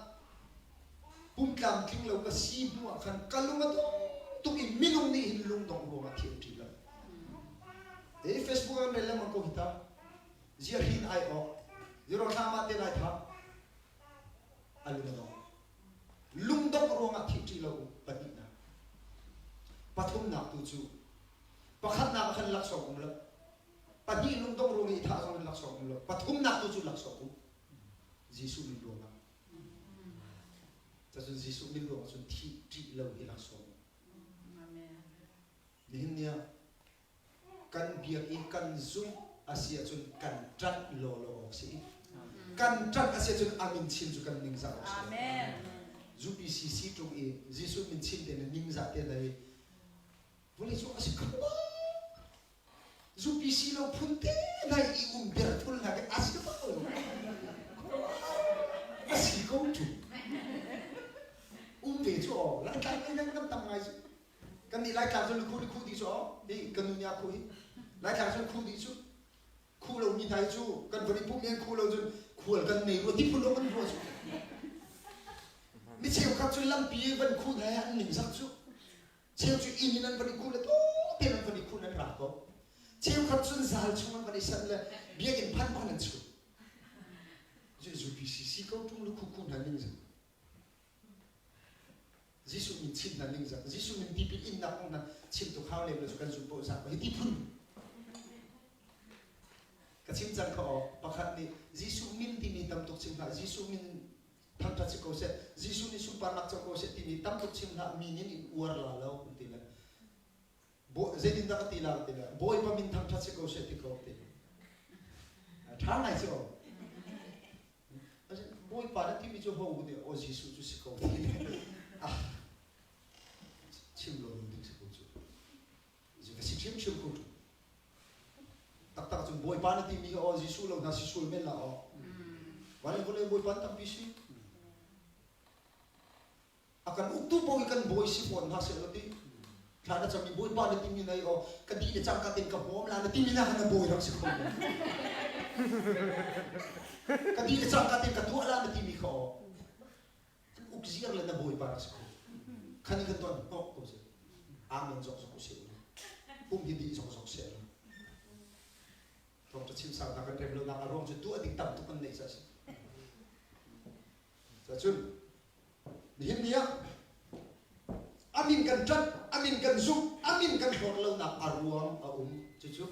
pumtlamtling lo ka si hnu ah khan ka lung a dong tuk i minung nih hin lungdongh ruangah thih an ṭih lo. Hi Facebook ah rel lengmang ko hi ta. Ziah hrin ai awk. Zero hla mah te lai tha. A lung a dong. Lungdongh ruangah thih ṭih lo um pahnihnak. Pathumnak tu cu pakhatnak ah khan laksawng um lo. Pahnih lungdongh ruang i thah zong in laksawng um lo. Pathumnak tu cu laksawng um. Jesuh min ruangah. Cacun Jesuh min ruangah cun thih ṭih lo hi laksawng um. Nihin ni ah kan biak i kan zumh a si ahcun kan ṭanh lawlaw awk si. Kan ṭanh a si ahcun a min chim cu kan ningzah awk si. Amen. UPCC ṭung i Jesuh min chim te na ningzah te na i vawlei cung a si kho bak. UPC lo phun te na i um der thul hna ke a si bak lo. A si ko ṭung. Um ve cu aw Laitlang ngai nan kan tam ngai cu. Kannih Laitlang cu lukhuh nih khuh dih cu aw. Hi kan nu nih a khuh hi. Laitlang cun khuh dih cu. Khuh lomi hna hi cu kan von i pumh i an khuh lo cun khual kan nei rua ti phun lo kan ruah cu. Mi cheukhat cu lampi i van khuh hna hi an ningzak cu. Cheu cu inn in an van i khuh le tawte an van i khuh an ra ko. Cheukhat cun zal chung an van i sanh le biakinn phan bang an chuh. UPCC ko ṭung lukhuh khuh hna ningzak. Jesuh min chim hna ningzak Jesuh min tipil innak kong hna chim tuk hau lem lo cu kan zumh paoh zak hi ti phun ka chim cang kha aw pakhat nih Jesuh min timi tam tuk chim hlah Jesuh min thangṭhat si ko seh Jesuh nih sunparnak co ko seh timi tam tuk chim hlah mi nin in uar la lo ti le zeitindah ka ti la ti le Bawipa min thangṭhat si ko seh ti ko ti ṭha ngai si aw Bawipa na timi cu ho nih aw Jesuh cu si ko ti ah chim lo ding si ko cu ka si ṭhiamṭhiam ko taktak cun Bawipa na timi aw Jesuh lo hna si sual men la aw vale vale Bawipa tampi si A kan uktu paoh i kan bawi si fawn hna seh law ti thla na cam i bawipa na timi na i aw ka di le cangka tein ka hmawm la na timi na khan na bawi rak si kho men. Ka di le cangka tein ka tuah la na timi kha aw an uk ziar le na bawipa rak si kho. Khan i kan tuan hnok ko si. Amen zok zok usih u. Pum hi di zok zok seh law. Thawngṭha chim sang hna kan rem lonak a ruang cu tuah ding tam tuk kan neih ca si. Cacun nihin ni ah a min kan ṭanh, a min kan zumh, a min kan hlawt lonak a ruang a um. Cucu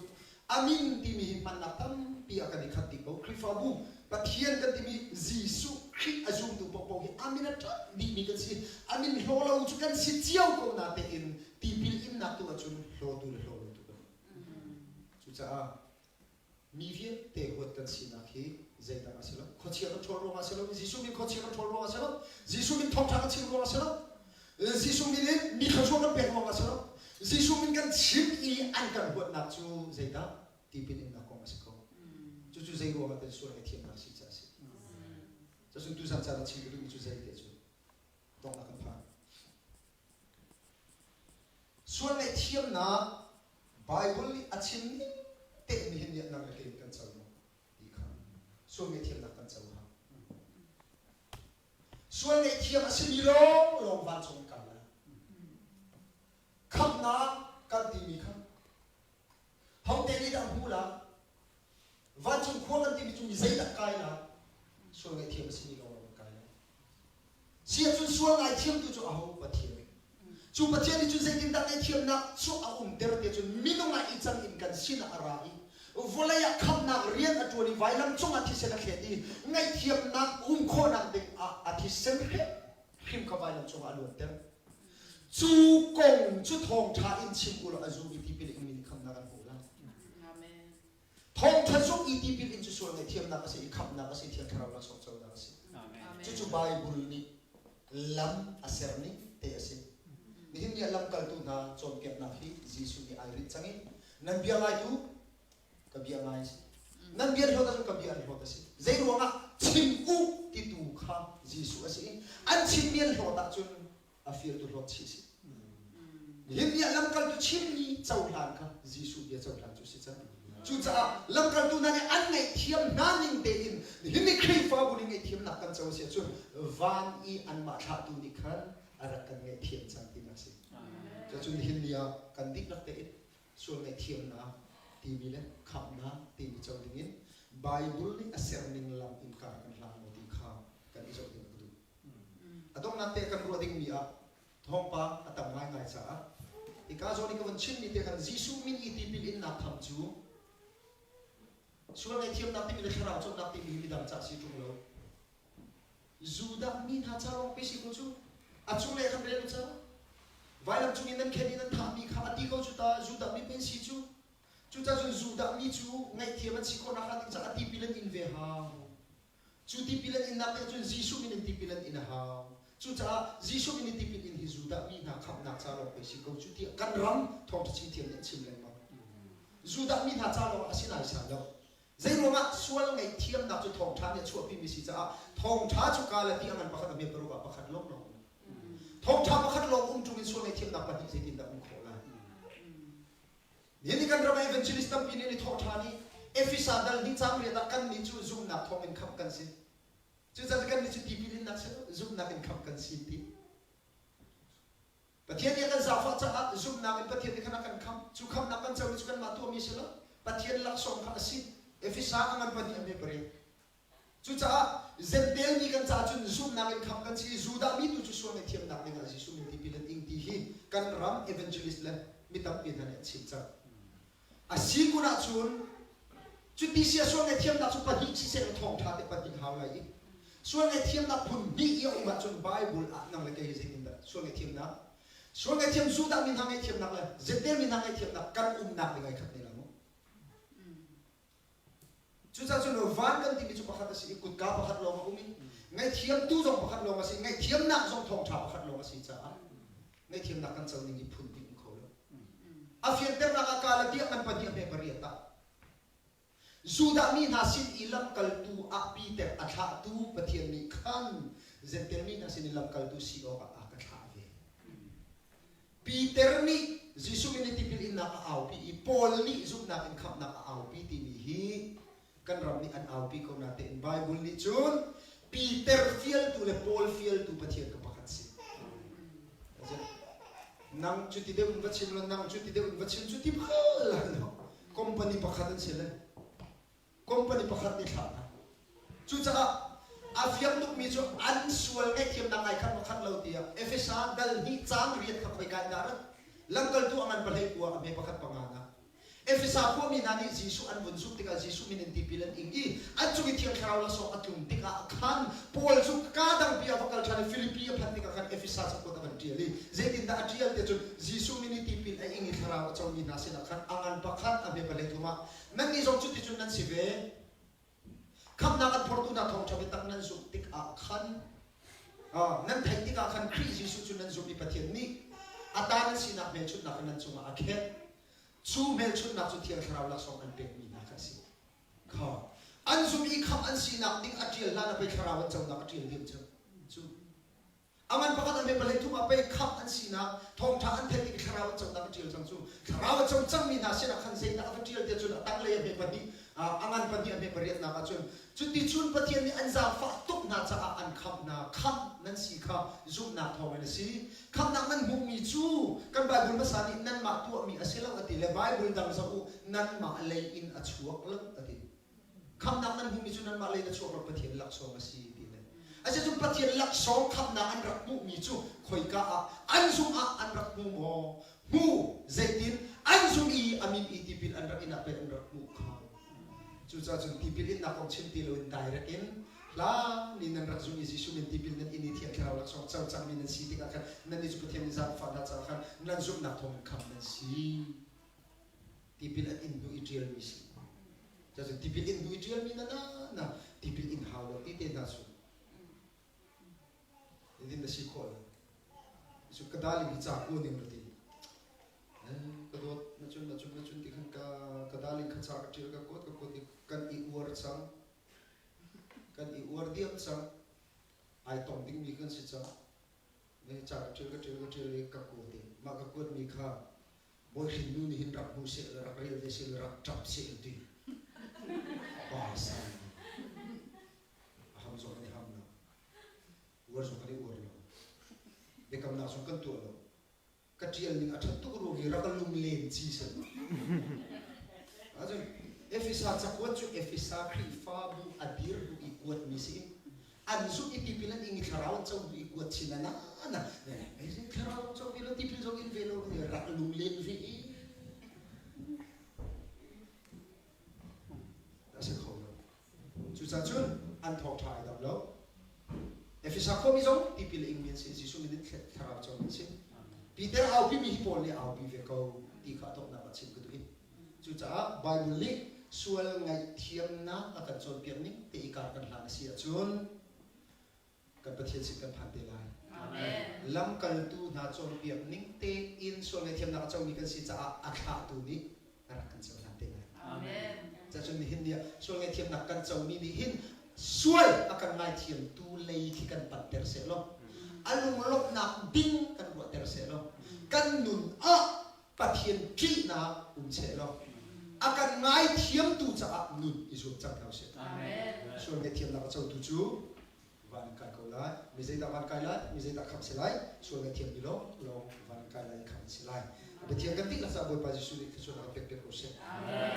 a min timi hi hmannak tampi ah kan i khat dih ko. Khrihfabu Pathian kan timi Jesuh Khrih a zumtu paohpaoh hi a min a ṭanh dihmi kan si. A min hlaw lo cu kan si cio ko natein tipil innak tu ahcun hlawtu le hlaw lotu kan Cucaah Mi vialte huat kan sinak hi zeidang a si lo. Khuachia kan ṭhawl ruangah a si lo. Jesuh min khuachia kan ṭhawl ruangah a si lo. Jesuh min thawngṭha kan chim ruangah a si lo. Jesuh min in mi thluachuah kan pek ruangah a si lo. Jesuh min kan chim i an kan huatnak cu zeidah? Tipil innak kong a si ko. Cucu zei ruangah ten sual ngaihthiamnak si caah a si. Cacun tuzan caan ah chim ka duhmi cu zei ti cu donghnak kan phan. Sual ngaihthiamnak Baibal nih a chim ning tein nihin ni ah nang le kei nih kan co maw ti kha sual ngaihthiamnak kan co hau. Sual ngaihthiam a simi lawnglawng vancung in kal lai. Khamhnak kan timi kha hote nih dah hmu la? Vancung khua kan timi cu mi zeidah kai la? Sual ngaihthiam a simi lawnglawng kan kai. Si ahcun sual ngaithiamtu cu aho Pathian? Cu Pathian nih cun zeitindah ngaihthiamnak cu a umter ti cun minung ah i cang in kan sinah a ra i vawlei ah khamhnak rian a ṭuan i vailam cungah thisen a thlet i ngaihthiamnak um khawhnak ding ah a thisen hrim kha vailam cungah a luanter. Cu kong cu thawngṭha in chim u law a zum i tipil a ingmi nih khamhnak an hmu lai. Amen. Thawngṭha zumh i tipil in cu sual ngaihthiamnak a si i khamhnak a si, Thiang Thlarau laksawng conak a si. Cucu Baibal nih lam a ser ning te a si. Nihin ni ah lamkaltu hna cawnpiaknak hi Jesuh nih ai rinh cang i nan bia ngaitu ka bia ngai a si. Nan bia hlawt ahcun ka bia an hlawt a si. Zei ruangah chim u titu kha Jesuh a si i an chimmi an hlawt ahcun a fialtu hlawt chih si. Nihin ni ah lamkaltu chimmi cohlan kha Jesuh bia cohlan cu si cang. Cucaah lamkaltu hna nih an ngaihthiam hna ning tein nihin ni Khrihfabu nih ngaihthiamnak kan co si ahcun van i anmah thlahtu nih khan a rak kan ngaihthiam cang tinak a si. Cucun nihin ni ah kan dihlak tein sual ngaihthiamnak timi le khamhnak timi co dingin Bible nih a serning lam in kar kan hlang maw ti kha kan i zoh ding ka duh. A donghnak te kan ruah dingmi ah thawngpang a tam ngaingai caah hika zawn i ka vun chimmi te khan Jesuh min i tipil innak tham cu sual ngaihthiamnak timi le thlarau cawnnak timi hi midang ca si ṭung lo. Judah mi hna ca lawng pe si ko cu. A cunglei khan rel u ca. Vailam cung in nan khen i nan thahmi kha a ti ko cu ta Judah mi pen si cu. Cucaah cun Judah mi cu ngaihthiam an si khawh nakhnga ding caah tipil an in ve hau. Cu tipil an innak nih cun Jesuh min in tipil an in a hau. Cucaah Jesuh min in tipil in hi Judah mi hna khamhnak ca lawng pei si ko cu tiah kan ram thawngṭha chim thiam nih an chim lengmang. Judah mi hna ca lawng ah a si naisai lo. Zeiruangah sual ngaihthiamnak cu thawngṭha nih a chuahpimi si caah thawngṭha cu Galati a ngan pakhat a hme paruk ah pakhat lawnglawng um. Thawngṭha pakhat lawng um ṭung in sual ngaihthiamnak pahnih zeitindah um khawh lai? Nihin ni kan ram ah evangelist tampi nih an i thawh ṭhan i Efesa dal hnih caang riat ah kannih cu zumhnak thawngin khamh kan si. Cucaah kannih cu tipil innak si lo, zumhnak in khamh kan si ti. Pathian nih a kan zaangfah caah zumhnak in Pathian nih khan a kan khamh. Cu khamhnak kan comi cu kanmah tuahmi si lo, Pathian laksawng kha a si. Efesa a ngan pahnih a hme pariat. Cucaah Jentail mi kan caah cun zumhnak in khamh kan si i Judah mi tu cu sual ngaihthiamnak dingah Jesuh min tipil an ing ti hi kan ram evangelist le mi tampi hna nih an chim cang. A si kun ahcun cuti sia sual ngaihthiamnak cu pahnih siseh law thawngṭha te pahnih hau lai i sual ngaihthiamnak phun hnih i a um ahcun Bible ah nang le kei hi zeitindah sual ngaihthiamnak sual ngaihthiam Judah mi hna ngaihthiamnak le Jentail mi hna ngaihthiamnak kan umnak ding ai khat ne la mu. Cucaah cun van kan timi cu pakhat a si i kutka pakhat lawng a um i ngaihthiamtu zong pakhat lawng a si i ngaihthiamnak zong thawngṭha pakhat lawng a si caah ngaihthiamnak kan co ning hi phun hnih um kho lo. A fianternak ah Galatia ngan pahnih a hme pariat ah Judah mi hna sin i lamkaltu ah Peter a thlahtu Pathian nih khan Jentail mi hna sin i lamkaltu si awkah a ka thlah ve. Peter nih Jesuh min i tipil innak a aupi i Paul nih zumhnak in khamhnak a aupi timi hi kan ram nih an aupi ko natein Bible nih cun Peter fialtu le Paul fialtu Pathian ka pakhat si. Nang cu ti deuh in va chim lo, nang cu ti deuh in va chim cu ti bal lo. Company pakhat an si le. Company pakhat nih thlah hna. Cucaah a fiang tukmi cu an sual ngaihthiamnak ai khat maw khat lo tiah Efesa dal hnih caang riat kha khoika in dah rat? Lamkaltu a ngan pahlei kua a hme pakhat panga nak. Efesa khuami hna nih Jesuh an vun zumh tikah Jesuh min in tipil an ing i an cung i Thiang Thlarau laksawng a tlun tikah khan Paul cu kaa dangpi ah va kal ṭhan i Filipi a phanh tikah khan Efesa cakuat a van ṭial i zeitindah a ṭial ti cun Jesuh min i tipil a ing i Thlarau a comi hna sinah khan a ngan pakhat a hme pahlei thum ah Nannih zong cuticun nan si ve. Khamhnak an phortu hna thawngṭha biatak nan zumh tikah khan nan theih tikah khan Khrih Jesuh cu nan zumh i Pathian nih a ta nan sinak hmelchunhnak kha nan cungah a khenh. Cu hmelchunhnak cu Thiang Thlarau laksawng an pekmi hna kha a si. Kha an zumh i khamh an sinak ding a ṭial hlan ah pei Thlarau an conak a ṭial diam cu. Cu A man pakhat an pei thum ah pei khamh an sinak thawngṭha an theih tik i thlarau an conak a ṭial cang cu thlarau a co cangmi hna sinah khan zeidah a va ṭial tiah cun a tanglei a hme pahnih a ngan pahnih a hme pariatnak ah cun cuticun Pathian nih an zaangfah tuk hna caah an khamh hna khamh nan si kha zumhnak thawngin a si khamhnak nan hmuhmi cu kan Bible hmasa nih nanmah tuahmi a si lo a ti le Bible dang zoh u nanmah lei in a chuak lo a ti Khamhnak nan hmuhmi cu nanmah lei in a chuak lo Pathian laksawng a si ti le. Asicun Pathian laksawng khamhnak an rak hmuhmi cu khoika ah an zung ah an rak hmu maw? Hmu zeitin an zung i a min i tipil an rak in ah pei an rak hmuh kha. Cucaah cun tipil innak kong chim ti loin direct in hlan in nan rak zumh i Jesuh min tipil nan in i Thiang Thlarau laksawng co cangmi nan si tikah khan nannih cu Pathian nih zaangfah hna caah khan nan zumhnak thawngin khamh nan si. Tipil an in hnu i ṭialmi si. Cucun tipil in hnu i ṭialmi na na na tipil in hau lo ti te hna cu Nihin na si khawh lo. Cu ka darling hi ca kuan in ka ti. Ka dawt na cun na cun na cun ti khan ka ka darling kha ca ka ṭial ka kuat ka kuat i kan i uar cang. Kan i uar diam cang. Ai tong dingmi kan si cang. Ca ka ṭial ka ṭial ka ṭial i ka kuat i mah ka kuatmi kha Bawihrin nu nih hin rak hmu seh le rak rel ve seh le rak ṭap seh ti. Pa sai. A ham zong an i ham lo. Uar zong kan i uar lo. Biakamnak zong kan tuah lo. Ka ṭial ning a ṭhat tuk ruang i rak lunglen ci seh. Ahcun Efesa cakuat cu Efesa Khrihfabu a dir hnu i kuatmi si an zumh i tipil an ing i thlarau an co hnu i kuat chin ana na thlarau co ve lo tipil zong in ve lo rak lunglen ve i a si kho lo. Cucaah cun an thawngṭha ai dam lo. Efesa khuami zong tipil a ingmi an si, Jesuh min in thlarau comi an si. Peter aupimi hi Paul nih a aupi ve ko ti kha a donghnak ah chim ka duh i. Cucaah Bible nih sual ngaihthiamnak a kan cawnpiak ning te i kar kan hlan a si ahcun kan Pathian sin kan phan te lai. Amen. Lamkaltu hna cawnpiak ning tein sual ngaihthiamnak a comi kan si caah a thlahtu nih a rak kan cohlan te lai. Amen. Cacun nihin ni ah sual ngaihthiamnak kan comi nih hin sual a kan ngaithiamtu lei khi kan panhter seh law a lunglawmhnak ding kan ruahter seh law kan nun ah Pathian ṭihnak um seh law a kan ngaithiamtu caah nun i zuam cang hna usih. Amen. Sual ngaihthiamnak a cotu cu van in kai ko lai. Mi zeidah van kai lai? Mi zeidah khamh si lai? Sual ngaihthiammi lawng lawng van in kai lai i khamh an si lai. Pathian kan dihlak caah Bawipa Jesuh nih thluachuahnak kan pek piak ko seh. Amen.